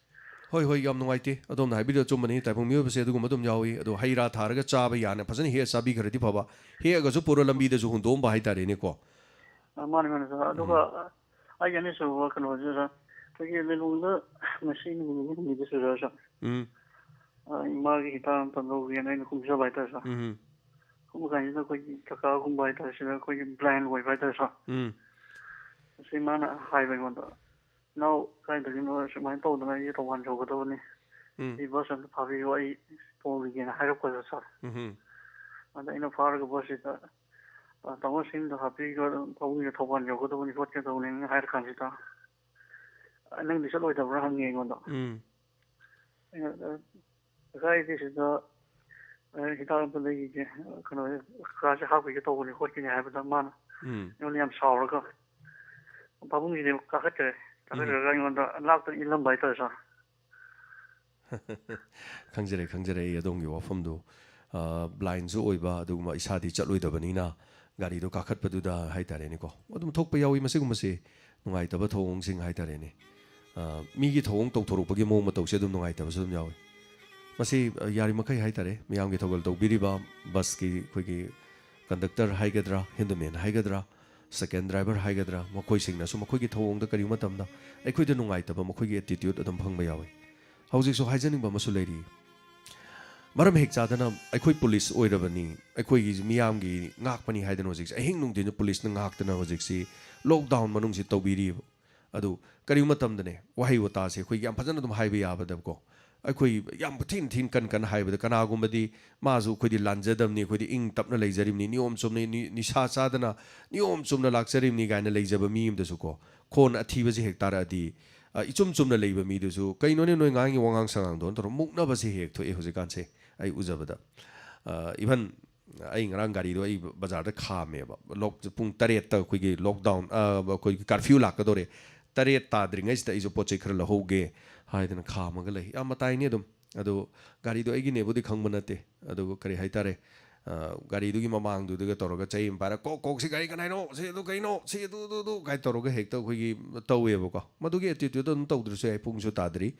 ꯍꯣꯏ, ꯍꯣꯏ, ꯌꯥꯝ ꯅꯨꯡꯉꯥꯏꯇꯦ꯫ ꯑꯗꯣꯝꯅ ꯍꯥꯏꯕꯤꯔꯤꯗꯣ ꯑꯆꯨꯝꯕꯅꯤ꯫ ꯇꯥꯏꯕꯪ ꯃꯤꯑꯣꯏꯕꯁꯦ ꯑꯗꯨꯒꯨꯝꯕ ꯑꯗꯨꯝ ꯌꯥꯎꯏ꯫ ꯑꯗꯣ ꯍꯩ ꯔꯥ ꯊꯥꯔꯒ ꯆꯥꯕ ꯌꯥꯅ ꯐꯖꯅ ꯍꯦꯛꯑ ꯆꯥꯕꯤꯈ꯭ꯔꯗꯤ ꯐꯕ꯫ ꯍꯦꯛꯑꯒꯁꯨ ꯄꯨꯔ ꯂꯝꯕꯤꯗꯁꯨ ꯍꯨꯟꯗꯣꯛꯑꯝꯕ ꯍꯥꯏꯇꯥꯔꯦꯅꯦꯀꯣ꯫ ꯑ, ꯃꯥꯅꯤ, ꯃꯥꯅꯤ, ꯁꯥꯔ꯫ ꯑꯗꯨꯒ ꯎꯝ꯫ ꯑꯩꯒꯤ ꯑꯅꯤꯁꯨꯕ ꯀꯩꯅꯣꯁꯦ, ꯁꯥꯔ, ꯑꯩꯈꯣꯏꯒꯤ ꯂꯤꯂꯣꯡꯗ ꯉꯁꯤ ꯅꯨꯃꯤꯠ ꯅꯤꯅꯤ ꯍꯨꯝꯅꯤꯗꯤ ꯁꯨꯔꯦ, ꯁꯥꯔ꯫ ꯎꯝ꯫ ꯑ, ꯏꯃꯥꯒꯤ ꯍꯤꯗꯥꯛ ꯑꯝꯇ ꯂꯧꯒꯦꯅ ꯑꯩꯅ ꯀꯨꯝꯖꯕ ꯍꯥꯏꯇꯥꯔꯦ, ꯁꯥꯔ꯫ ꯎꯝ꯫ ꯀꯨꯝꯕ ꯀꯥꯟꯁꯤꯗ ꯑꯩꯈꯣꯏꯒꯤ ꯀꯀꯥꯒꯨꯝꯕ ꯍꯥꯏꯇꯥꯔꯦ, ꯁꯤꯗ ꯑꯩꯈꯣꯏꯒꯤ blind ꯑꯣꯏꯕ ꯍꯥꯏꯇꯥꯔꯦ, ꯁꯥꯔ꯫ ꯎꯝ꯫ ꯑꯁꯤ ꯃꯥꯅ ꯍꯥꯏꯕ ꯑꯩꯉꯣꯟꯗ, "ꯏꯅꯥꯎ, ꯀꯥꯏꯗꯒꯤꯅꯣ ꯁꯨꯃꯥꯏꯅ ꯇꯧꯗꯅ ꯑꯩꯁꯦ ꯊꯧꯕꯥꯜ ꯌꯧꯒꯗꯕꯅꯤ꯫ ꯎꯝ꯫ ꯑꯩ ꯕꯁ ꯑꯝꯇ ꯐꯥꯕꯤꯌꯨ, ꯑꯩ ꯊꯣꯛꯂꯒꯦꯅ" ꯍꯥꯏꯔꯛꯄꯗ, ꯁꯥꯔ꯫ ꯎꯝ꯫ ꯑꯗ ꯑꯩꯅ ꯐꯥꯔꯒ ꯕꯁꯁꯤꯗ ꯇꯥꯃꯣ ꯁꯤꯝꯗ ꯍꯥꯞꯄꯤꯒ, ꯄꯥꯕꯨꯡꯁꯦ ꯊꯧꯕꯥꯜ ꯌꯧꯒꯗꯧꯕꯅꯤ ꯈꯣꯠꯀꯗꯧꯕꯅꯤ ꯍꯥꯏꯔ ꯀꯥꯟꯁꯤꯗ, "ꯅꯪꯗꯤ ꯆꯠꯂꯣꯏꯗꯕ꯭ꯔꯥ?" ꯍꯪꯉꯦ ꯑꯩꯉꯣꯟꯗ꯫ ꯎꯝ ꯑꯩꯅ, "ꯑ, ꯀꯀꯥ, ꯑꯩꯗꯤ ꯁꯤꯗ, ꯑ, ꯍꯤꯗꯥꯛ ꯑꯝꯇ ꯂꯩꯈꯤꯒꯦ, ꯀꯩꯅꯣ, ꯀꯥꯁꯦ ꯍꯥꯞꯈꯤꯒꯦ ꯇꯧꯕꯅꯤ ꯈꯣꯠꯀꯤꯅꯤ" ꯍꯥꯏꯕꯗ, ꯃꯥꯅ ꯎꯝ ꯑꯩꯉꯣꯟꯗ ꯌꯥꯝ ꯁꯥꯎꯔꯒ, "ꯄꯥꯕꯨꯡꯁꯤꯗꯤ ꯀꯥꯈꯠꯈ꯭ꯔꯦ", ꯀꯥꯈꯠꯈ꯭ꯔꯒ ꯑꯩꯉꯣꯟꯗ ꯂꯥꯛꯇꯅ ꯏꯜꯂꯝꯕ ꯍꯥꯏꯇꯥꯔꯦ, ꯁꯥꯔ꯫ ꯈꯪꯖꯔꯦ, ꯈꯪꯖꯔꯦ ꯑꯩ ꯑꯗꯣꯝꯒꯤ ꯋꯥꯐꯝꯗꯣ꯫ ꯕ꯭ꯂꯥꯏꯟꯁꯨ ꯑꯣꯏꯕ, ꯑꯗꯨꯒꯨꯝꯕ ꯏꯁꯥꯗꯤ ꯆꯠꯂꯣꯏꯗꯕꯅꯤꯅ ꯒꯥꯔꯤꯗꯣ ꯀꯥꯈꯠꯄꯗꯨꯗ ꯍꯥꯏꯇꯥꯔꯦꯅꯦꯀꯣ, ꯑꯗꯨꯝ ꯊꯣꯛꯄ ꯌꯥꯎꯏ꯫ ꯃꯁꯤꯒꯨꯝꯕꯁꯤ ꯅꯨꯡꯉꯥꯏꯇꯕ ꯊꯧꯑꯣꯡꯁꯤꯡ ꯍꯥꯏꯇꯥꯔꯦꯅꯦ꯫ ꯑ, ꯃꯤꯒꯤ ꯊꯧꯑꯣꯡ ꯇꯧꯊꯣꯔꯛꯄꯒꯤ ꯃꯑꯣꯡ ꯃꯇꯧꯁꯦ ꯑꯗꯨꯝ ꯅꯨꯡꯉꯥꯏꯇꯕꯁꯨ ꯑꯗꯨꯝ ꯌꯥꯎꯏ꯫ ꯃꯁꯤ, ꯑ, ꯌꯥꯔꯤꯃꯈꯩ ꯍꯥꯏꯇꯥꯔꯦ, ꯃꯤꯌꯥꯝꯒꯤ ꯊꯧꯒꯜ ꯇꯧꯕꯤꯔꯤꯕ ꯕꯁꯀꯤ ꯑꯩꯈꯣꯏꯒꯤ ꯀꯟꯗꯛꯇꯔ ꯍꯥꯏꯒꯗ꯭ꯔꯥ, ꯍꯦꯟꯗꯃꯦꯟ ꯍꯥꯏꯒꯗ꯭ꯔꯥ, ꯁꯦꯀꯦꯟ ꯗ꯭ꯔꯥꯏꯚꯔ ꯍꯥꯏꯒꯗ꯭ꯔꯥ, ꯃꯈꯣꯏꯁꯤꯡꯅꯁꯨ ꯃꯈꯣꯏꯒꯤ ꯊꯧꯑꯣꯡꯗ ꯀꯔꯤꯒꯨꯝꯕ ꯃꯇꯝꯗ ꯑꯩꯈꯣꯏꯗ ꯅꯨꯡꯉꯥꯏꯇꯕ, ꯃꯈꯣꯏꯒꯤ ꯑꯦꯇꯤꯇ꯭ꯌꯨꯠ ꯑꯗꯨꯝ ꯐꯪꯕ ꯌꯥꯎꯏ꯫ ꯍꯧꯖꯤꯛꯁꯨ ꯍꯥꯏꯖꯅꯤꯡꯕ ꯑꯃꯁꯨ ꯂꯩꯔꯤ꯫ ꯃꯔꯝ ꯍꯦꯛ ꯆꯥꯗꯅ ꯑꯩꯈꯣꯏ ꯄꯨꯂꯤꯁ ꯑꯣꯏꯔꯕꯅꯤ, ꯑꯩꯈꯣꯏꯒꯤ ꯃꯤꯌꯥꯝꯒꯤ ꯉꯥꯛꯄꯅꯤ ꯍꯥꯏꯗꯅ ꯍꯧꯖꯤꯛꯁꯦ ꯑꯍꯤꯡ ꯅꯨꯡꯊꯤꯟꯁꯨ ꯄꯨꯂꯤꯁꯅ ꯉꯥꯛꯇꯅ ꯍꯧꯖꯤꯛꯁꯤ ꯂꯣꯛꯗꯥꯎꯟ ꯃꯅꯨꯡꯁꯤ ꯇꯧꯕꯤꯔꯤꯕ꯫ ꯑꯗꯨ ꯀꯔꯤꯒꯨꯝꯕ ꯃꯇꯝꯗꯅꯦ, ꯋꯥꯍꯩ ꯋꯥꯇꯥꯁꯦ ꯑꯩꯈꯣꯏꯒꯤ ꯌꯥꯝ ꯐꯖꯅ ꯑꯗꯨꯝ ꯍꯥꯏꯕ ꯌꯥꯕꯗꯀꯣ, ꯑꯩꯈꯣꯏ ꯌꯥꯝ ꯊꯤꯅ ꯊꯤꯅ ꯀꯟ ꯀꯟꯅ ꯍꯥꯏꯕꯗ, ꯀꯅꯥꯒꯨꯝꯕꯗꯤ ꯃꯥꯁꯨ ꯑꯩꯈꯣꯏꯗꯤ ꯂꯥꯟꯖꯗꯕꯅꯤ, ꯑꯩꯈꯣꯏꯗꯤ ꯏꯪ ꯇꯞꯅ ꯂꯩꯖꯔꯤꯕꯅꯤ, ꯅꯤꯌꯣꯝ ꯆꯨꯝꯅ, ꯅꯤ-, ꯅꯤꯁꯥ ꯆꯥꯗꯅ ꯅꯤꯌꯣꯝ ꯆꯨꯝꯅ ꯂꯥꯛꯆꯔꯤꯕꯅꯤ ꯀꯥꯏꯅ ꯂꯩꯖꯕ ꯃꯤ ꯑꯃꯗꯁꯨꯀꯣ, ꯈꯣꯟ ꯑꯊꯤꯕꯁꯦ ꯍꯦꯛ ꯇꯥꯔꯛꯑꯗꯤ, ꯑ, ꯏꯆꯨꯝ ꯆꯨꯝꯅ ꯂꯩꯕ ꯃꯤꯗꯨꯁꯨ, "ꯀꯩꯅꯣꯅꯦ ꯅꯣꯏ ꯉꯥꯡꯉꯤ ꯋꯥꯉꯥꯡ ꯁꯉꯥꯡꯗꯣꯅ" ꯇꯧꯔ ꯃꯨꯛꯅꯕꯁꯦ ꯍꯦꯛ ꯊꯣꯛꯑꯦ ꯍꯧꯖꯤꯛꯀꯥꯟꯁꯦ ꯑꯩ ꯎꯖꯕꯗ꯫ ꯑ, ꯏꯚꯟ ꯑꯩ ꯉꯔꯥꯡ ꯒꯥꯔꯤꯗꯣ ꯑꯩ ꯕꯖꯥꯔꯗ ꯈꯥꯝꯃꯦꯕ, ꯂꯣꯛ-, ꯄꯨꯡ ꯇꯔꯦꯠꯇ ꯑꯩꯈꯣꯏꯒꯤ ꯂꯣꯛꯗꯥꯎꯟ, ꯑ, ꯑꯩꯈꯣꯏꯒꯤ ꯀꯥꯔꯐ꯭ꯌꯨ ꯂꯥꯛꯀꯗꯧꯔꯦ, ꯇꯔꯦꯠ ꯇꯥꯗ꯭ꯔꯤꯉꯩꯁꯤꯗ ꯑꯩꯁꯨ ꯄꯣꯠ ꯆꯩ ꯈꯔ ꯂꯧꯍꯧꯒꯦ ꯍꯥꯏꯗꯅ ꯈꯥꯝꯃꯒ ꯂꯩ꯫ ꯌꯥꯝ ꯃꯇꯥꯏꯅꯤ ꯑꯗꯨꯝ꯫ ꯑꯗꯣ ꯒꯥꯔꯤꯗꯣ ꯑꯩꯒꯤꯅꯦꯕꯨꯗꯤ ꯈꯪꯕ ꯅꯠꯇꯦ, ꯑꯗꯨꯒ ꯀꯔꯤ ꯍꯥꯏꯇꯥꯔꯦ, ꯑ, ꯒꯥꯔꯤꯗꯨꯒꯤ ꯃꯃꯥꯡꯗꯨꯗꯒ ꯇꯧꯔꯒ ꯆꯩ ꯑꯃ ꯄꯥꯏꯔꯒ, "ꯀꯣꯛ, ꯀꯣꯛ, ꯁꯤ ꯒꯥꯔꯤ ꯀꯅꯥꯏꯅꯣ? ꯁꯤ ꯑꯗꯨ ꯀꯩꯅꯣ? ꯁꯤ ꯑꯗꯨ, ꯑꯗꯨ, ꯑꯗꯨ?" ꯀꯥꯏ ꯇꯧꯔꯒ ꯍꯦꯛꯇ ꯑꯩꯈꯣꯏꯒꯤ ꯇꯧꯋꯦꯕꯀꯣ꯫ ꯃꯗꯨꯒꯤ ꯑꯦꯇꯤꯇ꯭ꯌꯨꯠꯇꯣ ꯑꯗꯨꯝ ꯇꯧꯗ꯭ꯔꯁꯨ ꯌꯥꯏ, ꯄꯨꯡꯁꯨ ꯇꯥꯗ꯭ꯔꯤ꯫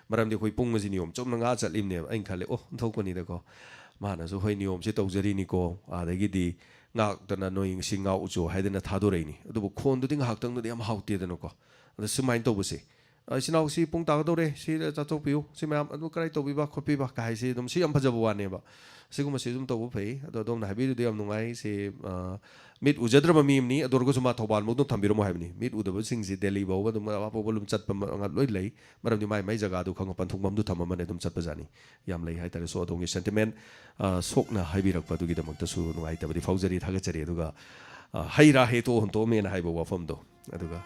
ꯃꯔꯝꯗꯤ ꯑꯩꯈꯣꯏ ꯄꯨꯡ ꯑꯁꯤ ꯅꯤꯌꯣꯝ ꯆꯨꯝꯅ ꯉꯥꯛꯑ ꯆꯠꯂꯤꯕꯅꯦꯕ꯫ ꯑꯩꯅ ꯈꯜꯂꯦ, "ꯑꯣ, ꯑꯣꯟꯊꯣꯛꯄꯅꯤꯗꯀꯣ, ꯃꯥꯅꯁꯨ ꯍꯣꯏ ꯅꯤꯌꯣꯝꯁꯦ ꯇꯧꯖꯔꯤꯅꯤꯀꯣ, ꯑꯥꯗꯒꯤꯗꯤ ꯉꯥꯛꯇꯅ ꯅꯣꯏ ꯉꯁꯤ ꯉꯥꯛꯎꯆꯣ ꯍꯥꯏꯗꯅ ꯊꯥꯗꯣꯔꯛꯏꯅꯤ, ꯑꯗꯨꯕꯨ ꯈꯣꯟꯗꯨꯗꯤ ꯉꯥꯏꯍꯥꯛꯇꯪꯗꯨꯗꯤ ꯌꯥꯝ ꯍꯥꯎꯇꯦꯗꯅꯀꯣ?" ꯑꯗ ꯁꯨꯃꯥꯏꯅ ꯇꯧꯕꯁꯦ, "ꯑ, ꯏꯆꯤꯟ ꯏꯅꯥꯎꯁꯤ ꯄꯨꯡ ꯇꯥꯒꯗꯧꯔꯦ, ꯁꯤ ꯆꯥꯊꯣꯛꯄꯤꯌꯨ, ꯁꯤ ꯃꯌꯥꯝ ꯑꯗꯨ ꯀꯔꯥꯏ ꯇꯧꯕꯤꯕ ꯈꯣꯠꯄꯤꯕ" ꯀ ꯍꯥꯏꯁꯤ ꯑꯗꯨꯝ, ꯁꯤ ꯌꯥꯝ ꯐꯖꯕ ꯋꯥꯅꯦꯕ꯫ ꯁꯤꯒꯨꯝꯕꯁꯤ ꯑꯗꯨꯝ ꯇꯧꯕ ꯐꯩ꯫ ꯑꯗꯣ ꯑꯗꯣꯝꯅ ꯍꯥꯏꯕꯤꯔꯤꯗꯨ ꯌꯥꯝ ꯅꯨꯡꯉꯥꯏ꯫ ꯁꯤ, ꯑ, ꯃꯤꯠ ꯎꯖꯗ꯭ꯔꯕ ꯃꯤ ꯑꯃꯅꯤ, ꯑꯗꯨ ꯑꯣꯏꯔꯒꯁꯨ ꯃꯥ ꯊꯧꯕꯥꯜꯃꯛ ꯑꯗꯨꯝ ꯊꯝꯕꯤꯔꯝꯃꯣ ꯍꯥꯏꯕꯅꯤ꯫ ꯃꯤꯠ ꯎꯗꯕꯁꯤꯡꯁꯤ ꯗꯦꯜꯂꯤ ꯐꯥꯎꯕ ꯑꯗꯨꯝ, ꯑꯔꯥꯞꯄ ꯐꯥꯎꯕ ꯑꯗꯨꯝ ꯆꯠꯄ ꯃ-, ꯂꯣꯏ ꯂꯩ꯫ ꯃꯔꯝꯗꯤ ꯃꯥꯏ ꯃꯥꯏ ꯖꯒꯥꯗꯨ ꯈꯪꯉ ꯄꯟꯊꯨꯡꯐꯝꯗꯨ ꯊꯝꯃꯝꯕꯅ ꯑꯗꯨꯝ ꯆꯠꯄꯖꯥꯠꯅꯤ꯫ ꯌꯥꯝ ꯂꯩ ꯍꯥꯏꯇꯥꯔꯦ꯫ So, ꯑꯗꯣꯝꯒꯤ sentiment, ꯑ, ꯁꯣꯛꯅ ꯍꯥꯏꯕꯤꯔꯛꯄ ꯑꯗꯨꯒꯤꯗꯃꯛꯇꯁꯨ ꯅꯨꯡꯉꯥꯏꯇꯕꯗꯤ ꯐꯥꯎꯖꯔꯤ, ꯊꯥꯒꯠꯆꯔꯤ꯫ ꯑꯗꯨꯒ, ꯑ, "ꯍꯩ ꯔꯥ ꯍꯦꯛꯇꯣꯛꯑ ꯍꯨꯟꯇꯣꯛꯑꯝꯃꯦꯅ" ꯍꯥꯏꯕ ꯋꯥꯐꯝꯗꯣ꯫ ꯑꯗꯨꯒ,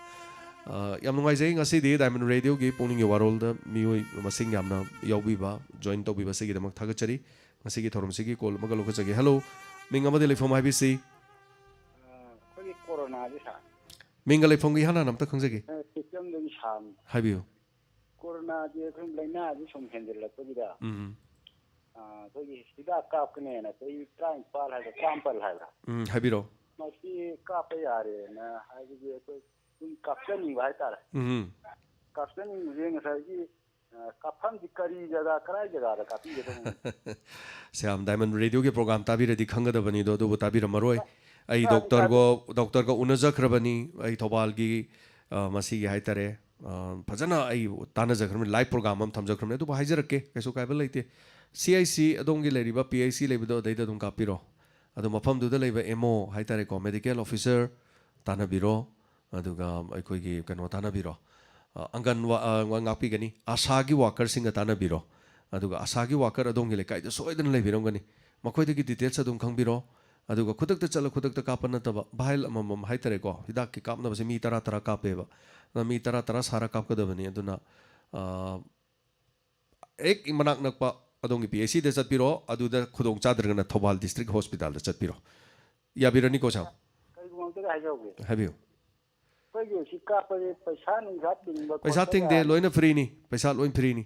ꯑ, ꯌꯥꯝ ꯅꯨꯡꯉꯥꯏꯖꯩ ꯉꯁꯤꯗꯤ Diamond Radio ꯒꯤ ꯄꯨꯛꯅꯤꯡꯒꯤ ꯋꯥꯔꯣꯜꯗ ꯃꯤꯑꯣꯏ ꯃꯁꯤꯡ ꯌꯥꯝꯅ ꯌꯥꯎꯕꯤꯕ, join ꯇꯧꯕꯤꯕꯁꯤꯒꯤꯗꯃꯛ ꯊꯥꯒꯠꯆꯔꯤ꯫ ꯉꯁꯤꯒꯤ ꯊꯧꯔꯝꯁꯤꯒꯤ call ꯑꯃꯒ ꯂꯧꯈꯠꯆꯒꯦ꯫ Hello, ꯃꯤꯡ ꯑꯃꯗꯤ ꯂꯩꯐꯝ ꯍꯥꯏꯕꯤꯁꯤ꯫ ꯑ, ꯑꯩꯈꯣꯏꯒꯤ ꯀꯣꯔꯣꯅꯥꯁꯦ ꯁꯥꯔ꯫ ꯃꯤꯡꯒ ꯂꯩꯐꯝꯒ ꯏꯍꯥꯟ ꯍꯥꯟꯅ ꯑꯝꯇ ꯈꯪꯖꯒꯦ꯫ ꯑ, ꯇꯦꯛꯆꯝꯗꯒꯤ ꯁꯥꯔꯅꯤ꯫ ꯍꯥꯏꯕꯤꯌꯨ꯫ ꯀꯣꯔꯣꯅꯥꯁꯦ ꯑꯩꯈꯣꯏ ꯂꯥꯏꯅꯥꯁꯦ ꯁꯨꯝ ꯍꯦꯟꯖꯜꯂꯛꯄꯁꯤꯗ, ꯎꯝ꯫ ꯑ, ꯑꯩꯈꯣꯏꯒꯤ ꯍꯤꯗꯥꯛ ꯀꯥꯞꯀꯅꯦꯅ ꯆꯍꯤ ꯇꯔꯥꯅꯤꯄꯥꯜ ꯍꯥꯏꯕ꯭ꯔꯥ, ꯇꯔꯥꯃꯥꯄꯜ ꯍꯥꯏꯕ꯭ꯔꯥ? ꯎꯝ, ꯍꯥꯏꯕꯤꯔꯣ꯫ ꯃꯁꯤ ꯀꯥꯞꯄ ꯌꯥꯔꯦꯅ ꯍꯥꯏꯕꯒꯤ ꯑꯩꯈꯣꯏ ꯁꯨꯝ ꯀꯥꯞꯆꯅꯤꯡꯕ ꯍꯥꯏꯇꯥꯔꯦ꯫ ꯎꯝ꯫ ꯀꯥꯞꯆꯅꯤꯡꯕꯁꯦ ꯉꯁꯥꯏꯒꯤ, ꯑ, ꯀꯥꯞꯐꯝꯁꯤ ꯀꯔꯤ ꯖꯒꯥ, ꯀꯔꯥꯏ ꯖꯒꯥꯗ ꯀꯥꯞꯄꯤꯒꯗꯕꯅꯣ? ꯁ꯭ꯌꯥꯝ, Diamond Radio ꯒꯤ program ꯇꯥꯕꯤꯔꯗꯤ ꯈꯪꯒꯗꯕꯅꯤꯗꯣ, ꯑꯗꯨꯕꯨ ꯇꯥꯕꯤꯔꯝꯃꯔꯣꯏ꯫ ꯑꯩ ꯇꯥꯗꯤ ꯗꯣꯛꯇꯔꯒ, ꯗꯣꯛꯇꯔꯒ ꯎꯅꯖꯈ꯭ꯔꯕꯅꯤ꯫ ꯑꯩ ꯊꯧꯕꯥꯜꯒꯤ, ꯑ, ꯃꯁꯤꯒꯤ ꯍꯥꯏꯇꯥꯔꯦ, ꯑ, ꯐꯖꯅ ꯑꯩ ꯇꯥꯟꯅꯖꯈ꯭ꯔꯕꯅꯤ, live program ꯑꯃ ꯊꯝꯖꯈ꯭ꯔꯕꯅꯤ꯫ ꯑꯗꯨꯕꯨ ꯍꯥꯏꯖꯔꯛꯀꯦ, ꯀꯩꯁꯨ ꯀꯥꯏꯕ ꯂꯩꯇꯦ꯫ C I C ꯑꯗꯣꯝꯒꯤ ꯂꯩꯔꯤꯕ P I C ꯂꯩꯕꯗꯣ, ꯑꯗꯩꯗ ꯑꯗꯨꯝ ꯀꯥꯞꯄꯤꯔꯣ꯫ ꯑꯗꯣ ꯃꯐꯝꯗꯨꯗ ꯂꯩꯕ M O ꯍꯥꯏꯇꯥꯔꯦꯀꯣ, medical officer ꯇꯥꯟꯅꯕꯤꯔꯣ꯫ ꯑꯗꯨꯒ ꯑꯩꯈꯣꯏꯒꯤ ꯀꯩꯅꯣ ꯇꯥꯟꯅꯕꯤꯔꯣ, ꯑ, ꯑꯪꯒꯟꯋꯥ-, ꯑ, ꯉꯥꯛꯄꯤꯒꯅꯤ, ꯑꯁꯥꯒꯤ workerꯁꯤꯡꯒ ꯇꯥꯟꯅꯕꯤꯔꯣ꯫ ꯑꯗꯨꯒ ꯑꯁꯥꯒꯤ worker ꯑꯗꯣꯝꯒꯤ ꯂꯩꯀꯥꯏꯗ ꯁꯣꯏꯗꯅ ꯂꯩꯕꯤꯔꯝꯒꯅꯤ, ꯃꯈꯣꯏꯗꯒꯤ details ꯑꯗꯨꯝ ꯈꯪꯕꯤꯔꯣ꯫ ꯑꯗꯨꯒ ꯈꯨꯗꯛꯇ ꯆꯠꯂ ꯈꯨꯗꯛꯇ ꯀꯥꯞꯄ ꯅꯠꯇꯕ, vial ꯑꯃꯃꯝ ꯍꯥꯏꯇꯥꯔꯦꯀꯣ, ꯍꯤꯗꯥꯛꯀꯤ ꯀꯥꯞꯅꯕꯁꯦ ꯃꯤ ꯇꯔꯥ ꯇꯔꯥ ꯀꯥꯞꯄꯦꯕ꯫ ꯑꯗꯨꯅ ꯃꯤ ꯇꯔꯥ ꯇꯔꯥ ꯁꯥꯔ ꯀꯥꯞꯀꯗꯕꯅꯤ꯫ ꯑꯗꯨꯅ, ꯑ, ꯍꯦꯛ ꯃꯅꯥꯛ ꯅꯛꯄ ꯑꯗꯣꯝꯒꯤ P H Cꯗ ꯆꯠꯄꯤꯔꯣ, ꯑꯗꯨꯗ ꯈꯨꯗꯣꯡ ꯆꯥꯗ꯭ꯔꯒꯅ ꯊꯧꯕꯥꯜ District Hospitalꯗ ꯆꯠꯄꯤꯔꯣ꯫ ꯌꯥꯕꯤꯔꯅꯤꯀꯣ, ꯁꯥꯔ? ꯀꯔꯤꯒꯨꯝꯕ ꯑꯝꯇꯒ ꯍꯥꯏꯖꯍꯧꯒꯦ꯫ ꯍꯥꯏꯕꯤꯌꯨ꯫ ꯑꯩꯈꯣꯏꯒꯤ ꯁꯤ ꯀꯥꯞꯄꯁꯦ ꯄꯩꯁꯥ ꯅꯨꯡꯁꯥ ꯇꯤꯡꯕ ꯄꯩꯁꯥ ꯈꯣꯠꯄ ꯇꯤꯡꯗꯦ, ꯌꯥꯅꯤ? ꯂꯣꯏꯅ freeꯅꯤ, ꯄꯩꯁꯥ ꯂꯣꯏ freeꯅꯤ꯫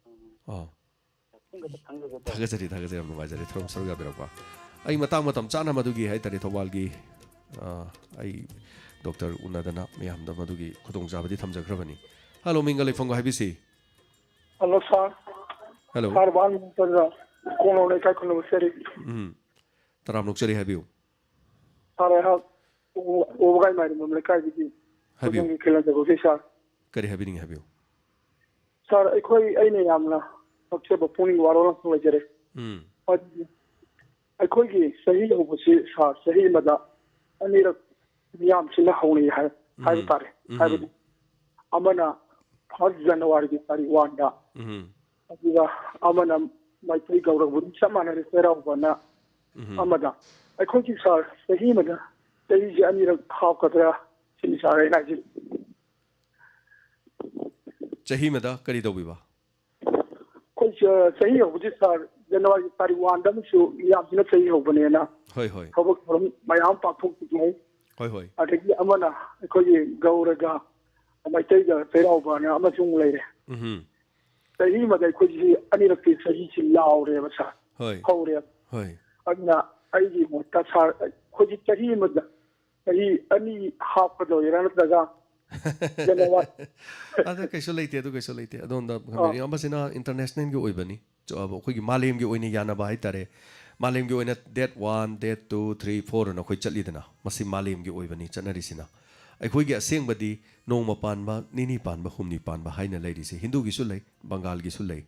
ꯎꯝ꯫ ꯑꯥ꯫ ꯁꯨꯝꯕꯗ ꯈꯪꯖꯒꯦ ꯇꯧꯕ꯫ ꯊꯥꯒꯠꯆꯔꯤ, ꯊꯥꯒꯠꯆꯔꯤ, ꯌꯥꯝ ꯅꯨꯡꯉꯥꯏꯖꯔꯦ ꯊꯧꯔꯝ ꯁꯔꯨꯛ ꯌꯥꯕꯤꯔꯛꯄ꯫ ꯑꯩ ꯃꯇꯥꯡ ꯃꯇꯝ ꯆꯥꯅ ꯃꯗꯨꯒꯤ ꯍꯥꯏꯇꯥꯔꯦ, ꯊꯧꯕꯥꯜꯒꯤ, ꯑ, ꯑꯩ ꯗꯣꯛꯇꯔ ꯎꯅꯗꯅ ꯃꯌꯥꯝꯗ ꯃꯗꯨꯒꯤ ꯈꯨꯗꯣꯡꯆꯥꯕꯗꯤ ꯊꯝꯖꯈ꯭ꯔꯕꯅꯤ꯫ Hello, ꯃꯤꯡꯒ ꯂꯩꯐꯝꯒ ꯍꯥꯏꯕꯤꯁꯤ꯫ Hello, sir꯫ Hello꯫ Sir, van ꯗꯣꯛꯇꯔꯗ ꯀꯣꯡꯂꯣꯡ ꯂꯩꯀꯥꯏ ꯈꯨꯟꯅ ꯆꯦꯔꯤ꯫ ꯎꯝ꯫ ꯇꯔꯥꯝꯅ ꯑꯣꯛꯆꯔꯤ, ꯍꯥꯏꯕꯤꯌꯨ꯫ Sir, ꯑꯩꯍꯥꯛ ꯎ-, ꯎꯕꯒꯥꯏ ꯃꯥꯏꯔꯦꯝꯕꯝ ꯂꯩꯀꯥꯏꯗꯒꯤ ꯍꯥꯏꯕꯤꯌꯨ꯫ ꯈꯨꯟꯅꯨꯡꯒꯤ ꯈꯦꯂꯟ ꯖꯒꯣꯏ ꯁꯥ꯫ ꯀꯔꯤ ꯍꯥꯏꯕꯤꯅꯤꯡꯉꯤ, ꯍꯥꯏꯕꯤꯌꯨ꯫ ꯁꯥꯔ, ꯑꯩꯈꯣꯏ, ꯑꯩꯅ ꯌꯥꯝꯅ ꯅꯣꯛꯆꯕ ꯄꯨꯛꯅꯤꯡ ꯋꯥꯔꯣꯜ ꯑꯃꯈꯛ ꯂꯩꯖꯔꯦ꯫ ꯎꯝ ꯑꯩꯈꯣꯏꯒꯤ ꯆꯍꯤ ꯍꯧꯕꯁꯤ, ꯁꯥꯔ, ꯆꯍꯤ ꯑꯃꯗ ꯑꯅꯤꯔꯛ ꯃꯤꯌꯥꯝꯁꯤꯅ ꯍꯧꯅꯩ ꯍꯥꯏ, ꯍꯥꯏꯕ ꯇꯥꯔꯦ꯫ ꯎꯝ ꯍꯥꯏꯕꯗꯤ ꯑꯃꯅ ꯐꯥꯔꯁ ꯖꯅꯋꯥꯔꯤꯒꯤ ꯇꯥꯔꯤꯛ ꯋꯥꯟꯗ, ꯎꯝ ꯑꯗꯨꯒ ꯑꯃꯅ ꯃꯩꯇꯩ ꯒꯧꯔꯕꯨꯗꯤ ꯆꯞ ꯃꯥꯟꯅꯔꯦ, ꯆꯩꯔꯥꯎꯕꯅ ꯎꯝ ꯑꯃꯗ꯫ ꯑꯩꯈꯣꯏꯒꯤ, ꯁꯥꯔ, ꯆꯍꯤ ꯑꯃꯗ ꯆꯍꯤꯁꯦ ꯑꯅꯤꯔꯛ ꯍꯥꯞꯀꯗ꯭ꯔꯥ ꯁꯤꯅꯤ, ꯁꯥꯔ, ꯑꯩꯅ ꯍꯥꯏꯖꯩ꯫ ꯆꯍꯤ ꯑꯃꯗ ꯀꯔꯤ ꯇꯧꯕꯤꯕ? ꯑꯩꯈꯣꯏ ꯆ- ꯆꯍꯤ ꯍꯧꯕꯁꯤ, ꯁꯥꯔ, ꯖꯅꯋꯥꯔꯤ ꯇꯥꯔꯤꯛ ꯋꯥꯟꯗ ꯑꯃꯁꯨ ꯃꯤꯌꯥꯝꯁꯤꯅ ꯆꯍꯤ ꯍꯧꯕꯅꯦꯅ ꯍꯣꯏ ꯍꯣꯏ ꯊꯕꯛ ꯊꯧꯔꯝ ꯃꯌꯥꯝ ꯄꯥꯡꯊꯣꯛꯆꯩ꯫ ꯍꯣꯏ ꯍꯣꯏ ꯑꯗꯒꯤ ꯑꯃꯅ ꯑꯩꯈꯣꯏꯒꯤ ꯒꯧꯔꯒ ꯃꯩꯇꯩꯒ ꯆꯩꯔꯥꯎꯕꯅ ꯑꯃꯁꯨ ꯑꯃꯨꯛ ꯂꯩꯔꯦ꯫ ꯎꯝ ꯆꯍꯤ ꯑꯃꯗ ꯑꯩꯈꯣꯏꯁꯤ ꯑꯅꯤꯔꯛꯇꯤ ꯆꯍꯤꯁꯤ ꯌꯥꯎꯔꯦꯕ, ꯁꯥꯔ, ꯍꯣꯏ ꯍꯧꯔꯦꯕ꯫ ꯍꯣꯏ ꯑꯗꯨꯅ ꯑꯩꯒꯤ ꯃꯣꯠꯇ, ꯁꯥꯔ, ꯑꯩꯈꯣꯏꯒꯤ ꯆꯍꯤ ꯑꯃꯗ ꯆꯍꯤ ꯑꯅꯤ ꯍꯥꯞꯀꯗꯣꯏꯔꯥ, ꯅꯠꯇ꯭ꯔꯒ ꯖꯅꯋꯥꯔꯤ ꯑꯗ ꯀꯩꯁꯨ ꯂꯩꯇꯦ, ꯑꯗꯨ ꯀꯩꯁꯨ ꯂꯩꯇꯦ꯫ ꯑꯗꯣꯝꯗ ꯈꯪꯕꯤꯔꯤ, ꯑꯃꯁꯤꯅ ꯏꯟꯇꯔꯅꯦꯁꯅꯦꯜꯒꯤ ꯑꯣꯏꯕꯅꯤ꯫ ꯆ-, ꯑꯩꯈꯣꯏꯒꯤ ꯃꯥꯂꯦꯝꯒꯤ ꯑꯣꯏꯅ ꯌꯥꯅꯕ ꯍꯥꯏꯇꯥꯔꯦ꯫ ꯃꯥꯂꯦꯝꯒꯤ ꯑꯣꯏꯅ date one, date two, three, four ꯑꯅ ꯑꯩꯈꯣꯏ ꯆꯠꯂꯤꯗꯅ, ꯃꯁꯤ ꯃꯥꯂꯦꯝꯒꯤ ꯑꯣꯏꯕꯅꯤ ꯆꯠꯅꯔꯤꯁꯤꯅ꯫ ꯑꯩꯈꯣꯏꯒꯤ ꯑꯁꯦꯡꯕꯗꯤ ꯅꯣꯡꯃ ꯄꯥꯟꯕ, ꯅꯤꯅꯤ ꯄꯥꯟꯕ, ꯍꯨꯝꯅꯤ ꯄꯥꯟꯕ ꯍꯥꯏꯅ ꯂꯩꯔꯤꯁꯦ꯫ ꯍꯤꯟꯗꯨꯒꯤꯁꯨ ꯂꯩ, ꯕꯪꯒꯥꯜꯒꯤꯁꯨ ꯂꯩ꯫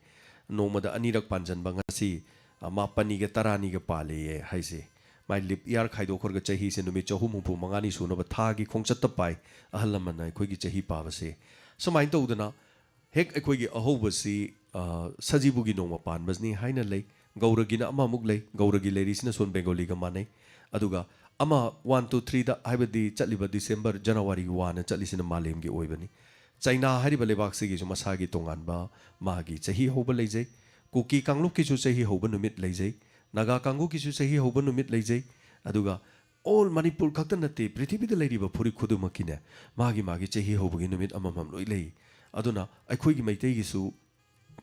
ꯅꯣꯡꯃꯗ ꯑꯅꯤꯔꯛ ꯄꯥꯟꯖꯟꯕ, ꯉꯁꯤ, ꯑ, ꯃꯥꯄꯟꯅꯤꯒ ꯇꯔꯥꯅꯤꯒ ꯄꯥꯜꯂꯦꯌꯦ ꯍꯥꯏꯁꯦ꯫ ꯃꯥꯏ ꯂꯤꯞ ꯏꯌꯥꯔ ꯈꯥꯏꯗꯣꯛꯈ꯭ꯔꯒ ꯆꯍꯤꯁꯦ ꯅꯨꯃꯤꯠ ꯆꯍꯨꯝ ꯍꯨꯝꯐꯨ ꯃꯉꯥꯅꯤ ꯁꯨꯅꯕ ꯊꯥꯒꯤ ꯈꯣꯡꯆꯠꯇ ꯄꯥꯏ ꯑꯍꯜ ꯂꯃꯟꯅ ꯑꯩꯈꯣꯏꯒꯤ ꯆꯍꯤ ꯄꯥꯕꯁꯦ꯫ ꯁꯨꯃꯥꯏꯅ ꯇꯧꯗꯅ ꯍꯦꯛ ꯑꯩꯈꯣꯏꯒꯤ ꯑꯍꯧꯕꯁꯤ, ꯑ, ꯁꯖꯤꯕꯨꯒꯤ ꯅꯣꯡꯃ ꯄꯥꯟꯕꯅꯤ ꯍꯥꯏꯅ ꯂꯩ꯫ ꯒꯧꯔꯒꯤꯅ ꯑꯃꯃꯨꯛ ꯂꯩ꯫ ꯒꯧꯔꯒꯤ ꯂꯩꯔꯤꯁꯤꯅ ꯁꯣꯟ ꯕꯦꯡꯒꯣꯂꯤꯒ ꯃꯥꯟꯅꯩ꯫ ꯑꯗꯨꯒ ꯑꯃ ꯋꯥꯟ, ꯇꯨ, ꯊ꯭ꯔꯤꯗ, ꯍꯥꯏꯕꯗꯤ ꯆꯠꯂꯤꯕ ꯗꯤꯁꯦꯝꯕꯔ, ꯖꯅꯋꯥꯔꯤ ꯋꯥꯟꯅ ꯆꯠꯂꯤꯁꯤꯅ ꯃꯥꯂꯦꯝꯒꯤ ꯑꯣꯏꯕꯅꯤ꯫ ꯆꯩꯅꯥ ꯍꯥꯏꯔꯤꯕ ꯂꯩꯕꯥꯛꯁꯤꯒꯤꯁꯨ ꯃꯁꯥꯒꯤ ꯇꯣꯉꯥꯟꯕ ꯃꯥꯒꯤ ꯆꯍꯤ ꯍꯧꯕ ꯂꯩꯖꯩ꯫ ꯀꯨꯀꯤ ꯀꯥꯡꯂꯨꯞꯀꯤꯁꯨ ꯆꯍꯤ ꯍꯧꯕ ꯅꯨꯃꯤꯠ ꯂꯩꯖꯩ꯫ ꯅꯥꯒꯥ ꯀꯥꯡꯕꯨꯒꯤꯁꯨ ꯆꯍꯤ ꯍꯧꯕ ꯅꯨꯃꯤꯠ ꯂꯩꯖꯩ꯫ ꯑꯗꯨꯒ ꯑꯣꯜ ꯃꯅꯤꯄꯨꯔ ꯈꯛꯇ ꯅꯠꯇꯦ, ꯄ꯭ꯔꯤꯊꯤꯕꯤꯗ ꯂꯩꯔꯤꯕ ꯐꯨꯔꯨꯞ ꯈꯨꯗꯤꯡꯃꯛꯀꯤꯅꯦ, ꯃꯥꯒꯤ ꯃꯥꯒꯤ ꯆꯍꯤ ꯍꯧꯕꯒꯤ ꯅꯨꯃꯤꯠ ꯑꯃꯃꯝ ꯂꯣꯏ ꯂꯩ꯫ ꯑꯗꯨꯅ ꯑꯩꯈꯣꯏꯒꯤ ꯃꯩꯇꯩꯒꯤꯁꯨ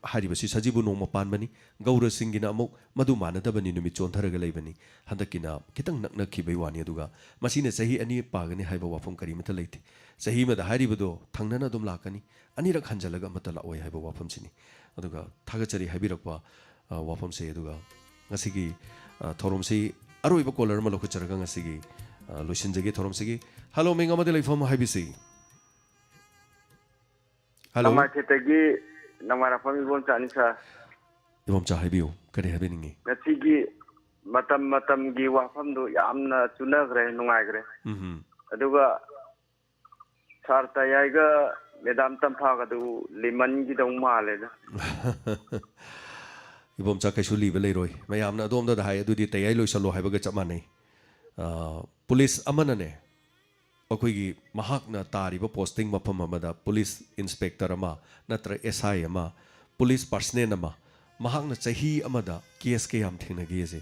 ꯍꯥꯏꯔꯤꯕꯁꯤ ꯁꯖꯤꯕꯨ ꯅꯣꯡꯃ ꯄꯥꯟꯕꯅꯤ꯫ ꯒꯧꯔꯁꯤꯡꯒꯤꯅ ꯑꯃꯨꯛ ꯃꯗꯨ ꯃꯥꯟꯅꯗꯕꯅꯤ, ꯅꯨꯃꯤꯠ ꯆꯣꯟꯊꯔꯒ ꯂꯩꯕꯅꯤ꯫ ꯍꯟꯗꯛꯀꯤꯅ ꯈꯤꯇꯪ ꯅꯛꯅꯈꯤꯕꯩ ꯋꯥꯅꯤ꯫ ꯑꯗꯨꯒ ꯃꯁꯤꯅ ꯆꯍꯤ ꯑꯅꯤ ꯄꯥꯒꯅꯤ ꯍꯥꯏꯕ ꯋꯥꯐꯝ ꯀꯔꯤꯃꯠꯇ ꯂꯩꯇꯦ꯫ ꯆꯍꯤ ꯑꯃꯗ ꯍꯥꯏꯔꯤꯕꯗꯣ ꯊꯪꯅꯅ ꯑꯗꯨꯝ ꯂꯥꯛꯀꯅꯤ, ꯑꯅꯤꯔꯛ ꯍꯟꯖꯜꯂꯒ ꯑꯃꯠꯇ ꯂꯥꯛꯑꯣꯏ ꯍꯥꯏꯕ ꯋꯥꯐꯝꯁꯤꯅꯤ꯫ ꯑꯗꯨꯒ ꯊꯥꯒꯠꯆꯔꯤ ꯍꯥꯏꯕꯤꯔꯛꯄ, ꯑ, ꯋꯥꯐꯝꯁꯦ꯫ ꯑꯗꯨꯒ ꯉꯁꯤꯒꯤ, ꯑ, ꯊꯧꯔꯝꯁꯤ ꯑꯔꯣꯏꯕ ꯀꯣꯂꯔ ꯑꯃ ꯂꯧꯈꯠꯆꯔꯒ ꯉꯁꯤꯒꯤ, ꯑ, ꯂꯣꯏꯁꯤꯟꯖꯒꯦ ꯊꯧꯔꯝꯁꯤꯒꯤ꯫ ꯍꯜꯂꯣ, ꯃꯤꯡ ꯑꯃꯗꯤ ꯂꯩꯐꯝ ꯍꯥꯏꯕꯤꯁꯤ꯫ ꯍꯜꯂꯣ꯫ ꯂꯃꯥꯏꯊꯦꯠꯇꯒꯤ ꯅꯃꯥꯏꯔꯥꯛꯐꯝ ꯏꯕꯣꯝꯆꯥꯅꯤ ꯁꯥꯔ꯫ ꯏꯕꯣꯝꯆꯥ, ꯍꯥꯏꯕꯤꯌꯨ, ꯀꯔꯤ ꯍꯥꯏꯕꯤꯅꯤꯡꯉꯤ? ꯉꯁꯤꯒꯤ ꯃꯇꯝ ꯃꯇꯝꯒꯤ ꯋꯥꯐꯝꯗꯨ ꯌꯥꯝꯅ ꯆꯨꯅꯈ꯭ꯔꯦ, ꯅꯨꯡꯉꯥꯏꯈ꯭ꯔꯦ꯫ ꯎꯝ꯫ ꯑꯗꯨꯒ ꯁꯥꯔ ꯇꯌꯥꯏꯒ ꯃꯦꯗꯥꯝ ꯇꯝꯐꯥꯒꯗꯨ ꯂꯤꯃꯟꯒꯤꯗꯧ ꯃꯥꯜꯂꯦꯗ꯫ ꯏꯕꯣꯝꯆꯥ, ꯀꯩꯁꯨ ꯂꯤꯕ ꯂꯩꯔꯣꯏ꯫ ꯃꯌꯥꯝꯅ ꯑꯗꯣꯝꯗꯗ ꯍꯥꯏ, ꯑꯗꯨꯗꯤ ꯇꯌꯥꯏ ꯂꯣꯏꯁꯜꯂꯣ ꯍꯥꯏꯕꯒ ꯆꯞ ꯃꯥꯟꯅꯩ꯫ ꯑ, ꯄꯨꯂꯤꯁ ꯑꯃꯅꯅꯦ, ꯑꯩꯈꯣꯏꯒꯤ ꯃꯍꯥꯛꯅ ꯇꯥꯔꯤꯕ ꯄꯣꯁꯇꯤꯡ ꯃꯐꯝ ꯑꯃꯗ ꯄꯨꯂꯤꯁ ꯏꯟꯁꯄꯦꯛꯇꯔ ꯑꯃ ꯅꯠꯇ꯭ꯔ ꯑꯦꯁ ꯑꯥꯏ ꯑꯃ, ꯄꯨꯂꯤꯁ ꯄꯥꯔꯁꯅꯦꯜ ꯑꯃ, ꯃꯍꯥꯛꯅ ꯆꯍꯤ ꯑꯃꯗ ꯀꯦꯁ ꯀꯌꯥꯝ ꯊꯦꯡꯅꯒꯦꯁꯦ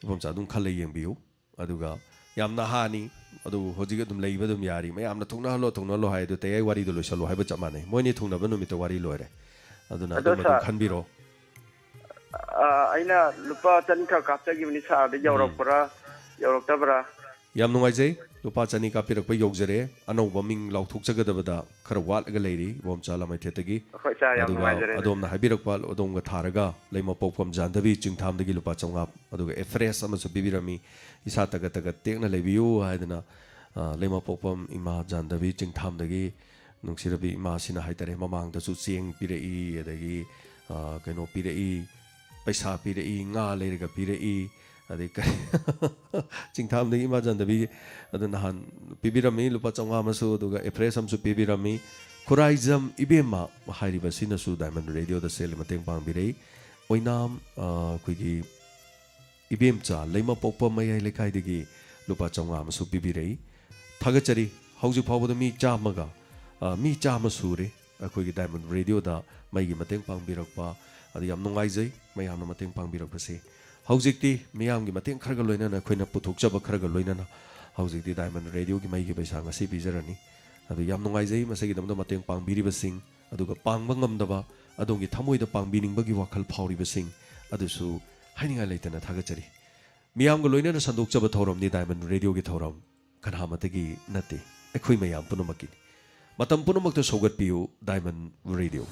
ꯏꯕꯣꯝꯆꯥ ꯑꯗꯨꯝ ꯈꯜꯂ ꯌꯦꯡꯕꯤꯌꯨ꯫ ꯑꯗꯨꯒ ꯌꯥꯝ ꯅꯍꯥꯅꯤ, ꯑꯗꯨꯕꯨ ꯍꯧꯖꯤꯛ ꯑꯗꯨꯝ ꯂꯩꯕ ꯑꯗꯨꯝ ꯌꯥꯔꯤ꯫ ꯃꯌꯥꯝꯅ ꯊꯨꯡꯅꯍꯜꯂꯣ, ꯊꯨꯡꯅꯍꯜꯂꯣ ꯍꯥꯏ, ꯑꯗꯨ ꯇꯌꯥꯏ ꯋꯥꯔꯤꯗꯣ ꯂꯣꯏꯁꯜꯂꯣ ꯍꯥꯏꯕ ꯆꯞ ꯃꯥꯟꯅꯩ꯫ ꯃꯣꯏꯅꯤ ꯊꯨꯡꯅꯕ ꯅꯨꯃꯤꯠꯇ ꯋꯥꯔꯤ ꯂꯣꯏꯔꯦ꯫ ꯑꯗꯨꯅ ꯑꯗꯣ ꯑꯗꯨꯝ ꯑꯗꯨꯝ ꯁꯥꯔ, ꯈꯟꯕꯤꯔꯣ꯫ ꯑ, ꯑꯩꯅ ꯂꯨꯄꯥ ꯆꯅꯤꯈꯛ ꯀꯥꯞꯆꯈꯤꯕꯅꯤ ꯁꯥꯔꯗ, ꯌꯧꯔꯛꯄ꯭ꯔꯥ ꯌꯧꯔꯛꯇꯕ꯭ꯔꯥ? ꯌꯥꯝ ꯅꯨꯡꯉꯥꯏꯖꯩ, ꯂꯨꯄꯥ ꯆꯅꯤ ꯀꯥꯞꯄꯤꯔꯛꯄ ꯌꯧꯖꯔꯦ꯫ ꯑꯅꯧꯕ ꯃꯤꯡ ꯂꯥꯎꯊꯣꯛꯆꯒꯗꯕꯗ ꯈꯔ ꯋꯥꯠꯂꯒ ꯂꯩꯔꯤ, ꯏꯕꯣꯝꯆꯥ ꯂꯃꯩꯊꯦꯠꯇꯒꯤ꯫ ꯍꯣꯏ ꯁꯥꯔ, ꯌꯥꯝ ꯑꯗꯨꯒ ꯅꯨꯡꯉꯥꯏꯖꯔꯦ꯫ ꯑꯗꯣꯝꯅ ꯍꯥꯏꯕꯤꯔꯛꯄ, ꯑꯗꯣꯝꯒ ꯊꯥꯔꯒ ꯂꯩꯃꯄꯣꯛꯐꯝ ꯖꯥꯟꯗꯕꯤ ꯆꯤꯡꯊꯥꯝꯗꯒꯤ ꯂꯨꯄꯥ ꯆꯥꯝꯃꯉꯥ, ꯑꯗꯨꯒ ꯑꯦꯐ꯭ꯔꯦꯁ ꯑꯃꯁꯨ ꯄꯤꯕꯤꯔꯝꯃꯤ, "ꯏꯁꯥ ꯇꯒꯠ ꯇꯒꯠ ꯇꯦꯛꯅ ꯂꯩꯕꯤꯌꯨ" ꯍꯥꯏꯗꯅ꯫ ꯑ, ꯂꯩꯃꯄꯣꯛꯐꯝ ꯏꯃꯥ ꯖꯥꯟꯗꯕꯤ ꯆꯤꯡꯊꯥꯝꯗꯒꯤ ꯅꯨꯡꯁꯤꯔꯕꯤ ꯏꯃꯥꯁꯤꯅ ꯍꯥꯏꯇꯥꯔꯦ, ꯃꯃꯥꯡꯗꯁꯨ ꯆꯦꯡ ꯄꯤꯔꯛꯏ, ꯑꯗꯒꯤ, ꯑ, ꯀꯩꯅꯣ ꯄꯤꯔꯛꯏ, ꯄꯩꯁꯥ ꯄꯤꯔꯛꯏ, ꯉꯥ ꯂꯩꯔꯒ ꯄꯤꯔꯛꯏ, ꯑꯗꯩ ꯀꯔꯤ ꯆꯤꯡꯊꯥꯝꯗꯒꯤ ꯏꯃꯥ ꯖꯥꯟꯗꯕꯤ ꯑꯗꯨ ꯅꯍꯥꯟ ꯄꯤꯕꯤꯔꯝꯃꯤ ꯂꯨꯄꯥ ꯆꯥꯝꯃꯉꯥ ꯑꯃꯁꯨ, ꯑꯗꯨꯒ ꯑꯦꯐ꯭ꯔꯦꯁ ꯑꯃꯁꯨ ꯄꯤꯕꯤꯔꯝꯃꯤ꯫ ꯈꯨꯔꯥꯏꯖꯝ ꯏꯕꯦꯝꯃ ꯍꯥꯏꯔꯤꯕꯁꯤꯅꯁꯨ ꯗꯥꯏꯃꯟ ꯔꯦꯗꯤꯑꯣꯗ ꯁꯦꯜꯒꯤ ꯃꯇꯦꯡ ꯄꯥꯡꯕꯤꯔꯛꯏ꯫ ꯑꯣꯏꯅꯥꯝ, ꯑ, ꯑꯩꯈꯣꯏꯒꯤ ꯏꯕꯦꯝꯆꯥ ꯂꯩꯃꯄꯣꯛꯄ ꯃꯌꯥꯏ ꯂꯩꯀꯥꯏꯗꯒꯤ ꯂꯨꯄꯥ ꯆꯥꯝꯃꯉꯥ ꯑꯃꯁꯨ ꯄꯤꯕꯤꯔꯛꯏ꯫ ꯊꯥꯒꯠꯆꯔꯤ꯫ ꯍꯧꯖꯤꯛ ꯐꯥꯎꯕꯗ ꯃꯤ ꯆꯥꯝꯃꯒ, ꯑ, ꯃꯤ ꯆꯥꯝꯃ ꯁꯨꯔꯦ ꯑꯩꯈꯣꯏꯒꯤ ꯗꯥꯏꯃꯟ ꯔꯦꯗꯤꯑꯣꯗ ꯃꯩꯒꯤ ꯃꯇꯦꯡ ꯄꯥꯡꯕꯤꯔꯛꯄ꯫ ꯑꯗꯨ ꯌꯥꯝ ꯅꯨꯡꯉꯥꯏꯖꯩ, ꯃꯌꯥꯝꯅ ꯃꯇꯦꯡ ꯄꯥꯡꯕꯤꯔꯛꯄꯁꯦ꯫ ꯍꯧꯖꯤꯛꯇꯤ ꯃꯤꯌꯥꯝꯒꯤ ꯃꯇꯦꯡ ꯈꯔꯒ ꯂꯣꯏꯅꯅ, ꯑꯩꯈꯣꯏꯅ ꯄꯨꯊꯣꯛꯆꯕ ꯈꯔꯒ ꯂꯣꯏꯅꯅ ꯍꯧꯖꯤꯛꯇꯤ ꯗꯥꯏꯃꯟ ꯔꯦꯗꯤꯑꯣꯒꯤ ꯃꯩꯒꯤ ꯄꯩꯁꯥ ꯉꯁꯤ ꯄꯤꯖꯔꯅꯤ꯫ ꯑꯗꯨ ꯌꯥꯝ ꯅꯨꯡꯉꯥꯏꯖꯩ, ꯃꯁꯤꯒꯤꯗꯃꯛꯇ ꯃꯇꯦꯡ ꯄꯥꯡꯕꯤꯔꯤꯕꯁꯤꯡ, ꯑꯗꯨꯒ ꯄꯥꯡꯕ ꯉꯝꯗꯕ, ꯑꯗꯣꯝꯒꯤ ꯊꯃꯣꯏꯗ ꯄꯥꯡꯕꯤꯅꯤꯡꯕꯒꯤ ꯋꯥꯈꯜ ꯐꯥꯎꯔꯤꯕꯁꯤꯡ ꯑꯗꯨꯁꯨ ꯍꯥꯏꯅꯤꯡꯉꯥꯏ ꯂꯩꯇꯅ ꯊꯥꯒꯠꯆꯔꯤ꯫ ꯃꯤꯌꯥꯝꯒ ꯂꯣꯏꯅꯅ ꯁꯟꯗꯣꯛꯆꯕ ꯊꯧꯔꯝꯅꯤ ꯗꯥꯏꯃꯟ ꯔꯦꯗꯤꯑꯣꯒꯤ ꯊꯧꯔꯝ꯫ ꯀꯅꯥꯃꯠꯇꯒꯤ ꯅꯠꯇꯦ, ꯑꯩꯈꯣꯏ ꯃꯌꯥꯝ ꯄꯨꯝꯅꯃꯛꯀꯤꯅꯤ꯫ ꯃꯇꯝ ꯄꯨꯝꯅꯃꯛꯇ ꯁꯧꯒꯠꯄꯤꯌꯨ ꯗꯥꯏꯃꯟ ꯔꯦꯗꯤꯑꯣ꯫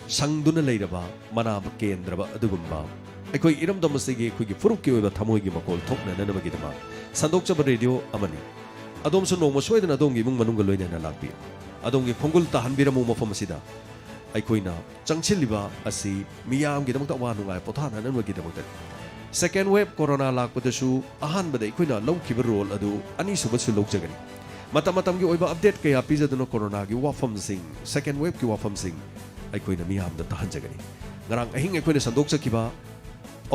ꯁꯪꯗꯨꯅ ꯂꯩꯔꯕ, ꯃꯅꯥ ꯀꯦꯟꯗ꯭ꯔꯕ ꯑꯗꯨꯒꯨꯝꯕ ꯑꯩꯈꯣꯏ ꯏꯔꯝꯗꯝ ꯑꯁꯤꯒꯤ ꯑꯩꯈꯣꯏꯒꯤ ꯐꯨꯔꯨꯞꯀꯤ ꯑꯣꯏꯕ ꯊꯃꯣꯏꯒꯤ ꯃꯈꯣꯜ ꯊꯣꯛꯅꯅꯕꯒꯤꯗꯃꯛ ꯁꯟꯗꯣꯛꯆꯕ ꯔꯦꯗꯤꯑꯣ ꯑꯃꯅꯤ꯫ ꯑꯗꯣꯝꯁꯨ ꯅꯣꯡꯃ ꯁꯣꯏꯗꯅ ꯑꯗꯣꯝꯒꯤ ꯏꯃꯨꯡ ꯃꯅꯨꯡꯒ ꯂꯣꯏꯅꯅ ꯂꯥꯛꯄꯤꯌꯨ꯫ ꯑꯗꯣꯝꯒꯤ ꯈꯣꯡꯒꯨꯜ ꯇꯥꯍꯟꯕꯤꯔꯝꯃꯨ ꯃꯐꯝ ꯑꯁꯤꯗ꯫ ꯑꯩꯈꯣꯏꯅ ꯆꯪꯁꯤꯜꯂꯤꯕ ꯑꯁꯤ ꯃꯤꯌꯥꯝꯒꯤꯗꯃꯛꯇ ꯑꯋꯥ ꯅꯨꯡꯉꯥꯏ ꯄꯣꯊꯥꯅꯅꯕꯒꯤꯗꯃꯛꯇꯅꯤ꯫ Second wave corona ꯂꯥꯛꯄꯗꯁꯨ ꯑꯍꯥꯟꯕꯗ ꯑꯩꯈꯣꯏꯅ ꯂꯧꯈꯤꯕ role ꯑꯗꯨ ꯑꯅꯤꯁꯨꯕꯁꯨ ꯂꯧꯖꯒꯅꯤ꯫ ꯃꯇꯝ ꯃꯇꯝꯒꯤ ꯑꯣꯏꯕ update ꯀꯌꯥ ꯄꯤꯖꯗꯨꯅ coronaꯒꯤ ꯋꯥꯐꯝꯁꯤꯡ, second waveꯀꯤ ꯋꯥꯐꯝꯁꯤꯡ ꯑꯩꯈꯣꯏꯅ ꯃꯤꯌꯥꯝꯗ ꯇꯥꯍꯟꯖꯒꯅꯤ꯫ ꯉꯔꯥꯡ ꯑꯍꯤꯡ ꯑꯩꯈꯣꯏꯅ ꯁꯟꯗꯣꯛꯆꯈꯤꯕ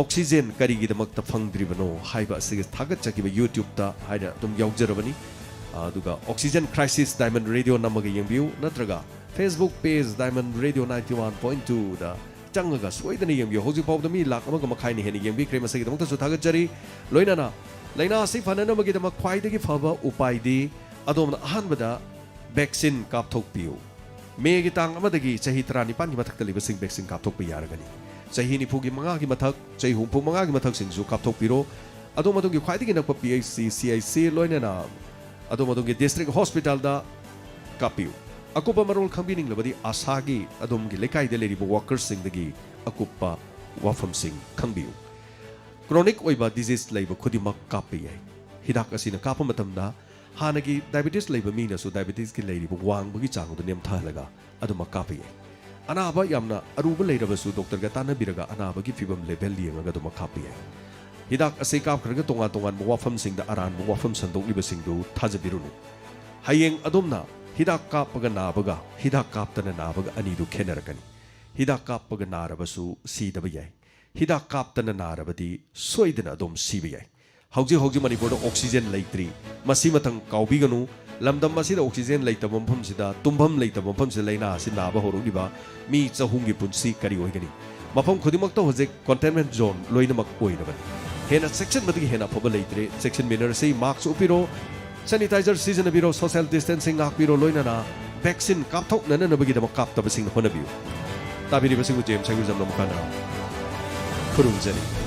oxygen ꯀꯔꯤꯒꯤꯗꯃꯛꯇ ꯐꯪꯗ꯭ꯔꯤꯕꯅꯣ ꯍꯥꯏꯕ ꯑꯁꯤ ꯊꯥꯒꯠꯆꯈꯤꯕ YouTubeꯇ ꯍꯥꯏꯅ ꯑꯗꯨꯝ ꯌꯥꯎꯖꯔꯕꯅꯤ꯫ ꯑꯗꯨꯒ Oxygen Crisis Diamond Radio ꯅꯝꯃꯒ ꯌꯦꯡꯕꯤꯌꯨ, ꯅꯠꯇ꯭ꯔꯒ Facebook page Diamond Radio ninety one point twoꯗ ꯆꯪꯉꯒ ꯁꯣꯏꯗꯅ ꯌꯦꯡꯕꯤꯌꯨ꯫ ꯍꯧꯖꯤꯛ ꯐꯥꯎꯕꯗ ꯃꯤ ꯂꯥꯈ ꯑꯃꯒ ꯃꯈꯥꯏꯅ ꯍꯦꯟꯅ ꯌꯦꯡꯕꯤꯈ꯭ꯔꯦ, ꯃꯁꯤꯒꯤꯗꯃꯛꯇꯁꯨ ꯊꯥꯒꯠꯆꯔꯤ꯫ ꯂꯣꯏꯅꯅ ꯂꯥꯏꯅꯥ ꯑꯁꯤ ꯐꯅꯅꯕꯒꯤꯗꯃꯛ ꯈ꯭ꯋꯥꯏꯗꯒꯤ ꯐꯕ ꯎꯄꯥꯏꯗꯤ ꯑꯗꯣꯝꯅ ꯑꯍꯥꯟꯕꯗ vaccine ꯀꯥꯞꯊꯣꯛꯄꯤꯌꯨ꯫ ꯃꯦꯒꯤ ꯇꯥꯡ ꯑꯃꯗꯒꯤ ꯆꯍꯤ ꯇꯔꯥꯅꯤꯄꯥꯟꯒꯤ ꯃꯊꯛꯇ ꯂꯩꯕꯁꯤꯡ vaccine ꯀꯥꯞꯊꯣꯛꯄ ꯌꯥꯔꯒꯅꯤ꯫ ꯆꯍꯤ ꯅꯤꯐꯨꯒꯤ ꯃꯉꯥꯒꯤ ꯃꯊꯛ, ꯆꯍꯤ ꯍꯨꯝꯐꯨ ꯃꯉꯥꯒꯤ ꯃꯊꯛꯁꯤꯡꯁꯨ ꯀꯥꯞꯊꯣꯛꯄꯤꯔꯣ꯫ ꯑꯗꯣꯝ ꯑꯗꯣꯝꯒꯤ ꯈ꯭ꯋꯥꯏꯗꯒꯤ ꯅꯛꯄ PHC, CHC, ꯂꯣꯏꯅꯅ ꯑꯗꯣꯝ ꯑꯗꯣꯝꯒꯤ district hospitalꯗ ꯀꯥꯞꯄꯤꯌꯨ꯫ ꯑꯀꯨꯞꯄ ꯃꯔꯣꯜ ꯈꯪꯕꯤꯅꯤꯡꯂꯕꯗꯤ ꯑꯁꯥꯒꯤ ꯑꯗꯣꯝꯒꯤ ꯂꯩꯀꯥꯏꯗ ꯂꯩꯔꯤꯕ workerꯁꯤꯡꯗꯒꯤ ꯑꯀꯨꯞꯄ ꯋꯥꯐꯝꯁꯤꯡ ꯈꯪꯕꯤꯌꯨ꯫ Chronic ꯑꯣꯏꯕ disease ꯂꯩꯕ ꯈꯨꯗꯤꯡꯃꯛ ꯀꯥꯞꯄ ꯌꯥꯏ꯫ ꯍꯤꯗꯥꯛ ꯑꯁꯤꯅ ꯀꯥꯞꯄ ꯃꯇꯝꯗ ꯍꯥꯟꯅꯒꯤ diabetes ꯂꯩꯕ ꯃꯤꯅꯁꯨ diabetesꯀꯤ ꯂꯩꯔꯤꯕ ꯋꯥꯡꯕꯒꯤ ꯆꯥꯡ ꯑꯗꯨ ꯅꯦꯝꯊꯍꯜꯂꯒ ꯑꯗꯨꯃꯛ ꯀꯥꯞꯄ ꯌꯥꯏ꯫ ꯑꯅꯥꯕ ꯌꯥꯝꯅ ꯑꯔꯨꯕ ꯂꯩꯔꯕꯁꯨ doctorꯒ ꯇꯥꯟꯅꯕꯤꯔꯒ ꯑꯅꯥꯕꯒꯤ ꯐꯤꯕꯝ level ꯌꯦꯡꯉꯒ ꯑꯗꯨꯃꯛ ꯀꯥꯞꯄ ꯌꯥꯏ꯫ ꯍꯤꯗꯥꯛ ꯑꯁꯤ ꯀꯥꯞꯈ꯭ꯔꯒ ꯇꯣꯉꯥꯟ ꯇꯣꯉꯥꯟꯕ ꯋꯥꯐꯝꯁꯤꯡꯗ ꯑꯔꯥꯟꯕ ꯋꯥꯐꯝ ꯁꯟꯗꯣꯛꯂꯤꯕꯁꯤꯡꯗꯨ ꯊꯥꯖꯕꯤꯔꯨꯅꯨ꯫ ꯍꯌꯦꯡ ꯑꯗꯣꯝꯅ ꯍꯤꯗꯥꯛ ꯀꯥꯞꯄꯒ ꯅꯥꯕꯒ ꯍꯤꯗꯥꯛ ꯀꯥꯞꯇꯅ ꯅꯥꯕꯒ ꯑꯅꯤꯗꯨ ꯈꯦꯠꯅꯔꯛꯀꯅꯤ꯫ ꯍꯤꯗꯥꯛ ꯀꯥꯞꯄꯒ ꯅꯥꯔꯕꯁꯨ ꯁꯤꯗꯕ ꯌꯥꯏ꯫ ꯍꯤꯗꯥꯛ ꯀꯥꯞꯇꯅ ꯅꯥꯔꯕꯗꯤ ꯁꯣꯏꯗꯅ ꯑꯗꯨꯝ ꯁꯤꯕ ꯌꯥꯏ꯫ ꯍꯧꯖꯤꯛ ꯍꯧꯖꯤꯛ ꯃꯅꯤꯄꯨꯔꯗ oxygen ꯂꯩꯇ꯭ꯔꯤ꯫ ꯃꯁꯤ ꯃꯇꯪ ꯀꯥꯎꯕꯤꯒꯅꯨ꯫ ꯂꯝꯗꯝ ꯑꯁꯤꯗ oxygen ꯂꯩꯇꯕ ꯃꯐꯝꯁꯤꯗ, ꯇꯨꯝꯐꯝ ꯂꯩꯇꯕ ꯃꯐꯝꯁꯤꯗ ꯂꯥꯏꯅꯥ ꯑꯁꯤ ꯅꯥꯕ ꯍꯧꯔꯛꯂꯤꯕ ꯃꯤ ꯆꯍꯨꯝꯒꯤ ꯄꯨꯟꯁꯤ ꯀꯔꯤ ꯑꯣꯏꯒꯅꯤ? ꯃꯐꯝ ꯈꯨꯗꯤꯡꯃꯛꯇ ꯍꯧꯖꯤꯛ containment zone ꯂꯣꯏꯅꯃꯛ ꯑꯣꯏꯔꯕꯅꯤ꯫ ꯍꯦꯟꯅ ꯆꯦꯛꯁꯤꯟꯕꯗꯒꯤ ꯍꯦꯟꯅ ꯑꯐꯕ ꯂꯩꯇ꯭ꯔꯦ꯫ ꯆꯦꯛꯁꯤꯟꯃꯤꯟꯅꯔꯁꯤ, mask ꯎꯞꯄꯤꯔꯣ, sanitizer ꯁꯤꯖꯤꯟꯅꯕꯤꯔꯣ, social distancing ꯉꯥꯛꯄꯤꯔꯣ, ꯂꯣꯏꯅꯅ vaccine ꯀꯥꯞꯊꯣꯛꯅꯅꯕꯒꯤꯗꯃꯛ ꯀꯥꯞꯇꯕꯁꯤꯡꯅ ꯍꯣꯠꯅꯕꯤꯌꯨ꯫ ꯇꯥꯕꯤꯔꯤꯕꯁꯤꯡꯕꯨ ꯖꯦꯝꯁ ꯍꯩꯒ꯭ꯔꯨꯖꯝ ꯅꯃꯨꯈꯥꯅ ꯈꯨꯔꯨꯝꯖꯔꯤ꯫